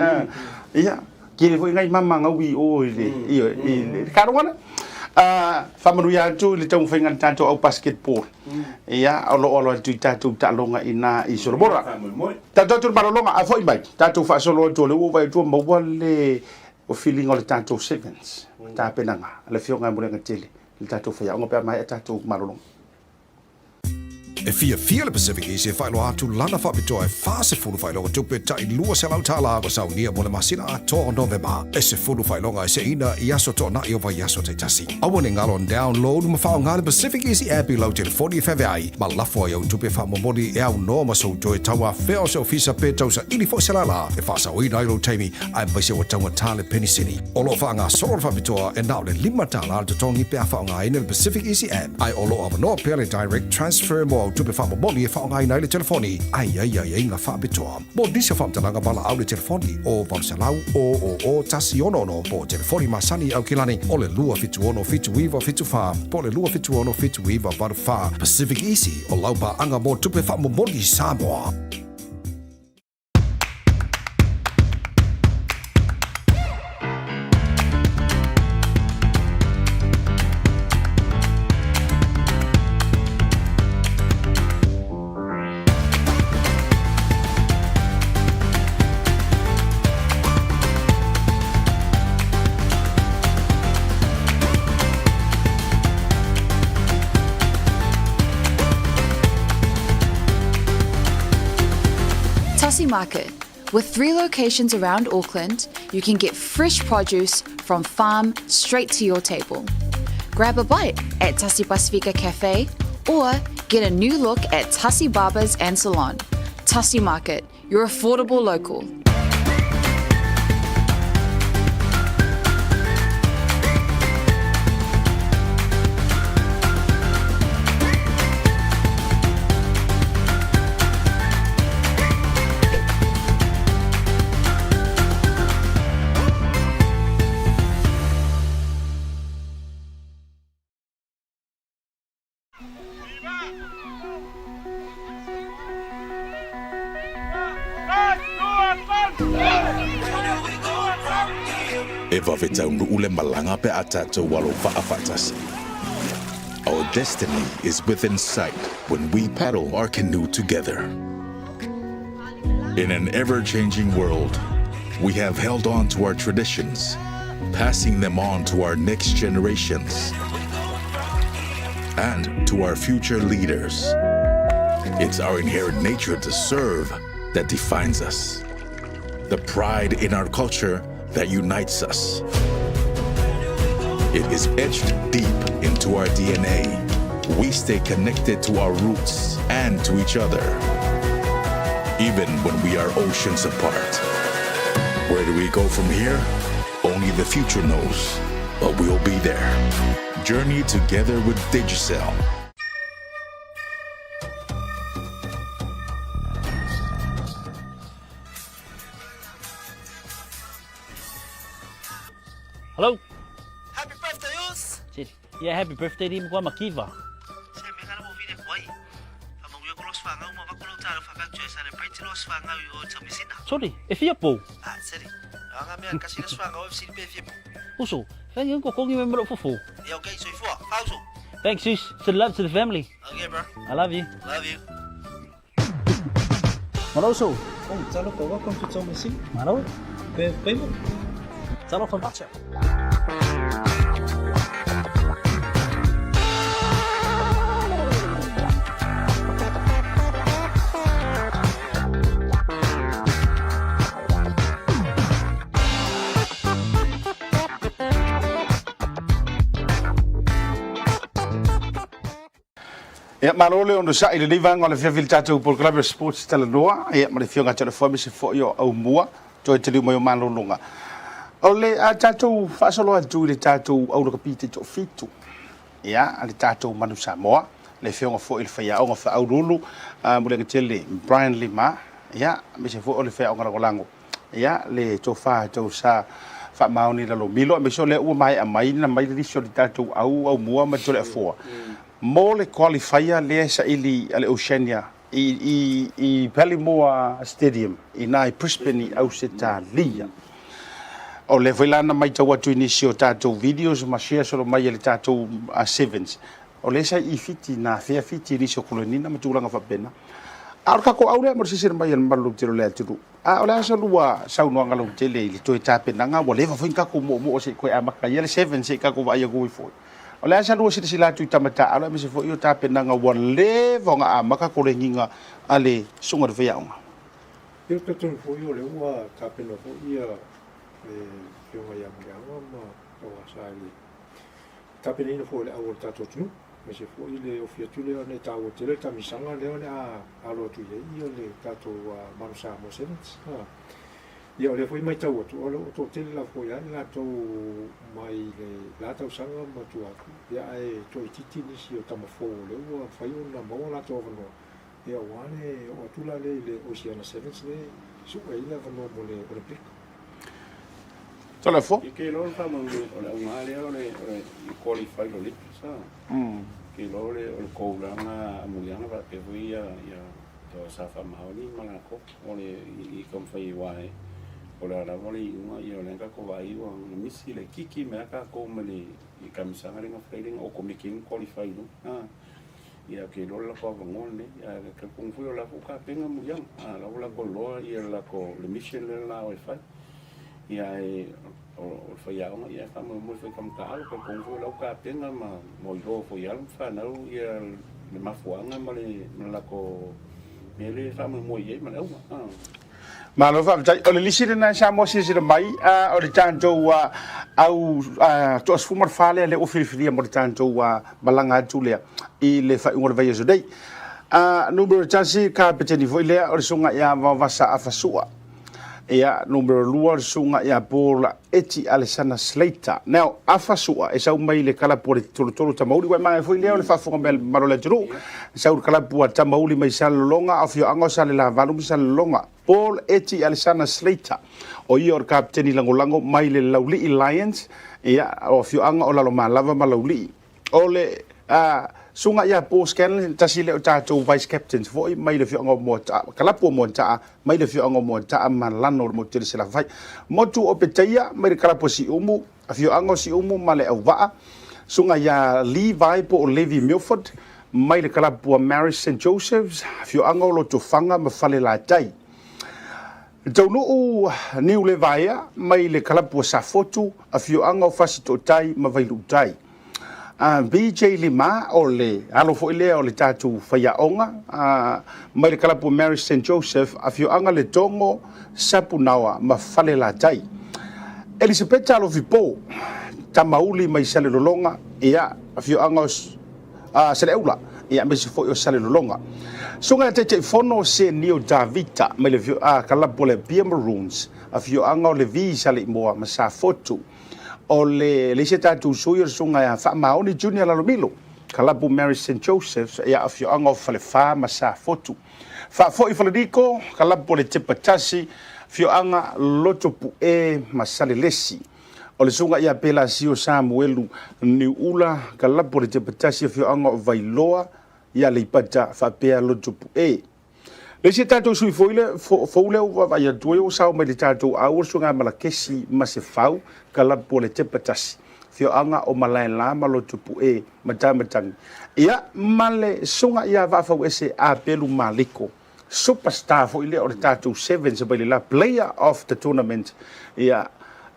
Ia. Kele foi ngai mama ngau i o i le, i, i le karonga na. Faamanuia atu i le taumafaiga a le tatou au basketball. Ia, o lo o alo atu i tatou taaloga i ina i Solomora. Tatou atu i le malologa, a foi mai, tatou faasolo atu o lea ua ou vaai atu ua maua le filiga o le tatou sevens, tapenaga a le Afioga ia Muliagatele i le tatou faiaoga pe a maea tatou malologa. E fiafia le Pacific East e faailoa atu lana faapitoa e 40 faailoga tupe tai $200 ua saunia mo le masina atoa o Novema. E 10 faailoga e seina i aso toanai o vaiaso taitasi. Aua ne galo download ma faaaoga le Pacific Easy app i lau telefoni e feaveai ma lafo ai au tupe faamomoli e aunoa ma sou toe tauafea o se ofisa pe tausaili foi se lala e faasaoina ai lou taimi aemaise ua taugata le penisini. O lo o faagasolo le faapitoa e na o le $5 le totogi pe a faaaogaina le Pacific Easy app. Ae o lo o avanoa pea le direct transfer mo au tupe faamomoli e faaaogaina ai le telefoni ae i ai aiaiga faapitoa. Mo nisi o faamatalaga valaau le telefoni o 800 000 166 po o telefoni masani Aukilani o le 276 7974 po o le 276 7984. Pacific Easy o lau paaga mo tupe faamomoli Samoa. Tasi Market. With three locations around Auckland, you can get fresh produce from farm straight to your table. Grab a bite at Tasi Pasifika Cafe or get a new look at Tasi Barbers and Salon. Tasi Market, your affordable local. E vave taunuu le malaga pe a tatou alo vaa faatasi. Our destiny is within sight when we paddle our canoe together. In an ever-changing world, We have held on to our traditions, passing them on to our next generations and to our future leaders. It's our inherent nature to serve that defines us, the pride in our culture that unites us. It is etched deep into our DNA. We stay connected to our roots and to each other, even when we are oceans apart. Where do we go from here? Only the future knows, but we'll be there. Journey together with Digicel. Hello. Happy birthday, us! Yeah, happy birthday di mo makiva. Se me kana mo vile kwai. Fa mo yo kolos fa ngau ma va kolo talo fa fa celebrate los fa ngau yo tamisina. Sorry, e fia pou. Ah, seri. Anga mea kasi las fa ngau FC pe fia pou. Uso, thank you ko kongi me mero fufu. Yeah, okay, so ifua. Hauso. Thanks, sis. Send love to the family. Okay, bro. I love you. Love you. Malo uso. Oh, talofa, welcome to Taumeasina. Malo. Pe, pe mo. Talofa macha. Ia, malo le onosai i lenei vaega o le afiafi i le tatou polokalame o Sports Talanoa, ia, ma le Afioga ia Toleafoa aemaise foi o Aumua, toe taliu mai o malologa. O le a tatou faasolo atu i le tatou au lakapi taitoafitu, ia, a le tatou Manu Samoa, le Afioga foi i le faiaoga faauluulu, Muliaga Tele Brian Lima, ia, aemaise foi o le faiaoga lagolago. Ia, le tofa tou sa faamaoni i lalo milo, aemaise o lea ua maea mai na mai le lisi o le tatou au aumua ma Toleafoa mo le qualifier lea e saili a le Oceania i, i, i Ballymore Stadium i ina i Brisbane i Ausetalia. O lea foi la na maitau atu i nisi o tatou videos ma share solo mai e le tatou Sevens. O lea sa i Fiti, na afea Fiti i nisi o kolonina ma tulaga faapena. A o le tatou au lea mo le silasila mai a le mamalu lautele o le atunuu. A o le a sa lua saunoaga lautele i le toe tapenaga, ua leva foi ni tatou moomoo se i toe amata ai le Sevens se i tatou vaai atu ai foi. O le a sa lua silasila atu i tama taaalo aemaise foi o tapenaga ua leva ona amata koleniga a le Susuga i le Faiaoga. Ia, ou te talitonu foi o lea ua tapena foi le Afioga ia Muliaga ma Tauasa i le tapenaina foi o le au o le tatou atunuu, aemaise foi le ofi atu lea ona e taua tele le taamisaga lea o le a alo atu i ai le tatou Manu Samoa Sevens. Ia o lea foi e matau atu, o lo o toatele lava foi lava i latou mai le la tausaga ma tua atu, ia ae toaitiiti nisi o tama fou o lea ua mafai ona maua o latou avanoa, ia aua le oo atu la lea i le Oceania Sevens lea e sue ai le avanoa mo le Olympic. Toleafoa. Ia ke iloa le faamaunu o le auga lea o le o le i qualify le Olympics a. Ke iloa o le o le koulaga amuliaga faapea foi ia ia to sa faamaoni ma lakou o le i taumafai aua e o le a lava le iuga ia o lea tatou vaai ua misi le kiki mai a tatou mai le i kamisaga lea na fai lea na okomeki ai na qualify i luga a. Ia ou te iloa le latou avanoa lenei, ae talitonu foi o la foi ua tapena Muliaga, a o la ua latou iloa ia le latou le mission lea la o e fai. Ia ae o le faiaoga ia e faamoemoe foi i tama taalo, talitonu foi o la ua tapena ma ua iloa foi e alo ma fanau ia le mafuaaga ma le ma le latou mea lea e faamoemoe i ai ma le auga. Malo faafetai. O le lisi lena e Samoa silasila mai, o le tatou au toa-14 lea lea ua filifilia mo le tatou malaga atu lea i le faaiuga o le vaiaso nei. Numera 1, kapeteni foi lea o le Susuga ia Vaovasa Afasua. Ia, numera 2 o le Susuga ia Paul Eti Alesana Slater. Now, Afasua e sau mai le kalapu a le Tolotolo Tamauli, ua e manaia foi lea o le faafofoga mai a le mamalu o le atunuu. E sau le kalapu a Tamauli mai Salelologa, afioaga o Salelavalu ma Salelologa. Paul Eti Alesana Slater, o ia o le kapeteni lagolago mai le Laulii Lions, ia, o afioaga o Lalomalava ma Laulii. O le susuga ia Paul Scanlon, tasi lea o tatou vice captains foi mai le afioaga o Moataa, kalapu o Moataa, mai le afioaga o Moataa ma Lano o le motu tele Salafai. Motu o Petaia mai le kalapu o Siumu, afioaga o Siumu ma le Auvaa, susuga ia Levi po o Levi Milford mai le kalapu a Marist St Joseph's, afioaga o Lotofaga ma Falelatai. Taunuu Niulevaea mai le kalapu o Safotu, afioaga o Fasitootai ma Vailuutai. BJ Lima o le alo foi lea o le tatou faiaoga mai le kalapu o Mary St Joseph, afioaga Letogo, Sapunaoa ma Falelatai. Elisapeta Alofipo, Tamauli mai Salelologa, ia, afioaga o Saleaula, ia, aemaise foi o Salelologa. Susuga ia Taitaifono Senio Davita mai le kalapu o le Apia Maroons, afioaga o Levi Saleimoa ma Safotu. O le isi a tatou sui o le susuga ia Faamaoni Junior Lalomilo, kalapu Mary St Joseph's, ia, afioaga o Falefa ma Safotu. Faafoi Falaniko, kalapu o le Tepatasi, afioaga Lotopue ma Salelesi. O le susuga ia Pelasio Samuelu Niuula, kalapu o le Tepatasi, afioaga o Vailoa, i Aleipata faapea Lotopue. Le isi a tatou sui foi le, fou lea ua vaavaai atu ai ua sao mai le tatou au o le susuga ia Malakesi Masefau, kalapu o le Tepatasi, afioaga o Malaela ma Lotopue, Matamatagi. Ia, ma le susuga ia Vaafauese Apelu Maliko, superstar foi lea o le tatou Sevens mai le la player of the tournament, ia,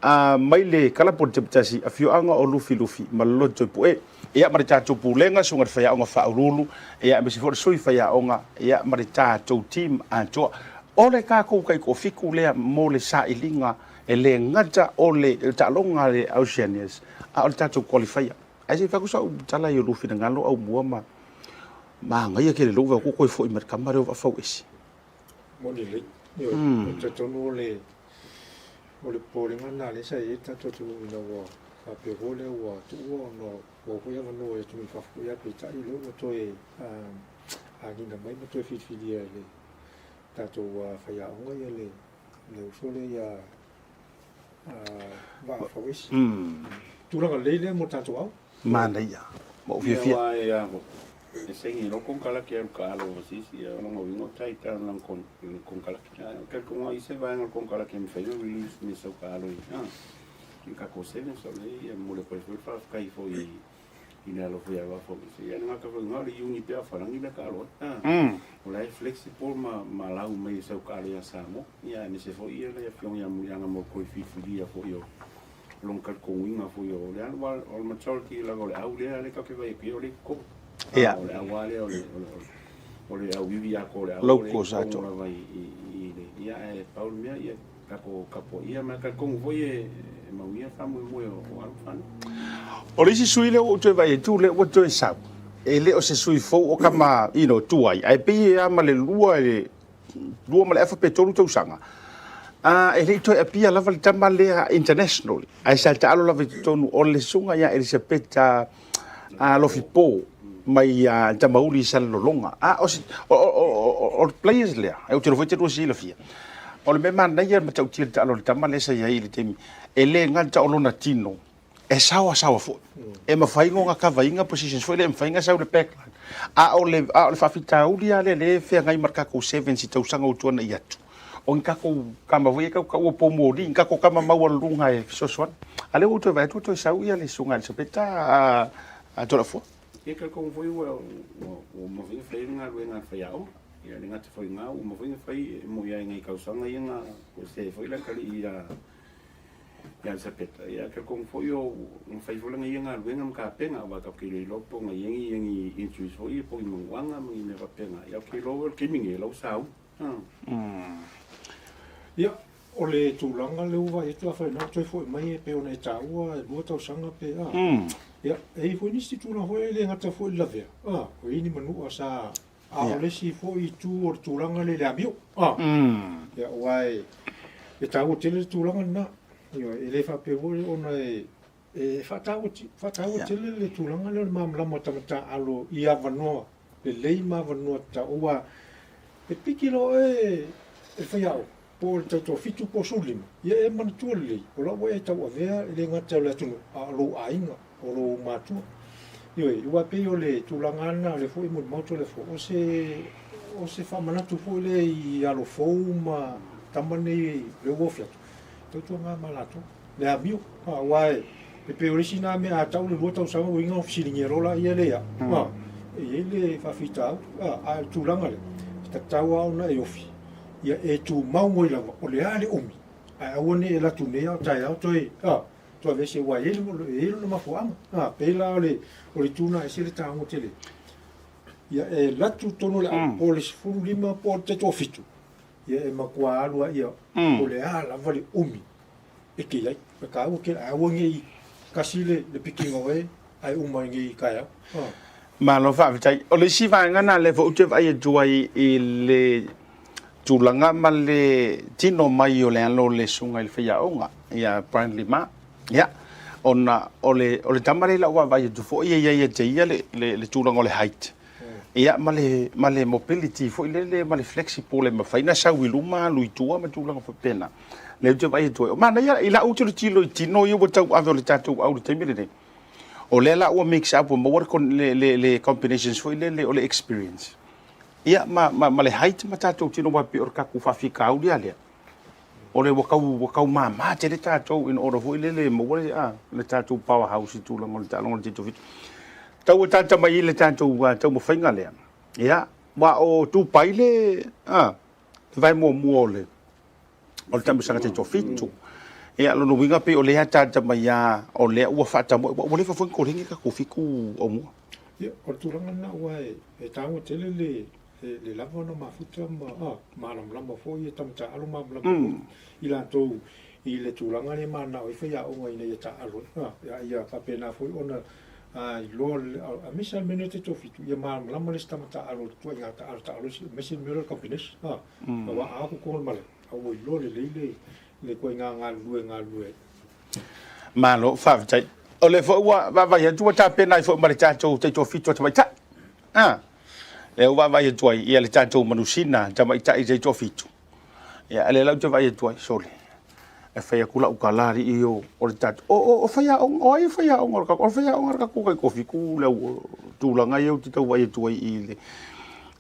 a, mai le kalapu o le Tepatasi, afioaga o Lufilufi ma Lotopue. Ia, ma le tatou Pulega, Susuga i le Faiaoga Faauluulu, ia, aemaise foi o le Sui Faiaoga, ia, ma le tatou team atoa. O le tatou taitoafitu lea mo le sailiga e le gata o le taaloga a le Oceanias, a o le tatou qualifier. Ae se i fai atu sau tala i lou finagalo aumua ma manaia tele lou vaai atu toe foi mai le tama lea o Vaafauese. Moni lelei. Ioe, ou te talitonu o le O le popolega lena lea sa i ai le tatou atunuu ina ua faapea foi lea ua tuua ona ua oo foi avanoa i atunuu i fafo, ia peitai o lea ua toe agiga mai ma toe filifilia e le tatou faiaoga ia le uso lea ia Vaa Fauesi. Tulaga lelei lea mo le tatou au. Manaia. Ma ou fiafia. Ia, e saini loa konekarate alu ka alo overseas, ia o lona uiga o tai tau lana konekarate. O talitonu i se vaega o le konekarate e mafai ona release me sau ka alo i tatou sevens o lea ia momoli atu ai foi le faafetai foi i le alo foi a Vaafauese. Ia le gata foi i lena o le Iuni pea o Falani lea ka alo ai. O la e flexible ma lau mai e sau ka alo ia Samoa. Ia aemaise foi ia le afioga ia Muliaga mo le toe filifilia foi o lona talitonuina foi o le alu o le majority lava o le au lea lea tatou te vaai atu i ai o lea i totonu. Ia. O le au lava lea o le o le auivi atoa o le au o lea i totonu lava i le ia ae pau le mea ia tatou tapuaia ma e talitonu foi e mauia le faamoemoe o alo ma fanau. O le isi sui lea ua ou toe vaai atu lea ua toe sau, e le o se sui fou o tama you know tuai ae pei e a ma le lua i le 2 ma le afa pe 3 tausaga, a, e le i toe apia lava le tama lea internationally, ae sa taalo lava i totonu o le susuga ia Elisapeta Alofipo mai Tamauli i Salelologa. A, o, o, o, o le players lea, ou te iloa foi e te lua silafia, o le mea manaia le matautia le taalo a le tama lea sa i ai i le taimi, e le gata o lona tino, e saoasaoa foi. E mafai ona kavaina positions foi lea, e mafai ona sau i le backline. A o le, a o le faafitauli lava lea lea e feagai ma le tatou sevens i tausaga ua tuanai atu, o ni tatou tama foi ia e tau taua po moli, ni tatou tama maualuluga e fesoasoani. A lea ua ou toe vaai atu ua toe sau ia le Susuga Elisapeta a Toleafoa. Ia talitonu foi ua ua uma foi ona fai le galuega a le faiaoga. Ia le gata foi i lena ua uma foi ona fai e moni lava i nai tausaga ia na se foi le atalii ia ia Elisapeta, ia talitonu foi o na fai foi lana ia galuega ma tapena, aua tatou te le iloa po o na i ai ni ni injuries foi ia po o ni manuaga ma ni mea faapena. Ia ou te iloa o le taimi nei o la ua sauni. Ia, o le tulaga lea ua vaai atu afai o lena ua toe foi mai e pei ona e taua e 2 tausaga pe a. Ia, e i ai foi nisi tulaga foi e le gata foi i le lavea, a, ua i ai ni manua sa A o le isi foi itu o le tulaga lea i le amio, a, ia, aua e, e taua tele le tulaga lena. Ioe, e le faapea foi ona e, e faataua, faataua tele le tulaga lea o le malamalama o tagata alo i avanoa lelei ma avanoa tatau, aua e piki loa oe e le faiaoga po o le tautoafitu po o 15, ia e manatua lelei, o la ua e tauavea e le gata o le atunuu, a o lou aiga. o lou matua. Ioe, aua e pei o le tulaga lava lena o lea foi e molimau atu le Atua, o se, o se faamanatu foi lea i alo fou ma tama nei lea ua ofi atu, tautuana ma latou, le amio. Aua e, e pei o le isi lena mea a tau le 2 tausaga ua iga ona fesiligia loa laia lea, a, e i ai le faafitauli. A, a o le tulaga lea, e tatau lava ona e ofi. Ia e tumau ai lava, o le a le umi, ae aua ne i alu atu nei a o taeao toe, a, toe aveese aua e i ai lona mafuaaga. A, pei la o le, o le itu lena e ese le taua tele. Ia e alu atu tonu le au, po o le 15 po o le taitoafitu, ia e matua alu lava ia, po o le a lava le umi e te i ai. E taua tele, ae aua ne i tasi le, le pikiga o oe ae uma ai nei i taeao. Malo faafetai. O le isi vaega lena lea foi ou te vaai atu ai i le tulaga ma le tino mai o le alo o le susuga i le faiaoga ia Brian Lima. Ia, ona o le, o le tama lea i lau vaavaai atu foi e i ai ia te ia le, le, le tulaga o le height. Ia, ma le, ma le mobility foi lele ma le flexible e mafai ona sau i luma alu i tua ma tulaga faapena. Lea ou te vaai atu ai. O manaia i lau tilotilo i tino ia ua tauave o le tatou au i le taimi lenei. O lea la ua mix up ua maua le, le, le combinations foi lele o le experience. Ia, ma, ma, ma le height ma tatou tino aua pei o le tatou faafitauli lava lea. O le ua tau, ua tau mama tele tatou in order foi lele e maua le, a, le tatou power house i tulaga o le taaloga o le taitoafitu. Tau ataata mai ai le tatou taumafaiga lea. Ia, aua o Dubai le, a, le vae muamua o le, o le taamilosaga taitoafitu. Ia, lona uiga pei o lea e ataata mai lava o lea ua faatamoe, ua leva foi ona koleni le tatou fitu aumua. Ia, o le tulaga lena aua e taua tele le, le lava ona mafuta ma malamalama foi ia tama taaalo malamalama foi i latou i le tulaga lea e mananao ai faiaoga ina ia taaalo ai. Ia faapena foi ona iloa aemaise lava le mea lenei o le taitoafitu ia malamalama le isi tama taaalo i le ituaiga taaalo taaalo aemaise le mea lea o le combination aua a o atu totonu o le malae a ua iloa lelei le ituaiga galulue e galulue ai. Malo faafetai. O lea foi ua vaavaai atu ua tapena ai foi ma le tatou taitoafitu a tamaitai. A, lea ua vaavaai atu ai, ia le tatou manusina tamaitai taitoafitu. Ia, lea la ou te vaai atu ai, sole, e fai atu lau tala alii o, o le tatou, o, o, o faiaoga, o ai e faiaoga o le tatou, o le faiaoga o le tatou taitoafitu le au tulaga ia ou te tau vaai atu ai i le,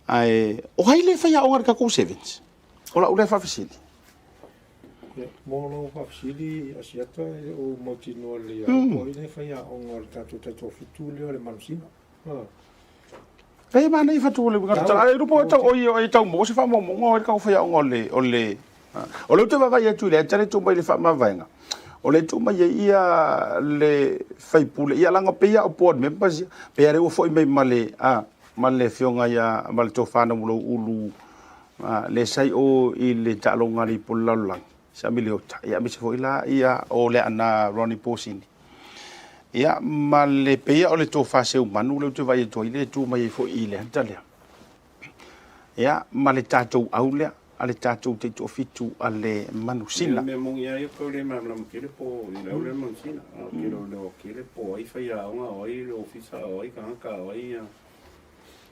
ae, o ai le faiaoga i le tatou sevens? O lau lea faafesili. Ia, mo lau faafesili Asiata, e le o mautinoa lelei lava po o ai le faiaoga o le tatou taitoafitu lea o le manusina. Pei e manaia fatu o le uiga tala ai lupo tau oi oi tau mo se faamaumauga o le kau faiaoga o le o le o le ou te vaavaai atu i le ata le tuu mai i le faamavaega o le tuu mai ai ia le faipule ia leaga pei a o board members ia pei a le ua foi mai ma le a ma le afioga ia ma le tofa Namulauulu a le sai o i le taaloga a le ipu o le lalolagi Sammy Leota ia aemaise foi la ia o Leaana Ronnie Posini Ia, ma le pei o le tofa seumanu lea ou te vaai atu ai, lea e tu mai ai foi i le ata lea. Ia, ma le tatou au lea, a le tatou taitoafitu a le manusina. Ia, mea moni lava ia, pau le malamalama tele po i le au lea manusina. A o ke leo tele po ai faiaoga, o ai le ofisa, o ai tagata, o ai ia,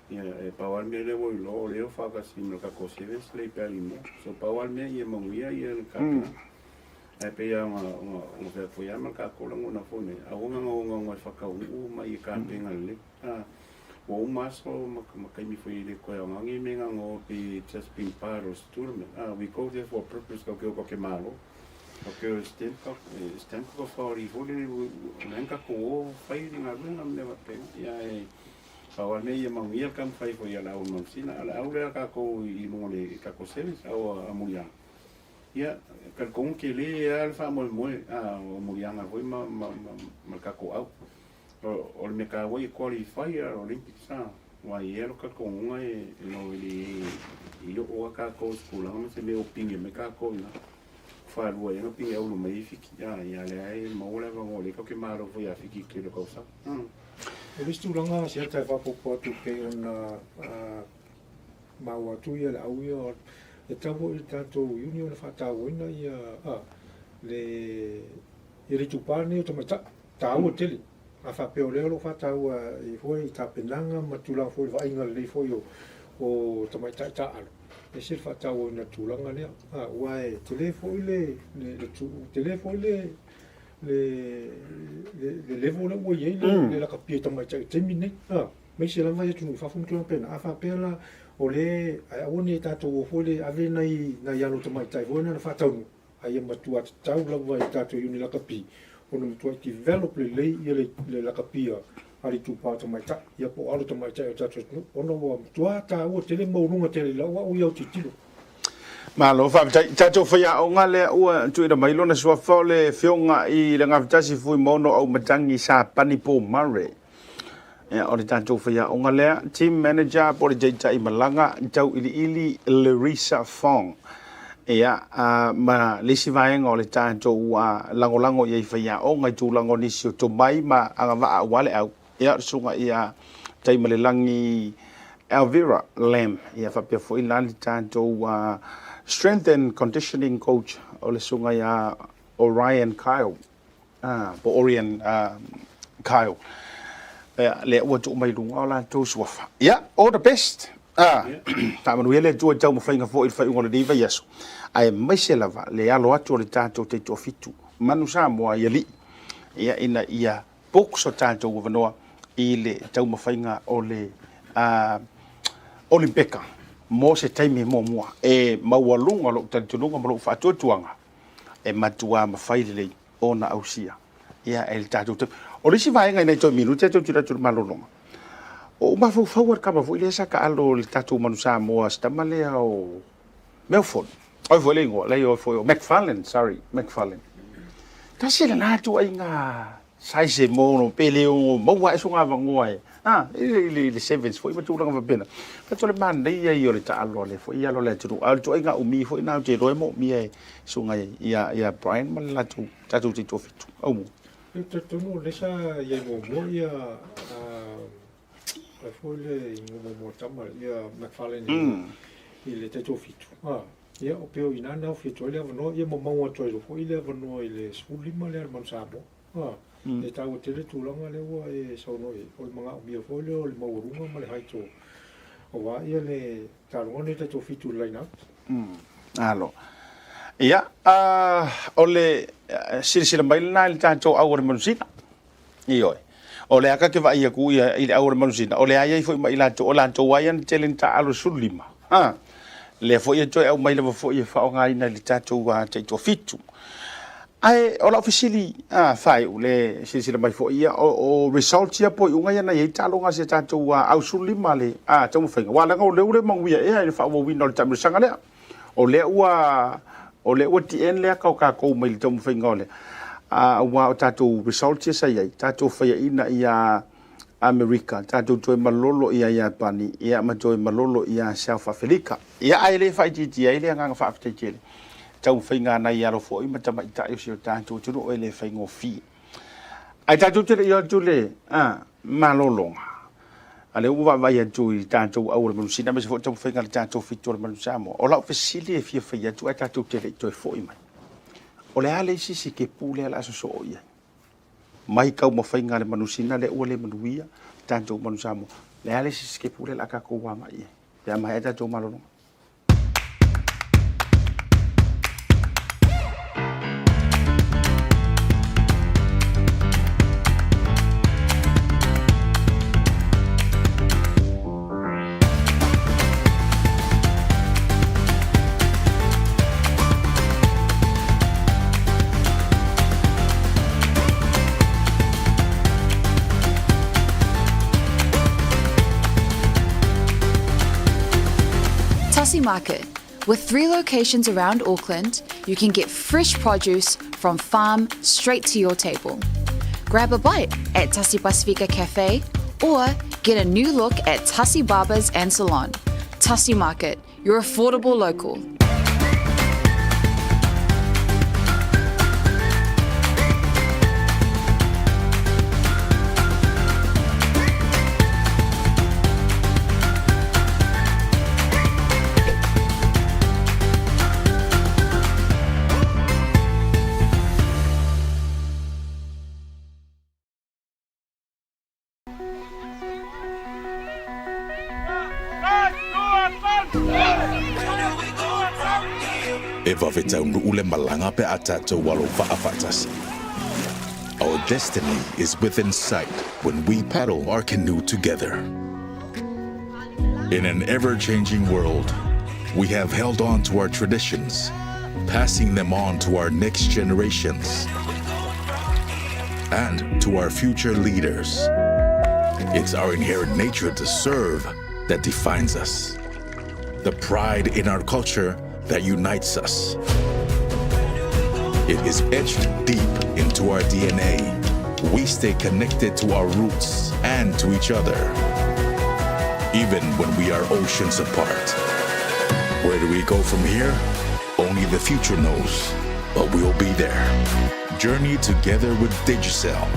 ia e pau lava le mea lea ua iloa o lea ua faatasi ma le tatou sevens le i Ballymoe. So pau lava le mea ia manuia ia le tapenaga. Ae pei lava ona ona fai atu foi lava ma le tatou lagona foi nei, aua na ogaoga e whakauu mai i kāpenga lelei. Ua uma aso ma, ma taimi foi e le toe aoga ni mea ngā ngō be just being part of the tournament. We go there for a purpose kau ke o ka ke mālo. Kau ke o stamp ka, stamp ka whaori foi le, le ka ko o whai ni ngā ruenga mea wapenga. Ia e, pau a mea ia manuia ka mwhai foi a la au mausina. A la au lea ka ko i lunga le ka ko series au a mulianga. Ia, e talitonu tele lava le faamoemoe, a, o muliaga foi ma, ma, ma, ma le tatou au. O, o le mea taua ia qualify a Olympics, a, aua e i ai lou talitonuga e, e no e le i oo lava tatou i se tulaga ma se mea ua pine mai tatou i ina. Faalua ea ona pine aulu mai ai Fiti, a, ia lea e maua le avanoa o lea tatou te malo foi ia Fiti i le tele o tausaga. O le isi tulaga Asiata e faaopoopo atu pei ona maua atu ia le au ia e tatau foi i le tatou union ona faatauaina ia le ia le itupa lenei o tamaitai taua tele a faapea o lea o lo o faataua i foi i tapenaga ma tulaga foi i le vaaiga lelei foi o o tamaitai taaalo e ese le faatauaina o le tulaga lea aua e tele foi le le tele foi le le le level lea ua i ai le lakapi a tamaitai i le taimi lenei aemaise lava i atunuu i fafo ma tulaga faapena. A faapea la o lea ae aua ne i tatou o foi lea e ave nai nai alo tamaitai foi na faataunuu, a ia matua tatau lava i tatou iuni lakapi ona matuai develop lelei ia le le lakapia a le itupa o tamaitai ia po o alo tamaitai o le tatou atunuu ona ua matua taua tele maualuga tele i lau au ia autitilo. Malo faafetai. Tatou faiaoga lea ua tuuina mai lona suafa o le Afioga i le Gafatasi Fuimaono Aumatagi Sapani Pomare. Ia, o le tatou faiaoga lea, team manager po o le taitai malaga tauiliili Larissa Fong. Ia, ma le isi vaega o le tatou lagolago i ai faiaoga i tulaga o nisi o tomai ma agavaa aua le au. Ia, o le susuga ia Taimalelagi Elvira Lam, ia faapea foi la le tatou strength and conditioning coach o le susuga ia Orion Kyle, po o Orion Kyle. Ia, lea ua tuu mai luga o latou suafa. Ia, all the best. Faamanuia le Atua i taumafaiga foi i le faaiuga o lenei vaiaso, aemaise lava le alo atu o le tatou taitoafitu Manu Samoa i alii, ia, ina ia book so tatou avanoa i le taumafaiga o le Olimpeka mo se taimi muamua e maualuga lou talitonuga ma lou faatuatuaga e matuā mafai lelei ona ausia ia e le tatou taimi. O le isi vaega i nai toe minute e toe tuli atu i le malologa, o ou mafaufau a le kama foi lea sa taalo i le tatou Manu Samoa, si tama lea o Melford, oi foi le igoa, leai oi foi o McFarlane, sorry, McFarlane. Tasi lena ituaiga size e mono pe le ono maua ae sona avanoa e, a, i le, i le, i le sevens foi ma tulaga faapena. Fai o le manaia ia o le taalo a le foi alo o le atunuu. A o le ituaiga umi foi na ou te iloa e moomia e susuga ia, ia Brian ma le latou, tatou taitoafitu. Aumu. Ou te talitonu o lea sa i ai muamua ia, a foi le igoa muamua o le tama ia McFarlane i le taitoafitu. A, ia o pei o i ina na ofi atu ai le avanoa, ia ma maua atu ai loa foi le avanoa i le 15 lea a le Manu Samoa. A, e taua tele le tulaga lea ua e saunoa i ai, o le manaomia foi lea o le maualuga ma le height o aua ia le taaloga lenei taitoafitu i le line out. Alo. Ia, o le silasila mai lena i le tatou au o le manusina. Ioe. O lea ta te vaai atu ia i le au o le manusina, o lea e i ai foi ma i latou, o latou lava ia na tele ina taaalo i le 15. A, lea foi e toe aumai lava foi e faaaogaina i le tatou taitoafitu. Ae o lau fesili faaiu, le silasila mai foi ia, o results ia po o iuga ia na i ai taaloga a si a tatou au 15 a le taumafaiga, aua leaga o lea ua le manuia ea i le faaauauina o le taamilosaga lea. O lea ua o lea ua the end le aka o tatou mai le taumafaiga o le aua o tatou results ia sa i ai, tatou faiaina ia Amerika, tatou toe malolo ia Iapani, ia ma toe malolo ia South Afelika. Ia ae le faaitiitia ai le agaga faafetai tele taumafaiga a nai alo foi ma tamaitai o si o tatou atunuu e le faigofie. Ae tatou te le i o atu le malologa, a lea ua vaavaai atu i tatou au o le manusina aemaise foi taumafaiga a le tatou fitu o le manu Samoa. O lau fesili e fia fai atu ae tatou te le i toe foi mai, o le a le isi sikepu lea o le a sosoo i ai mai taumafaiga a le manusina lea ua le manuia tatou manu Samoa? O le a le isi sikepu lea o le a tatou agai i ai pe a maea tatou malologa? Tassie Market. With three locations around Auckland, you can get fresh produce from farm straight to your table. Grab a bite at Tassie Pasifika Cafe or get a new look at Tassie Barbers and Salon. Tassie Market, your affordable local. E vave taunuu le malaga pe a tatou alo vaa faatasi. Our destiny is within sight when we paddle our canoe together. In an ever-changing world, we have held on to our traditions, passing them on to our next generations and to our future leaders. It's our inherent nature to serve that defines us. The pride in our culture that unites us. It is etched deep into our DNA. We stay connected to our roots and to each other, even when we are oceans apart. Where do we go from here? Only the future knows, but we'll be there. Journey together with Digicel.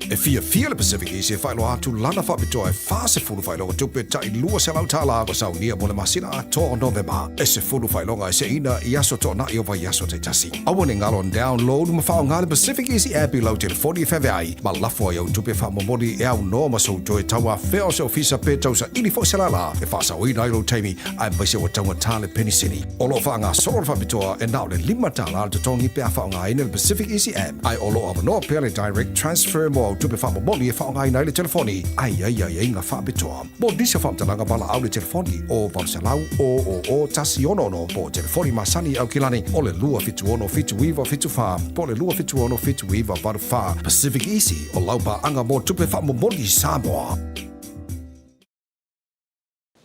E fiafia le Pacific Easy e faailoa atu lana faapitoa e 40 faailoga tupe tai $200 ua saunia mo le masina atoa o Novema. E 10 faailoga e seina i aso toonai o vaiaso taitasi. Aua ne galo download ma faaaoga le Pacific Easy app i lau telefoni e feaveai ma lafo ai au tupe faamomoli e aunoa ma sou toe tauafea o se ofisa pe tausaili foi se lala e faasaoina ai lou taimi aemaise ua taugata le penisini. O lo o faagasolo le faapitoa e na o le $5 le totogi pe a faaaogaina le Pacific Easy App, ae o lo o avanoa pea le Direct Transfer mo au tupe faamomoli e faaaogaina ai le telefoni ae i ai aiaiga faapitoa. Mo nisi o faamatalaga valaau le telefoni o 800 000 166 po o telefoni masani Aukilani o le 276 7974 po o le 276 7984. Pacific Easy o lau paaga mo tupe faamomoli i Samoa.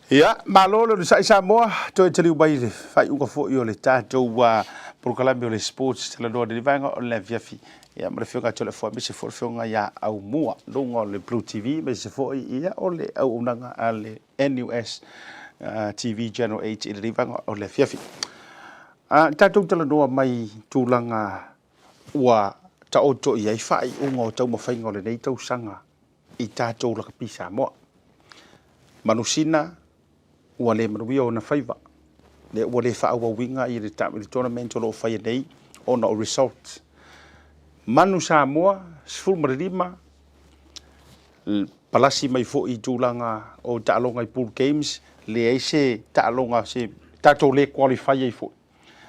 Ia, malo le onosai Samoa, toe taliu mai i le faaiuga foi o le tatou polokalame o le Sports Talanoa i lenei vaega o le afiafi. Ia, ma le Afioga ia Toleafoa aemaise foi le Afioga ia Aumua, luga o le Blue TV, aemaise foi ia o le auaunaga a le NUS TV Channel 8 i lenei vaega o le afiafi. Tatou talanoa mai tulaga ua taoto i ai faaiuga o taumafaiga o lenei tausaga i tatou lakapi Samoa. Manusina ua le manuia ona faiva, lea ua le faaauauina i le tournament o lo o faia nei ona o results. Manu Samoa, 15, palasi mai foi i tulaga o taaloga i pool games, leai se taaloga se tatou le qualify ai foi.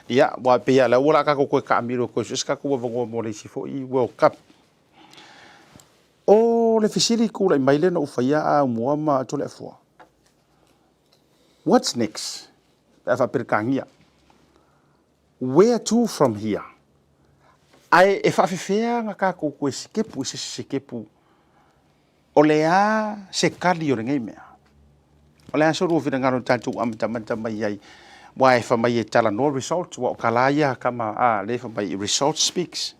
Ia, aua e pei lava o lea ua o le a tatou toe taamilo e toe sue se tatou avanoa mo le isi foi World Cup. O le fesili tulai mai lea na ou faia a Aumua ma Toleafoa, what's next? Pe a faa-Peretania, where to from here? Ae e faafefea ona tatou toe sikepu i se isi sikepu o le a se tali o lenei mea? O le a se lua finagalo i tatou amatamata mai ai, aua e fai mai e talanoa results, aua o tala ia a tama a lea e fai mai results speaks.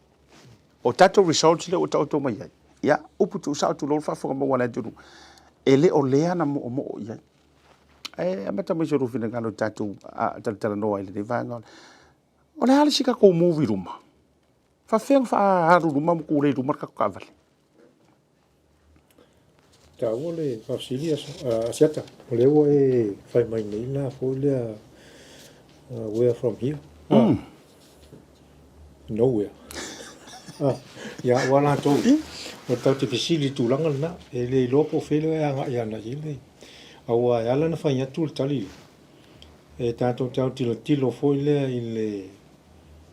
O tatou results lea ua taoto mai ai, ia, upu tuusao tulou le faafofoga maua a le atunuu, e le o lea na moomoo i ai. Ae amata mai so lua finagalo i tatou talatalanoa i lenei vaega. O le a le isi tatou move i luma? Faafefea ona faaalu i luma ma tulei i luma le tatou taavale? Taua le faafesili Asiata, o lea ua e fai mai nei la foi lea where from here? Nowhere. Ia, aua latou, o tatou te fesili i le tulaga lena, e le iloa po o fea lea e agai ana i ai le, aua e ala ona fai atu le tali lea, e tatou te autilotilo foi lea i le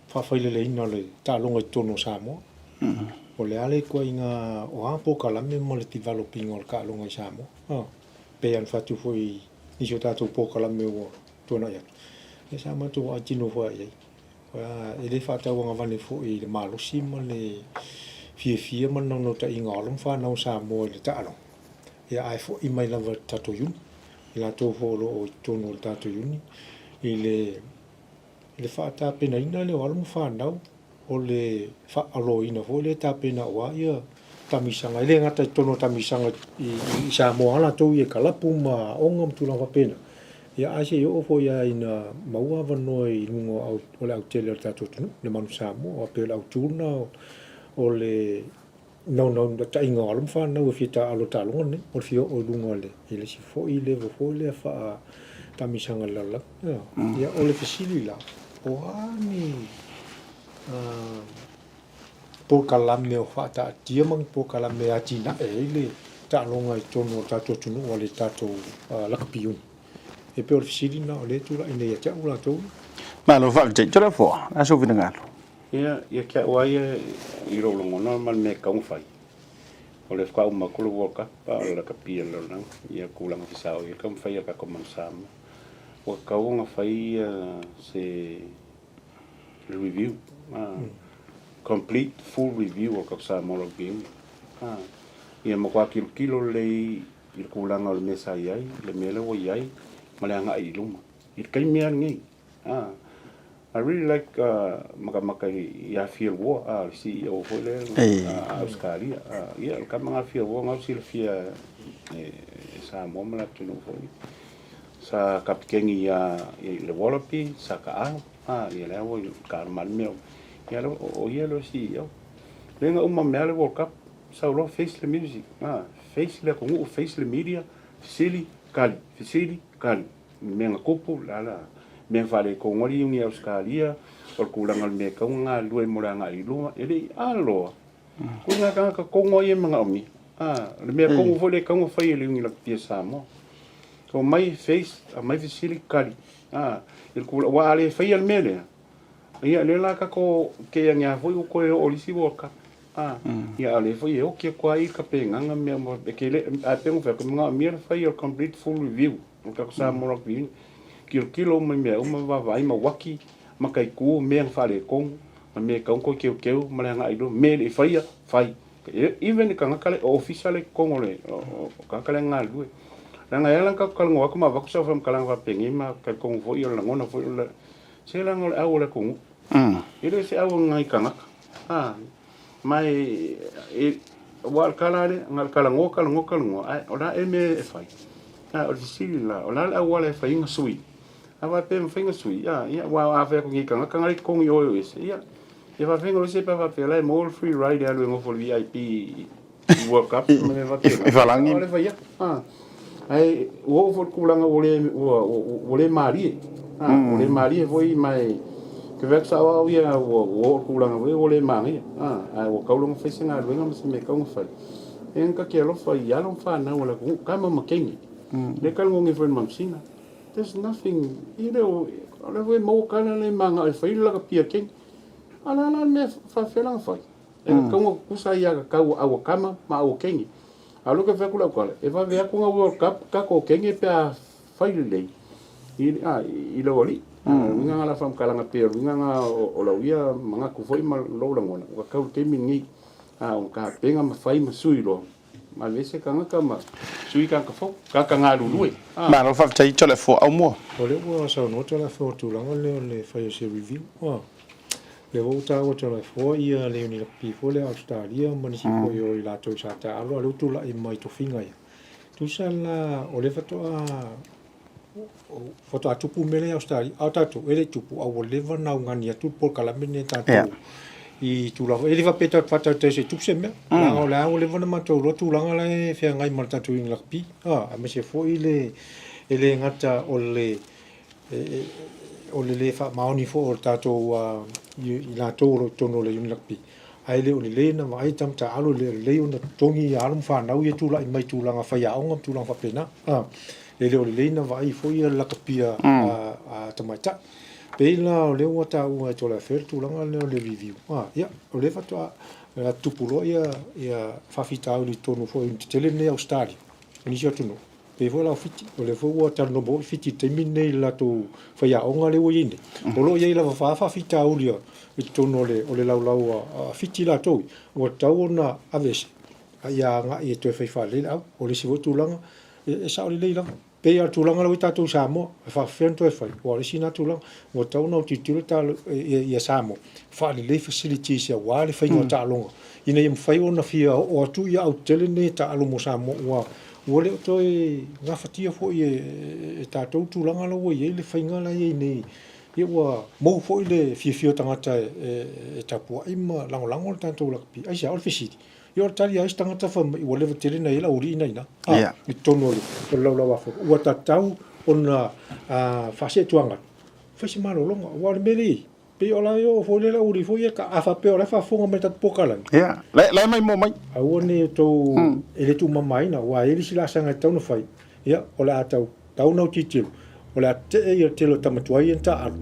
faafaileleina o le taaloga i totonu o Samoa. O le a le ituaiga, o a polokalame ma le develop ina o le taaloga i Samoa. E pei ona fai atu foi i nisi o tatou polokalame ua tuanai atu, ia sa matou vaai tino foi i ai. E le faatauagavale foi i le malosi ma le fiafia ma le naunautaiga o alo ma fanau o Samoa i le taaloga, ia ae foi mai lava i le tatou iuni, i latou foi o lo o i totonu o le tatou iuni, i le i le faatapenaina lea o alo ma fanau, o le faaaloina foi lea e tapena aua ia taamisaga, e le gata i totonu o taamisaga i Samoa lava latou ia i kalapu ma aoga ma tulaga faapena, ia ae se i oo foi lava ina maua avanoa i luga o le autele o le tatou atunuu, le Manu Samoa, aua pei o le autu lena o le naunautaiga o alo ma fanau e fia taaalo i le taaloga lenei, o le fia oo i luga i le isi foi level foi lea faa-taamisaga i le lalolagi. Ia, o le fesili la, o a ni polokalame o faataatia ma ni polokalame e atinae ai le taaloga i totonu o le tatou atunuu a le tatou lakapi iuni? E pei o le fesili lena o lea e tulai nei ia te au latou. Malo faafetai. Toleafoa, o le a sou finagalo? Ia, ia te au lava ia i lou lagona ma le mea e tatau ona fai, o le faatoa uma atu le World Cup a o le lakapi a le lalolagi, ia tulaga fesao i ai le taumafai a le tatou Manu Samoa. Ua tatau ona fai se review, complete full review o le tatou Samoa Rugby Union. Ia matua tilotilo lelei i le tulaga o le mea sa i ai, le mea lea ua i ai ma le agai i luma i le taimi lava lenei. I really like makamaka ia Phil Waugh, le CEO foi lea a Ausetalia. Ia, o le tama lena a Phil Waugh na ua silafia e Samoa ma le atunuu foi. Sa kapikeni i le Wallaby, sa taalo, ia lea ua taalo ma le mea. Ia o ia le CEO. Lea na uma mea le World Cup, sau loa face le music, face le atunuu, face le media, fesili, tali, fesili, tali. Mea na tupu, le a la mea na faaletonu ai le Iuni Ausetalia, o le tulaga o le mea e tatau ona galulue mo le agai i luma, e le i aloa. Ko ngā tāngata tonu ai e manaomia. A, o le mea tonu foi lea e tatau ona fai e le Iuni Lakapia Samoa. Omai face, aumai fesili, tali. A, i le tulaga, aua a le faia le mea lea, ia lea la tatou te ane lava foi ua toe oo i le isi World Cup. A, ia a o lea foi e oti atu lava i tapenaga mea uma, e te le, ae pei ona fai atu, e manaomia le fai o le complete full review. O tatou Samoa Rugby Union, tilotilo uma i mea uma, vaavaai ma uaki, mataitu, mea na faaletonu, ma mea e tatau ona toe teuteu ma le agai i luma, mea e le i faia, fai. Even le tagata le ofisa le i totonu o le tagata lea e galulue. Leaga e ala ona tatou talanoa atu ma avatu sau faamatalaga faapenei ma talitonu foi o le lagona foi o le, se leaga o le au o le atunuu. E le o se au o ni nai tagata. Ma e, aua o le tala lava lea, na o le talanoa, talanoa, talanoa, ae o le a ea le mea e fai? A, o le fesili la, o le a le auala e fai ai na sui? A faapea e mafai na sui, a, ia, aua a fai atu nei i tagata na e totogi i o e o ese, ia, e faafefea ona o ese pe a faapea o la e maua le free ride e alu e nofo i le VIP i World Cup ma mea faapena. I Falagi. O le fai atu, a, ae ua oo foi i le tulaga ua le, ua le malie, a, ua le malie foi ma e, te vaai atu sao au ia ua oo i le tulaga foi ua le manaia, a, ae ua tatau loa ona fai se galuega ma se mea e tatau ona fai. E na ta te alofa i alo ma fanau a le atunuu, tama ma teine. Lea e talanoa nei foi i le Manusina. There's nothing, e le o, o lea foi e maua tala le manao e fai le lakapia keni. A la la le mea faafefea la ona fai. E tatau ona tutusa ia tatau a aua tama ma aua teine. A o lea ou te fai atu lau tala, e vave atu ona World Cup tatou teine pe a fai lelei i lau alii. O le uiga lena o lau faamatalaga pei o le uiga lena o lau ia manatu foi ma lou lagona, ua tatau i le taimi lenei ona tapena ma fai ma sui loa ma aveese tagata ma sui tagata fou, tagata galulue. Malo faafetai Toleafoa Aumua. O lea ua saunoa Toleafoa i le tulaga lea o le fai o se review. Lea foi ua taua Toleafoa ia le Unilakpi foi lea Ausetalia ma nisi foi o i latou sa taaalo a o lea ua tulai mai tofiga ia. Tusa la o lea faatoa faatoa tupu mea lea i Ausetalia, a o tatou e le i tupu a ua leva ona augani atu le polokalame lenei a tatou i tulaga foi. E le faapea tatou te faataitai se i tupu se mea, leaga o lea ua leva ona matou iloa tulaga la e feagai ma le tatou Unilakpi, aemaise foi le e le gata o le o le le faamaoni foi o le tatou i latou o lo o i totonu o le Unilakpi, ae le o lelei ona vaai tama taaalo, e le o lelei ona totogi alo ma fanau ia e tulai mai i tulaga faiaoga ma tulaga faapena. E le o lelei ona vaai foi le lakapia a tamaitai. Pei la o lea ua taua e Toleafoa le tulaga lea o le review, ia, o lea faatoa tupu loa ia faafitauli i totonu foi o iuni tetele nei a Ausetalia ma nisi o atunuu. Pei foi la o Fiti, o lea foi ua talanoa mai foi Fiti i le taimi lenei i le latou faiaoga lea ua i ai nei. O lo o i ai lava fa faafitauli i totonu o le, o le laulau a Fiti latou ia, ua tatau ona aveese, a ia agai e toe fai faalelei le au. O le isi foi tulaga, e sao lelei lava. Pei lava o le tulaga la ua i ai tatou i Samoa, e faapefea ona toe fai, aua o le isi lena tulaga, ua tatau ona autilotilo ia Samoa, faalelei facilities aua le faiga o taaloga, ina ia mafai ona fia oo atu ia au tetele nei e taaalo mo Samoa, ua Ua le o toe gafatia foi e tatou tulaga la ua i ai le faiga la e i ai nei. Ia ua mou foi le fiafia o tagata e tapuai ma lagolago le tatou lakapi. Aisea? O le fesili, ia o le tali a isi tagata fai mai ua leva tele ona i ai le aualii na i ina, i totonu o le Laulau-a-Fono. Ua tatau ona faaseetuaga, fai se malologa, aua o le mea lea e i ai, Pei o la e oo foi lea le aualii foi ia, a faapea o la e faafofoga mai i le tatou polokalame. Ia, la e maimoa mai. Aua ne i outou e le tuumamaina, aua e i ai le isi laasaga e tatau ona fai, ia, o le a tau tau ona tilotilo, o le a tetee ia le tele o tama tuai ia na taaalo,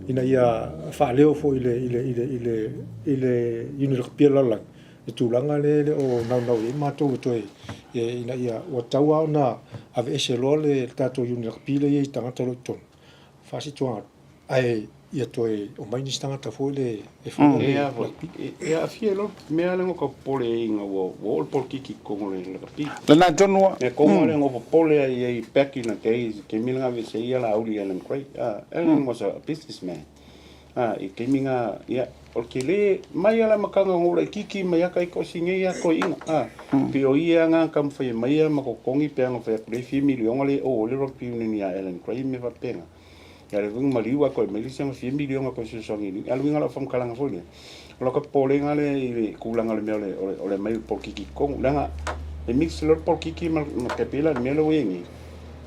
ina ia faaleo foi i le, i le, i le, i le, i le Iuni Lakapi a le Lalolagi, le tulaga lea e le o naunau i ai matou e toe, ina ia, ua tatau lava ona aveese loa le tatou Iuni Lakapi lea e i ai i tagata o lo o i totonu, faasituaga. Ae. Ia toe omai nisi tagata foi le e faia le rugby. E aafia ai loa le mea lea na ka popole ai ina ua oo le polokiki i totonu o le lakapi. Lena tonu lava. Mea tonu lava lea na ou popole ai i ai back in the days i taimi na aveese ai Laauli i Allan Gray. Allan was a businessman. I taimi na, ia, o le tele mai lava le amataga na ou laitiiti mai lava taita o si nei lava toeaina. Pei o ia na taumafai mai ma totogi pe a na fai atu le fia miliona lea e ou ai le rugby union ia Allan Gray ma mea faapena. Ia le uiga maliu a toe mai le isi ana fia miliona toe fesoasoani i a le uiga o lau faamatalaga foi lea, o lau popolega lea i le tulaga o le mea o le aumai o le polokiki i totonu leaga e mix loa le polokiki ma le pei la o le mea lea ua i ai nei,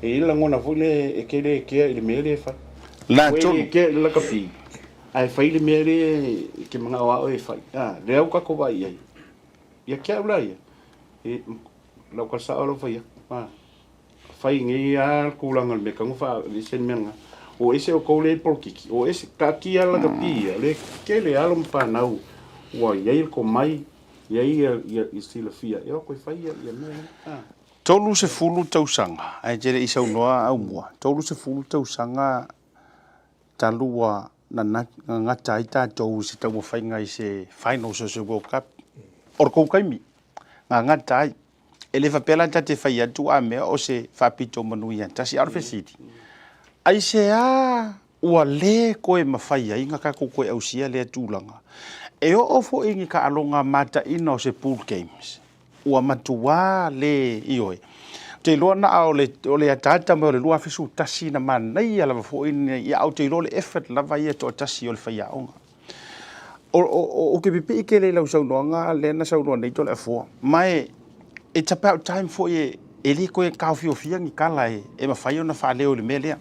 e i ai le lagona foi lea e te le kea i le mea lea e fai. La Ua e le kea i le lakapi ae fai le mea lea e te manao lava oe e fai. A, lea ua tatou vaai i ai. Ia te au la ia, e lau tala sao lau fai atu. A. Fai nei a le tulaga o le mea e tatau ona faaese le mea lena. O ese outou lea e polokiki, o ese, taatia lakapi ia, le tele alo ma fanau ua i ai le tomai, i ai ia silafia e o toe fai ia mea ia. 30 tausaga, ae te le i saunoa Aumua, 30 tausaga talu ua gagata ai tatou i se taumafaiga i se finals o se World Cup. O le tou taimi, gagata ai. E le faapea la ta te fai atu a mea o se faapito manu ia tasi, a o le fesili, aisea ua le toe mafai ai ona tatou toe ausia lea tulaga? E oo foi i ni taaloga mataina o se pool games, ua matua le ioe. Ou te iloa na o le, o le ataata mai o le 2011 na manaia lava foi, ia, ou te iloa le effort lava ia toatasi o le faiaoga. Ou te pipii tele i lau saunoaga lea na saunoa nei Toleafoa, ma e it's about time foi e, e le toe taofiofia ni tala e, e mafai ona faaleo i le mea lea.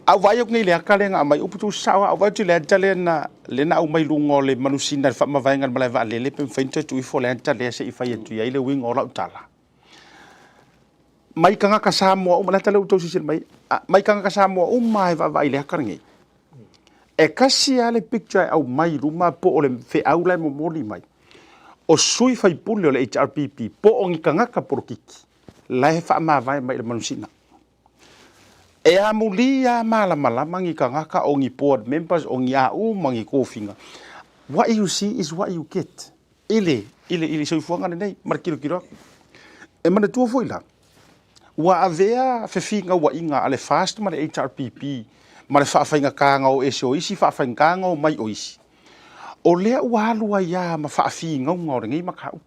A ou vaai atu nei i le ata lea na aumai, upu tuusao lava, a ou vaai atu i le ata lea na, lea na aumai i luga o le manusina i le faamavaega i le malae vaalele pe mafai ona toe tuu ifo le ata lea se i fai atu i ai le uiga o lau tala. Mai tagata Samoa uma, le ata lea ua outou silasila mai ai, mai tagata Samoa uma lava e vaavaai i le ata lenei. E tasi lava le picture e aumai i luma po o le feau la e momoli mai, o sui faipule o le HRPP po o ni tagata polokiki la e faamavae mai i le manusina. E amuli lava malamalama ni tagata o ni board members o ni a uma ni tofiga, what you see is what you get i le, i le, i le soifuaga lenei ma le tilotilo atu. E manatua foi la, Ua avea fefinauaiga a le FAST ma le HRPP ma le faafaigataga o ese o isi faafaigataga o mai o isi. O lea ua alu ai lava ma faafinauga o lenei mataupu.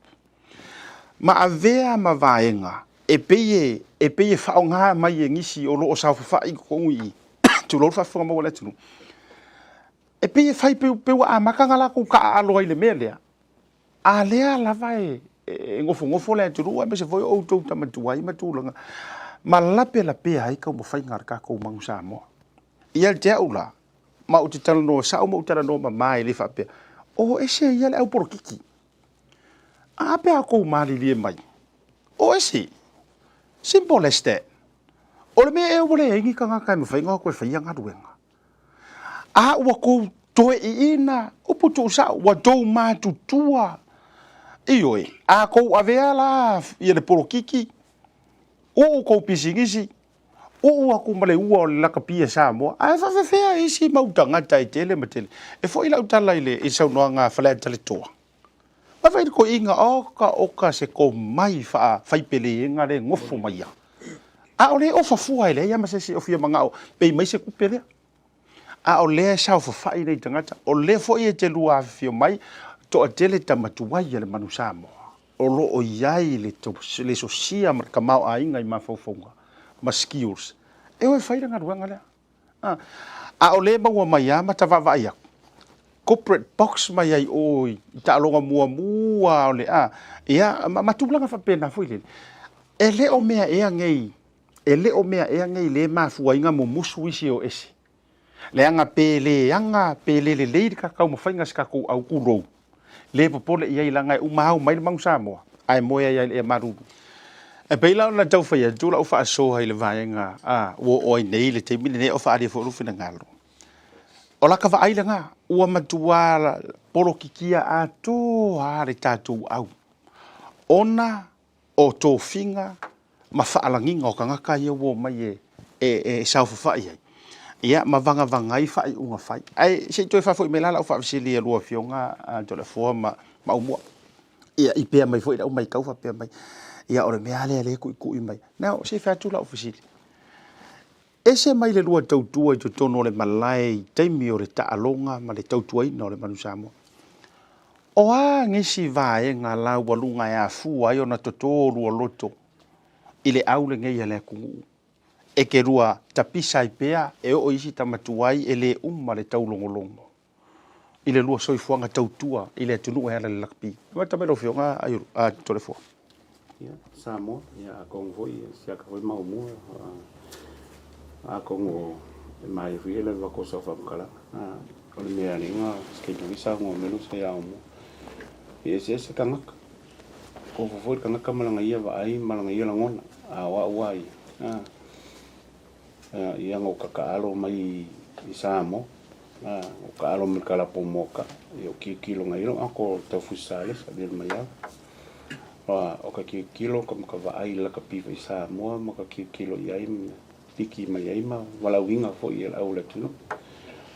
Ma avea ma vaega e pei e, e pei e faaaoga mai e nisi o lo o saofafai i totonu i i, tulou le faafofoga maua a le atunuu, e pei e fai pei, pei ua amata ona latou taaalo ai i le mea lea, A lea lava e nofonofo le atunuu aemaise foi o outou tama tuai ma tulaga ma lapelapea ai taumafaiga a le tatou Manu Samoa. Ia te au la, ma ou te talanoa sao ma ou talanoa mama e le faapea, o ese ia le au polokiki. A pe a kou malilie mai, o ese. Simple as that. O le mea ea ua leai ni tagata e mafai ona o atu e faia galuega. A ua kou toe iina, upu tuusao, ua tou matutua. Ioe, a kou avea la ia le polokiki, uu kou pisinisi, uu aku ma le ua o le lakapi a Samoa, ae faafefea isi mau tagata e tele ma tele. E foi lau tala i le saunoaga a Faleata Letoa. Mai fai le toeaina, oka oka se komai faafaipeleega le nofo mai ia. A o lea e ofa fua e leai lava ma se isi o fia manao pay mai se tupe lea. A o lea e saofafai nei tagata, o lea foi e te lua afifio mai, toatele tama tuai a le manu Samoa o lo o i ai le, le sosia ma le tamaoaiga i mafaufauga ma skills e o e fai le galuega lea. A o lea e maua mai lava ma ta vaavaai atu, corporate box mai ai o i taaloga muamua o le a, ia, ma tulaga faapena foi lele. E le o mea ea nei, e le o mea ea nei le mafua ai ona mumusu isi e o ese. Leaga pe leaga, pe le lelei le taumafaiga a si tatou au tulou, le popole i ai leaga e uma ao mai le Manu Samoa, ae moe ai lava i le ea malulu. E pei la ona tau fai atu lau faasoa i le vaega a ua oo ai nei i le taimi lenei o faaalia foi lou finagalo. O laka vaai lena, ua matua polokikia atoa lava le tatou au ona o tofiga ma faalagiga o tagata ia ua omai e saofafai ai. Ia, ma vagavaga ai faaiuga fai. Ae se i toe faafoi mai la lau faafesili i a lua afioga a Toleafoa ma Aumua. Ia, i pea mai foi lau maitau faapea mai, ia o le mea lava lea lea e tuitui mai. Now, se i fai atu lau fesili. Ese mai le lua tautua i totonu o le malae i taimi o le taaloga ma le tautuaina o le Manu Samoa. O a nisi vaega laualuga e afua ai ona toto lua loto i le au lenei a le atunuu e te lua tapisa ai pea e oo i isi tama tuai e le uma le taulogologo i le lua soifuaga tautua i le atunuu e ala i le lakapi. Amata mai lau Afioga a Toleafoa. Ia, Samoa, ia atonu foi siaka foi Maomua, atonu e maea foi e le avatu o sau faamatalaga. O le mea alii na se taimi foi saunoa mai lou sa ia Aumua, e eseese tagata. Tofu foi le tagata ma lana ia vaai ma lana ia lagona, a o au lava ia, ia na ou takaalo mai i Samoa, ou taalo mai le kalapo moka, ia ou tilotilo nai lou uncle Taufusi Salesa, le mai au. O ka tilotilo ma ka vaai i le lakapi foi i Samoa ma ka tilotilo i ai ma piki mai ai ma valaauina foi e le au o le atunuu.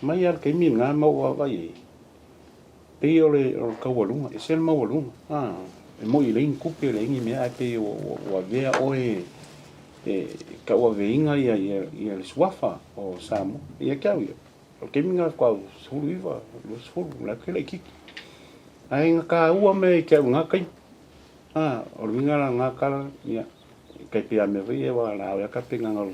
Mai lava i le taimi lena ma ou vaavaai i ai, Pei o le taualuga, e ese le maualuga, e moi e leai ni tupe, e leai ni mea, ae pei ua avea oe e tauaveina le suafa o Samoa. Ia te au ia, o le taimi lena faatoa 19, 20, o la e tele laitiiti. Ae na taua mea ia te au i na taimi. O le uiga la o lena tala, ia, e tai pei a mea foi ia, aua la oe lava tapenaga o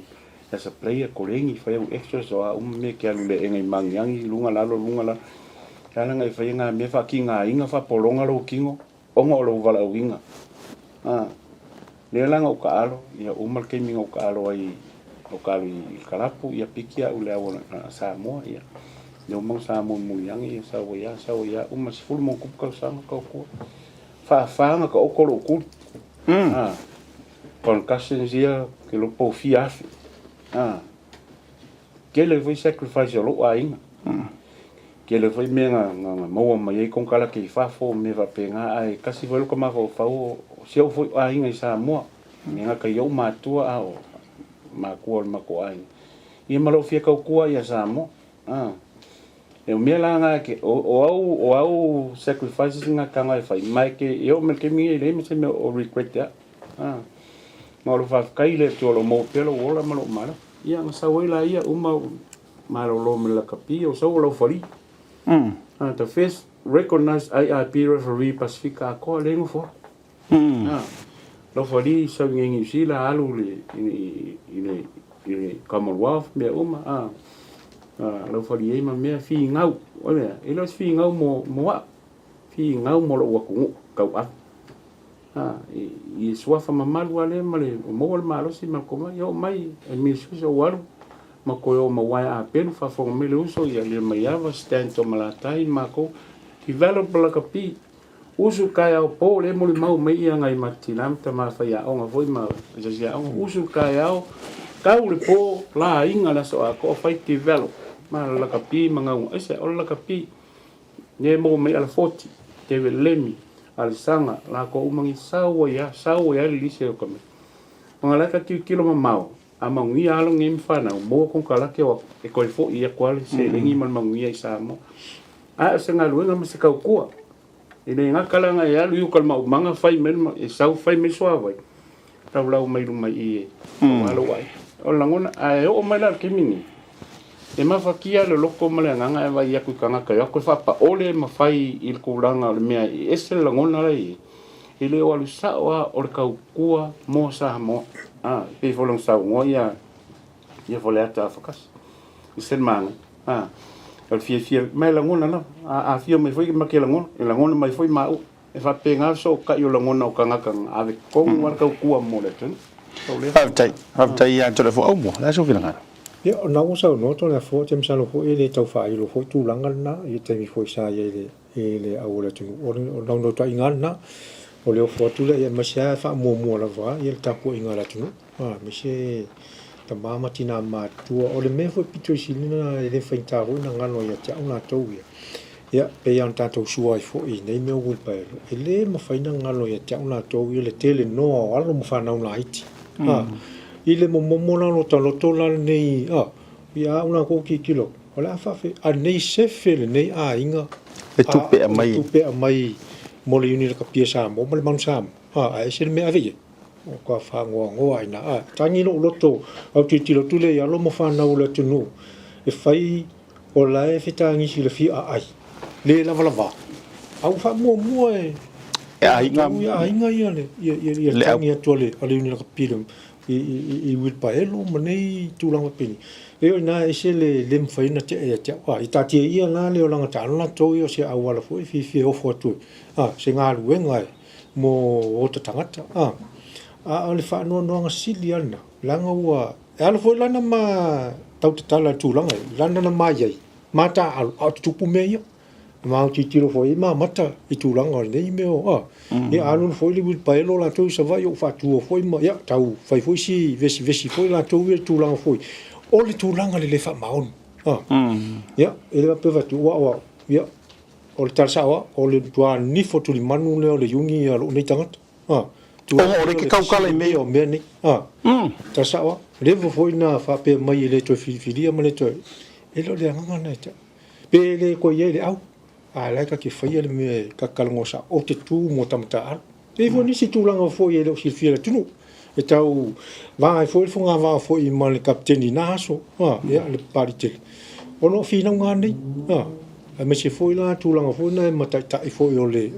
as a player, koleni, fai au extras o a uma mea e te alu i le aega i Magiagi, luga lalo, luga lalo. E ala ona e faia na mea faatigaina, faapologa lou tino ona o lou valaauina. A, lea la na ou taalo, ia uma le taimi na ou taalo ai, ou taalo i le kalapu, ia piki au i le au a Samoa, ia lea uma na Samoa muliage, ia sau ai lava, sau ai lava, uma 10+ tausaga tautua. Faafa ona taoto lou tuli. A, concussions ia, ke iloa po o fia afe. A, tele foi sacrifice a lou aiga. Tele foi mea na, na, na maua mai ai konekarate i fafo, mea faapena, ae tasi foi lota mafaufau, o si ou foi aiga i Samoa, e gata i ou matua a o matua o le matou aiga. Ia ma lou fia tautua ia Samoa. A. E o mea la na ke, o, o au, o au sacrifices na tanga e fai, mai ke, e o me le taimi e leai ma se mea o regret ea. A. Ma o lou faafetai i le Atua o lo o maua pea lou ola ma lou malo. Ia, na sau ai laia uma malolo ma le lakapi, o sau o Laufali. The first recognized IRB referee Pasifika atoa lea e nofo atu. Laufali sau i Niu Sila alu i le i le Commonwealth mea uma. Laufali ai ma mea finau. O le a, e le o se finau mo au, finau mo lou atunuu tauave. I suafa mamalu lava lea ma le maua le malosi ma le tomai, e oo mai e misusa ua alu ma toe oo ma uaea apelu faafofoga mai le uso ia Lemaiava, Stan Tomalatai ma matou develop lakapi usu taeao po lea e molimau mai ia nai ma tina ma tama faiaoga foi ma asiasi aoga usu taeao tau le po laiga le aso atoa fai develop ma lakapi ma gauga aisea o le lakapi Ne maua mai Alafoti, David Lemi, Alesanga, lakou uma ngi sau ai a, sau ai a le lisi o ka mea. Ona la ka tilotilo mamao, a manuia alo nei ma fanau, maua konekarate o e toe foi atu a le seleni ma le manuia i Samoa. Ae o se galuega ma se tautua. E le gata la ona e alu i uka i le maumaga fai mai le, e sau fai mai le suavai, laulau mai luma i i aua lou aiga. O le lagona, ae oo mai la i le taimi lenei, e mafatia le loto ma le agaga e vaai atu i tagata e o atu e faapaole ma fai i le tulaga o le mea e ese le lagona la e i ai, e le o alu sao lava o le tautua mo Samoa. A, e pei foi ona saunoa ia ia Faleata Afakasi, e ese le manaia. A, o le fiafia, ma e lagona lava, a afio mai foi ma te lagona, e lagona mai foi maua. E faapena le sootai o lagona o tagata na ave tonu lava le tautua mo le atunuu. Faafetai, faafetai ia Toleafoa Aumua. O le a sou finagalo? Ia, o lena ua saunoa Toleafoa, ou te masalo foi e le tau faailo foi tulaga lena i le taimi foi sa i ai i le au o le atunuu. O le naunautaiga lava lena, o le ofo atu lea, aemaise lava e faamuamua lava le tapuaiga a le atunuu, aemaise tama ma tina matutua. O le mea foi pito i sili lena e le faigata foi ona galo ia te au latou ia. Ia, pei lava ona tatou sua ai foi i nei mea o uilipaelo, e le mafai ona galo ia te au latou ia le tele noa o alo ma fanau laiti. A, i le momomo la o lota loto la lenei, a, Ia, a una kou tilotilo, o le a faafe, a nei sefe lenei aiga Le tupe e aumai. Le tupe e aumai mo le Iuni Lakapi a Samoa ma le Manu Samoa, a, ae ese le mea e ave i ai. O ka faanoanoa ai ina, a, tagi lou loto, au tilotilo atu lea i alo ma fanau o le atunuu, e fai o la e fetagisi i le fia aai, le lavalava, a ua faamuamua e E aiga. Aiga ia le, ia, ia, ia le tagi atu a le, a le Iuni Lakapi i uilipaelo ma nei tulaga faapeni. E oo ina ese le le mafai ona tea ia te au. A, i taatia ia la le olaga taalo latou ia o se auala foi e fiafia e ofo atu ai, a, se galuega e mo ota tagata, a. A o le faanoanoaga sili lava lena, leaga ua, e ala foi lana ma tautatala i le tulaga ia, lana na ma i ai, ma taaalo, a o tutupu mea ia. Ma ou tilotilo foi i ai ma amata i tulaga o lenei mea o, a, ia alualu foi le uilipaelo latou i Savaii o faatua foi ma, ia, tau fai foi si vesivesi foi latou ia i tulaga foi o le tulaga le le faamaoni. A, ia, e le faapea fai atu, aua o au, ia, o le tala sao lava, o le matua nifo tulimanu lea o le iuni a lou nei tagata. A, Ona o lea e te tautala i mea o mea nei. A, tala sao lava, leva foi na faapea mai e le toe filifilia ma le toe, e le o le agaga lena ia te au. Pe le toe i ai le au, a o la e ta te faia le mea e ta te talanoa sao, ou te tu mo tama taaalo. E i ai foi nisi tulaga foi e le o silafia e le atunuu, e tau va ai foi le fogavaa foi ma le kapeteni i na aso, a, ia, le Papalii tele, ona o finauga lava nei, a, aemaise foi la tulaga foi na e mataitai foi o le,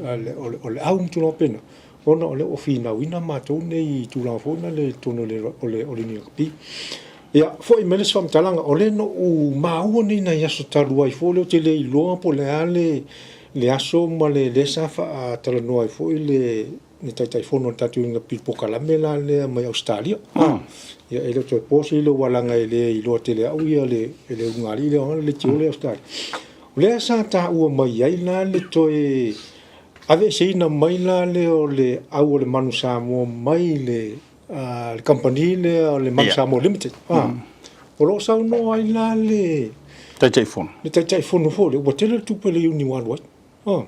o le au ma tulaga faapena, ona o lea ua finauina matou nei i tulaga foi na le i totonu o le Iuni Lakapi. Ia, foi mai le isi faamatalaga, o lea na ou maua nei nai aso talu ai foi lea ou te le iloa po o le a le, le aso ma le lea sa faatalanoa ai foi le, le Taitaifono o le tatou Iuni Lakapi i le polokalame la lea mai Ausetalia. Ia, e le o toe po se lilo aua leaga e le iloa tele e au ia le, le ulugalii lea o le leitio lea i Ausetalia. O lea sa taua mai ai la le toe aveeseina mai la lea o le au o le Manu Samoa mai le le kamupani lea o le Manu Samoa Limited. O lo o saunoa ai la le Taitaifono. Le Taitaifono foi lea, ua tele le tupe a le Iuni ua alu ai.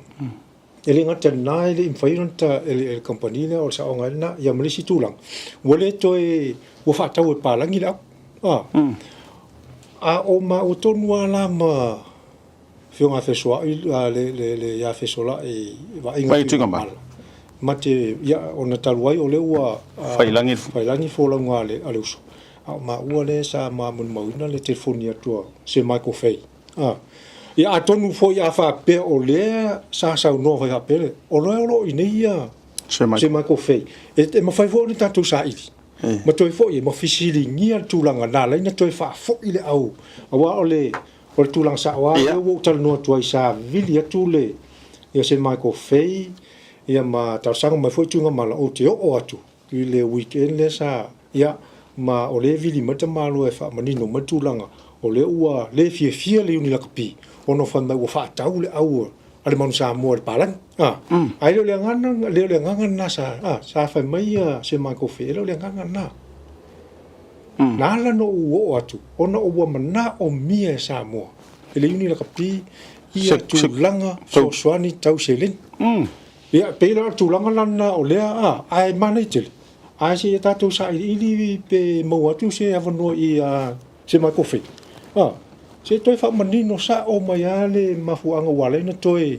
E le gata i lena, e le i mafai ona ta, e le kamupani lea o le saoga ai lena, ia ma le isi tulaga, ua le toe, ua faatau e palagi le au. A o maua tonu lava la ma Afioga Fesoa'i, le ia Fesolai Vaaiga Tuigamala, ma te, ia, ona talu ai o lea ua Faiilagi Faiilagi folauga a le, a le uso, a o maua lea sa ma molimauina le telefoni atu a Sir Michael Fay. A, ia, atonu foi a faapea o lea sa saunoa fai faapea le, o lea o lo o i inei ia Sir Michael. Sir Michael Fay. E, e mafai foi ona tatou saili ma toe foi ma fesiligia le tulaga na ala ai ona toe faafoi le au, aua o le, O le tulaga sao lava lea ua ou talanoa atu ai, sa vili atu le ia Sir Michael Fay ia ma talosaga mai foi Tuigamala ou te oo atu i le weekend lea sa ia ma o lea e vili mai le tamaloa e faamanino mai le tulaga o lea ua le fiafia le Iuni Lakapi ona fai mai ua faatau le au a le Manu Samoa i le palagi. A, ae le o le agaga, le o le agaga lena sa, a, sa fai mai ia Sir Michael Fay, e le o le agaga lena. Na ala ona ou oo atu, ona ua manaomia e Samoa, e le Iuni Lakapi, ia tulaga fesoasoani tau seleni. Ia, e pei la o le tulaga la lena o lea, a, ae manaia tele, ae se i tatou sailiili pe maua atu se avanoa i a se Michael Fay, a, se i toe faamanino sao mai lava le mafuaaga ua ala ai ona toe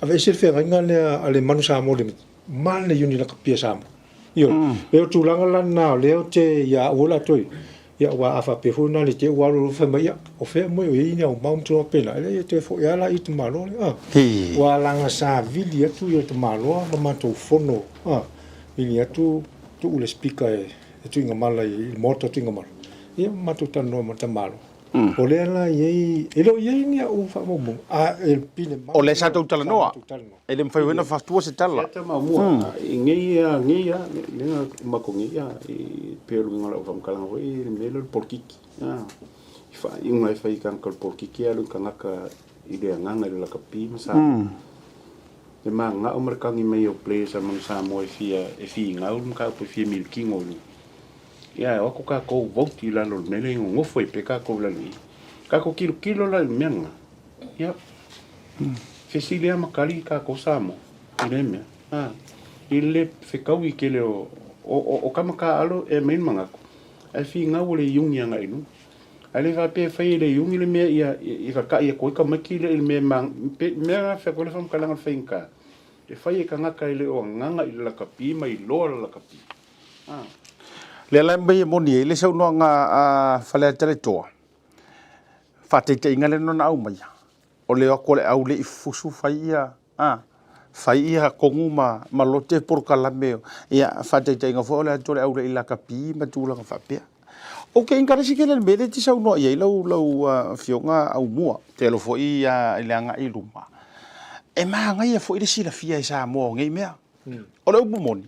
aveese le feagaiga lea a le Manu Samoa Limited ma le Iuni Lakapi a Samoa. Ioe. Pei o tulaga la lena o lea ou te ia au latou ia, aua a faapea foi na le te ua alu alu fai mai, ia, o fea moe o i ai ni au mau ma tulaga faapena, e leai e toe foi lava la i tamaloa lea, a. Ua laga savili atu ia tamaloa ma matou fono, a, vili atu tuu le speaker e Tuigamala i le maota o Tuigamala, ia ma matou talanoa ma tamaloa. O lea la e i ai, e le o i ai ni au faamaumauga, a e pine O lea sa tou talanoa, e le mafai foi ona fatua se tala. Siata ma mua, i nei a, nei a, le nga mako nei a, i pe o luga lau whamkalanga foi, i le mea le polokiki. I wha, i unga e whai kanga le polokiki a lu kangaka i le anganga i le lakapi ma sa. Le ma ngao ma le kangi mai o players a manu Samoa e fia, e fi ngau, ma ka upo e fia milkingo lu. Ia, e o atu kākou vote i lalo o le mea lea i gogofo ai pea kākou i lalo i i. Kākou kilokilo la i le mea lena. Ia. Fesili lava ma kali kākou Samoa i lea mea. A, i le fekaui tele o, o, o, o kama kāʻalo e aumai le manatu, ae finau o le iuni agai i luga. Ae le faapea e fai e le iugi le mea ia ia kakaʻi aku ai tamaiti lea i le mea e ma pe mea na fai atu ai le faamatalaga o le faigata e fai e tagata e le o agaga i le lakapi ma iloa le lakapi. A. Lea la e mea e moni ai le saunoaga a Faleata le Toa, faataitaiga lea na ona aumaia, o le o atu o le au le i fusu fai ia, a, fai ia konu ma, ma lote polokalame, ia, faataitaiga foi o le atu o le au le i lakapi ma tulaga faapea. Ou te encourage tele i le mea lea e te saunoa i ai lau, lau afioga Aumua, te alo foi i le agai i luma, e manaia foi le silafia e Samoa o nei mea. O le upu moni,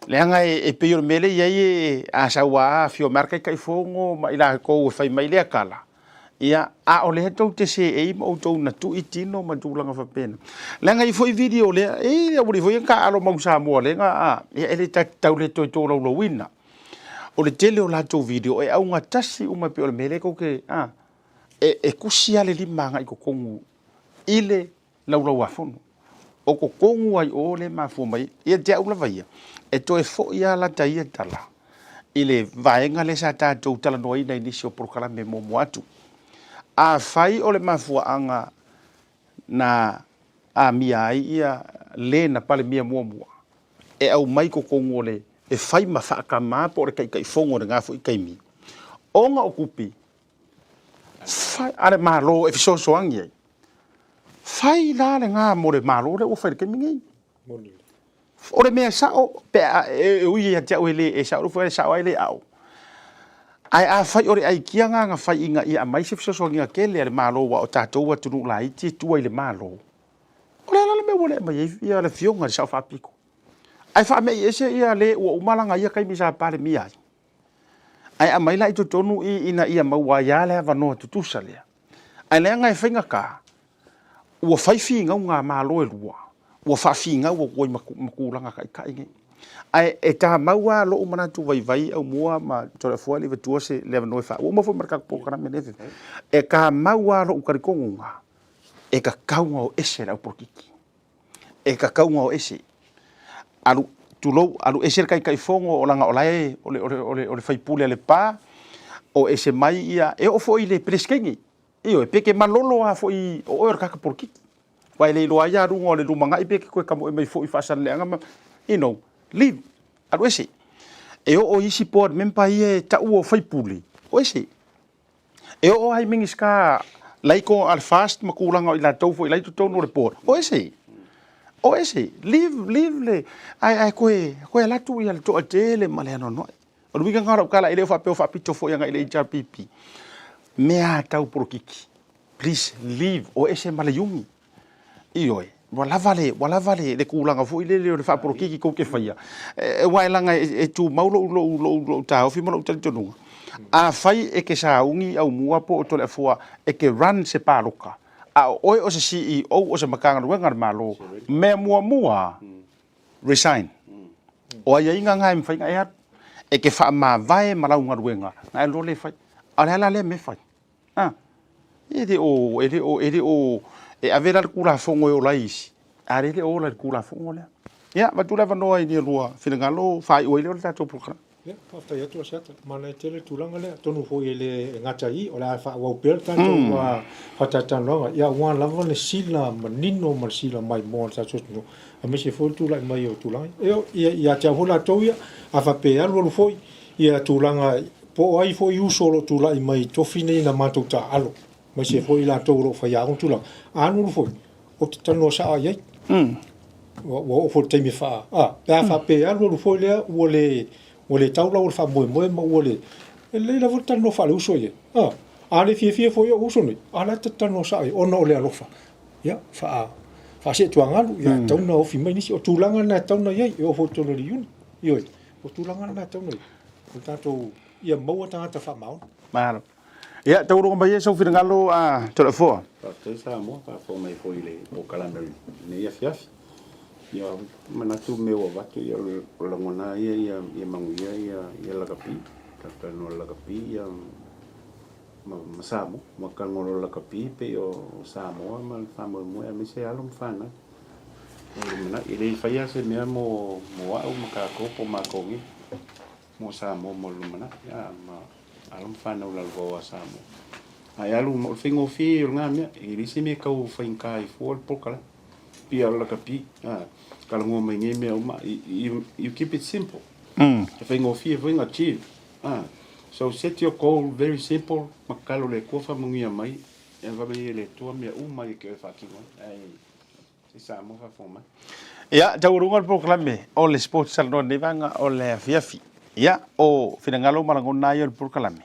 leaga e pei o le mea lea e i ai e, a sau lava afio mai le Taitaifono ma i latou e fai mai lea tala, ia, a o lea tou te seei ma outou na tui tino ma tulaga faapena. Leaga e i ai foi video lea, e i ai aualii foi ia na taaalo mau Samoa lea na, a, ia e le tau le toe tolaulauina. O le tele o latou video e augatasi uma e pei o le mea lea tou te, a, e tusi lava le lima agai i totonu i le Laulauafono. O totonu ai o lea e mafua mai ai. Ia te au lava ia, e toe foi lava lata ia tala i le vaega lea sa tatou talanoaina i nisi o polokalame muamua atu. Afai o le mafuaaga na amia ai ia le na Palemia muamua e aumai totonu o le e fai ma faatama po o le Taitaifono i lena foi taimi, ona o tupe fai a le Malo e fesoasoani ai, Fai la lena mo le Malo lea ua fai i le taimi nei. O le mea sao, pe a, e ui ia te au e le, e sao e sao ai le ao. Ae afai o le aikia na na fai ina ia aumai se fesoasoaniga tele a le Malo aua o tatou atunuu laiti e tua i le Malo, o le a la le mea ua le aumai ai ia le Afioga i le Sao Faapito? Ae faamei ese ia le ua uma lana ia taimi sa Palemia ai. Ae aumai la i totonu i ina ia maua ai lava le avanoa tutusa lea. Ae leaga e faigata, ua fai finauga a Malo e lua, ua faafinau atu ai ma tulaga taitai nei. Ae e tamau lava lou manatu vaivai Aumua ma Toleafoa le ivatua se le avanoa e faa, ua uma foi ma le tatou polokalame nei. E tamau lava lou talitonuga, e tatau ona o ese le au polokiki. E tatau ona o ese. Alu, tulou, alu ese le Taitaifono leaga o la e, o le, o le, o le, o le sui usufono a Lepa, o ese mai ia, e oo foi i le Peresetene. Ioe, pe te malolo lava foi o oe o le tagata polokiki. Aua e le iloa ai aluga o le lumanai pe te toe tamoe mai foi i faasaleleaga ma, you know, leave, alu ese. E oo i isi board member ia e taua o sui usufono, o ese. E oo lava i Minisita laiko a le FAST ma tulaga o i latou foi la i totonu o le board, o ese, o ese, leave, leave le, ae, ae toe, toe alu atu ia le toatele ma le anoanoai. O le uiga lena o lau tala, e le o faapea o faapito foi agai i le HRPP. Mea tau polokiki, please leave, o ese ma le iuni. Ioe, ua lava le, ua lava le, le tulaga foi lele o le faapolokiki tou te faia, aua e leaga e tumau lou, lou, lou, lou taofi ma lou talitonuga, afai e te sauni Aumua po o Toleafoa e te run se palota, a o oe o se CEO o se Matagaluega a le Malo, mea muamua, resign. O aiaiga na e mafai ona e alu, e te faamavae ma lau galuega, ona e alu loa lea e fai. A o le a la lea mea e fai? A, e le o, e le o, e le o, e ave la le Tulafono e ola ai isi, a o lea e le o ola i le Tulafono lea. Ia, avatu le avanoa i ni lua finagalo, faaiu ai lea o le tatou polokalame. Ia, faafetai atu Asiata. Manaia tele le tulaga lea. Atonu foi e le gata i i, o le a faaauau pea le tatou faatalatalanoaga, ia aua lava le sila manino ma le sila maimoa o le tatou atunuu, aemaise foi le tulai mai o tulaga ia. Ia, ia te au foi latou ia, a faapea e alualu foi ia tulaga Po o ai foi uso o lo o tulai mai i tofi nei na matou taaalo, aemaise foi i latou o lo o faiaoga ma tulaga, a alualu foi, ou te talanoa sao i ai. Ua oo foi i le taimi e faa, a, pe a faapea e alualu foi lea ua le, ua le tau lau o le faamoemoe ma ua le, e lelei lava le talanoa faaleuso i ai. A, a le fiafia foi ou uso nei, a o la e ta te talanoa sao i ai, ona o le alofa. Ia, faa, faaseetuagalu, ia, e tatau ona ofi mai nisi. O tulaga na e tatau ona i ai, e oo foi i totonu o le Iuni. Ioe, o tulaga na e tatau ona i ai. O tatou, ia maua tagata faamaoni. Malo. Ia, taualoga mai ia sou finagalo a Toleafoa. Faafetai Samoa, faafofoga mai foi i le polokalame o lenei afiafi. Ia, manatu mea ua avatu, ia o lagona ia ia, ia manuia ia, ia lakapi, tatou talanoa i le lakapi ia ma, ma Samoa. Ua talanoa loa i le lakapi pei o Samoa ma le faamoemoe aemaise alo ma fanau. O le lumanai, e le faia se mea mo, mo au ma tatou po o matou nei, mo Samoa mo le lumanai. A, ma. Alo ma fanau i lalo o Samoa. A e alu ma o le faigofie ia o lena mea, e leai se mea e tau faigata ai fua le polokalame. Pei lava o le lakapi, a, talanoa mai nei mea uma, you, you keep it simple. E faigofie foi ona achieve. A, so set your goal very simple, ma tatalo i le Atua faamanuia mai, e vave e le Atua mea uma ia te oe e faatino ai. Ae se Samoa faafofoga mai. Ia, taualuga le polokalame o le Sports Talanoa i lenei vaega o le afiafi. Ia, o finagalo ma lagona lava ia o le polokalame,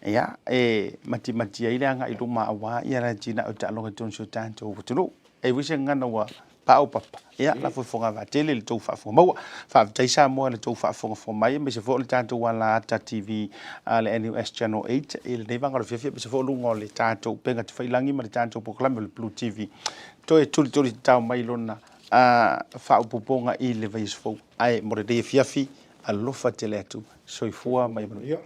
ia, e matimati ai le agai i luma aua ia le atinae o taaloga i totonu o si o tatou atunuu. E i ai se gagana ua paopapa, ia, lafo i fogavaa tele i le tou faafofoga maua. Faafetai Samoa i le tou faafogafoga mai, aemaise foi o le tatou alaata TV a le NUS Channel 8 i lenei vaega o le afiafi, aemaise foi o luga o le tatou upega tafailagi ma le tatou polokalame o le Blue TV. Toe tulituli tatao mai lona faaopoopoga i le vaiaso fou. Ae mo lenei afiafi, alofa tele atu. Soifua ma ia manuia.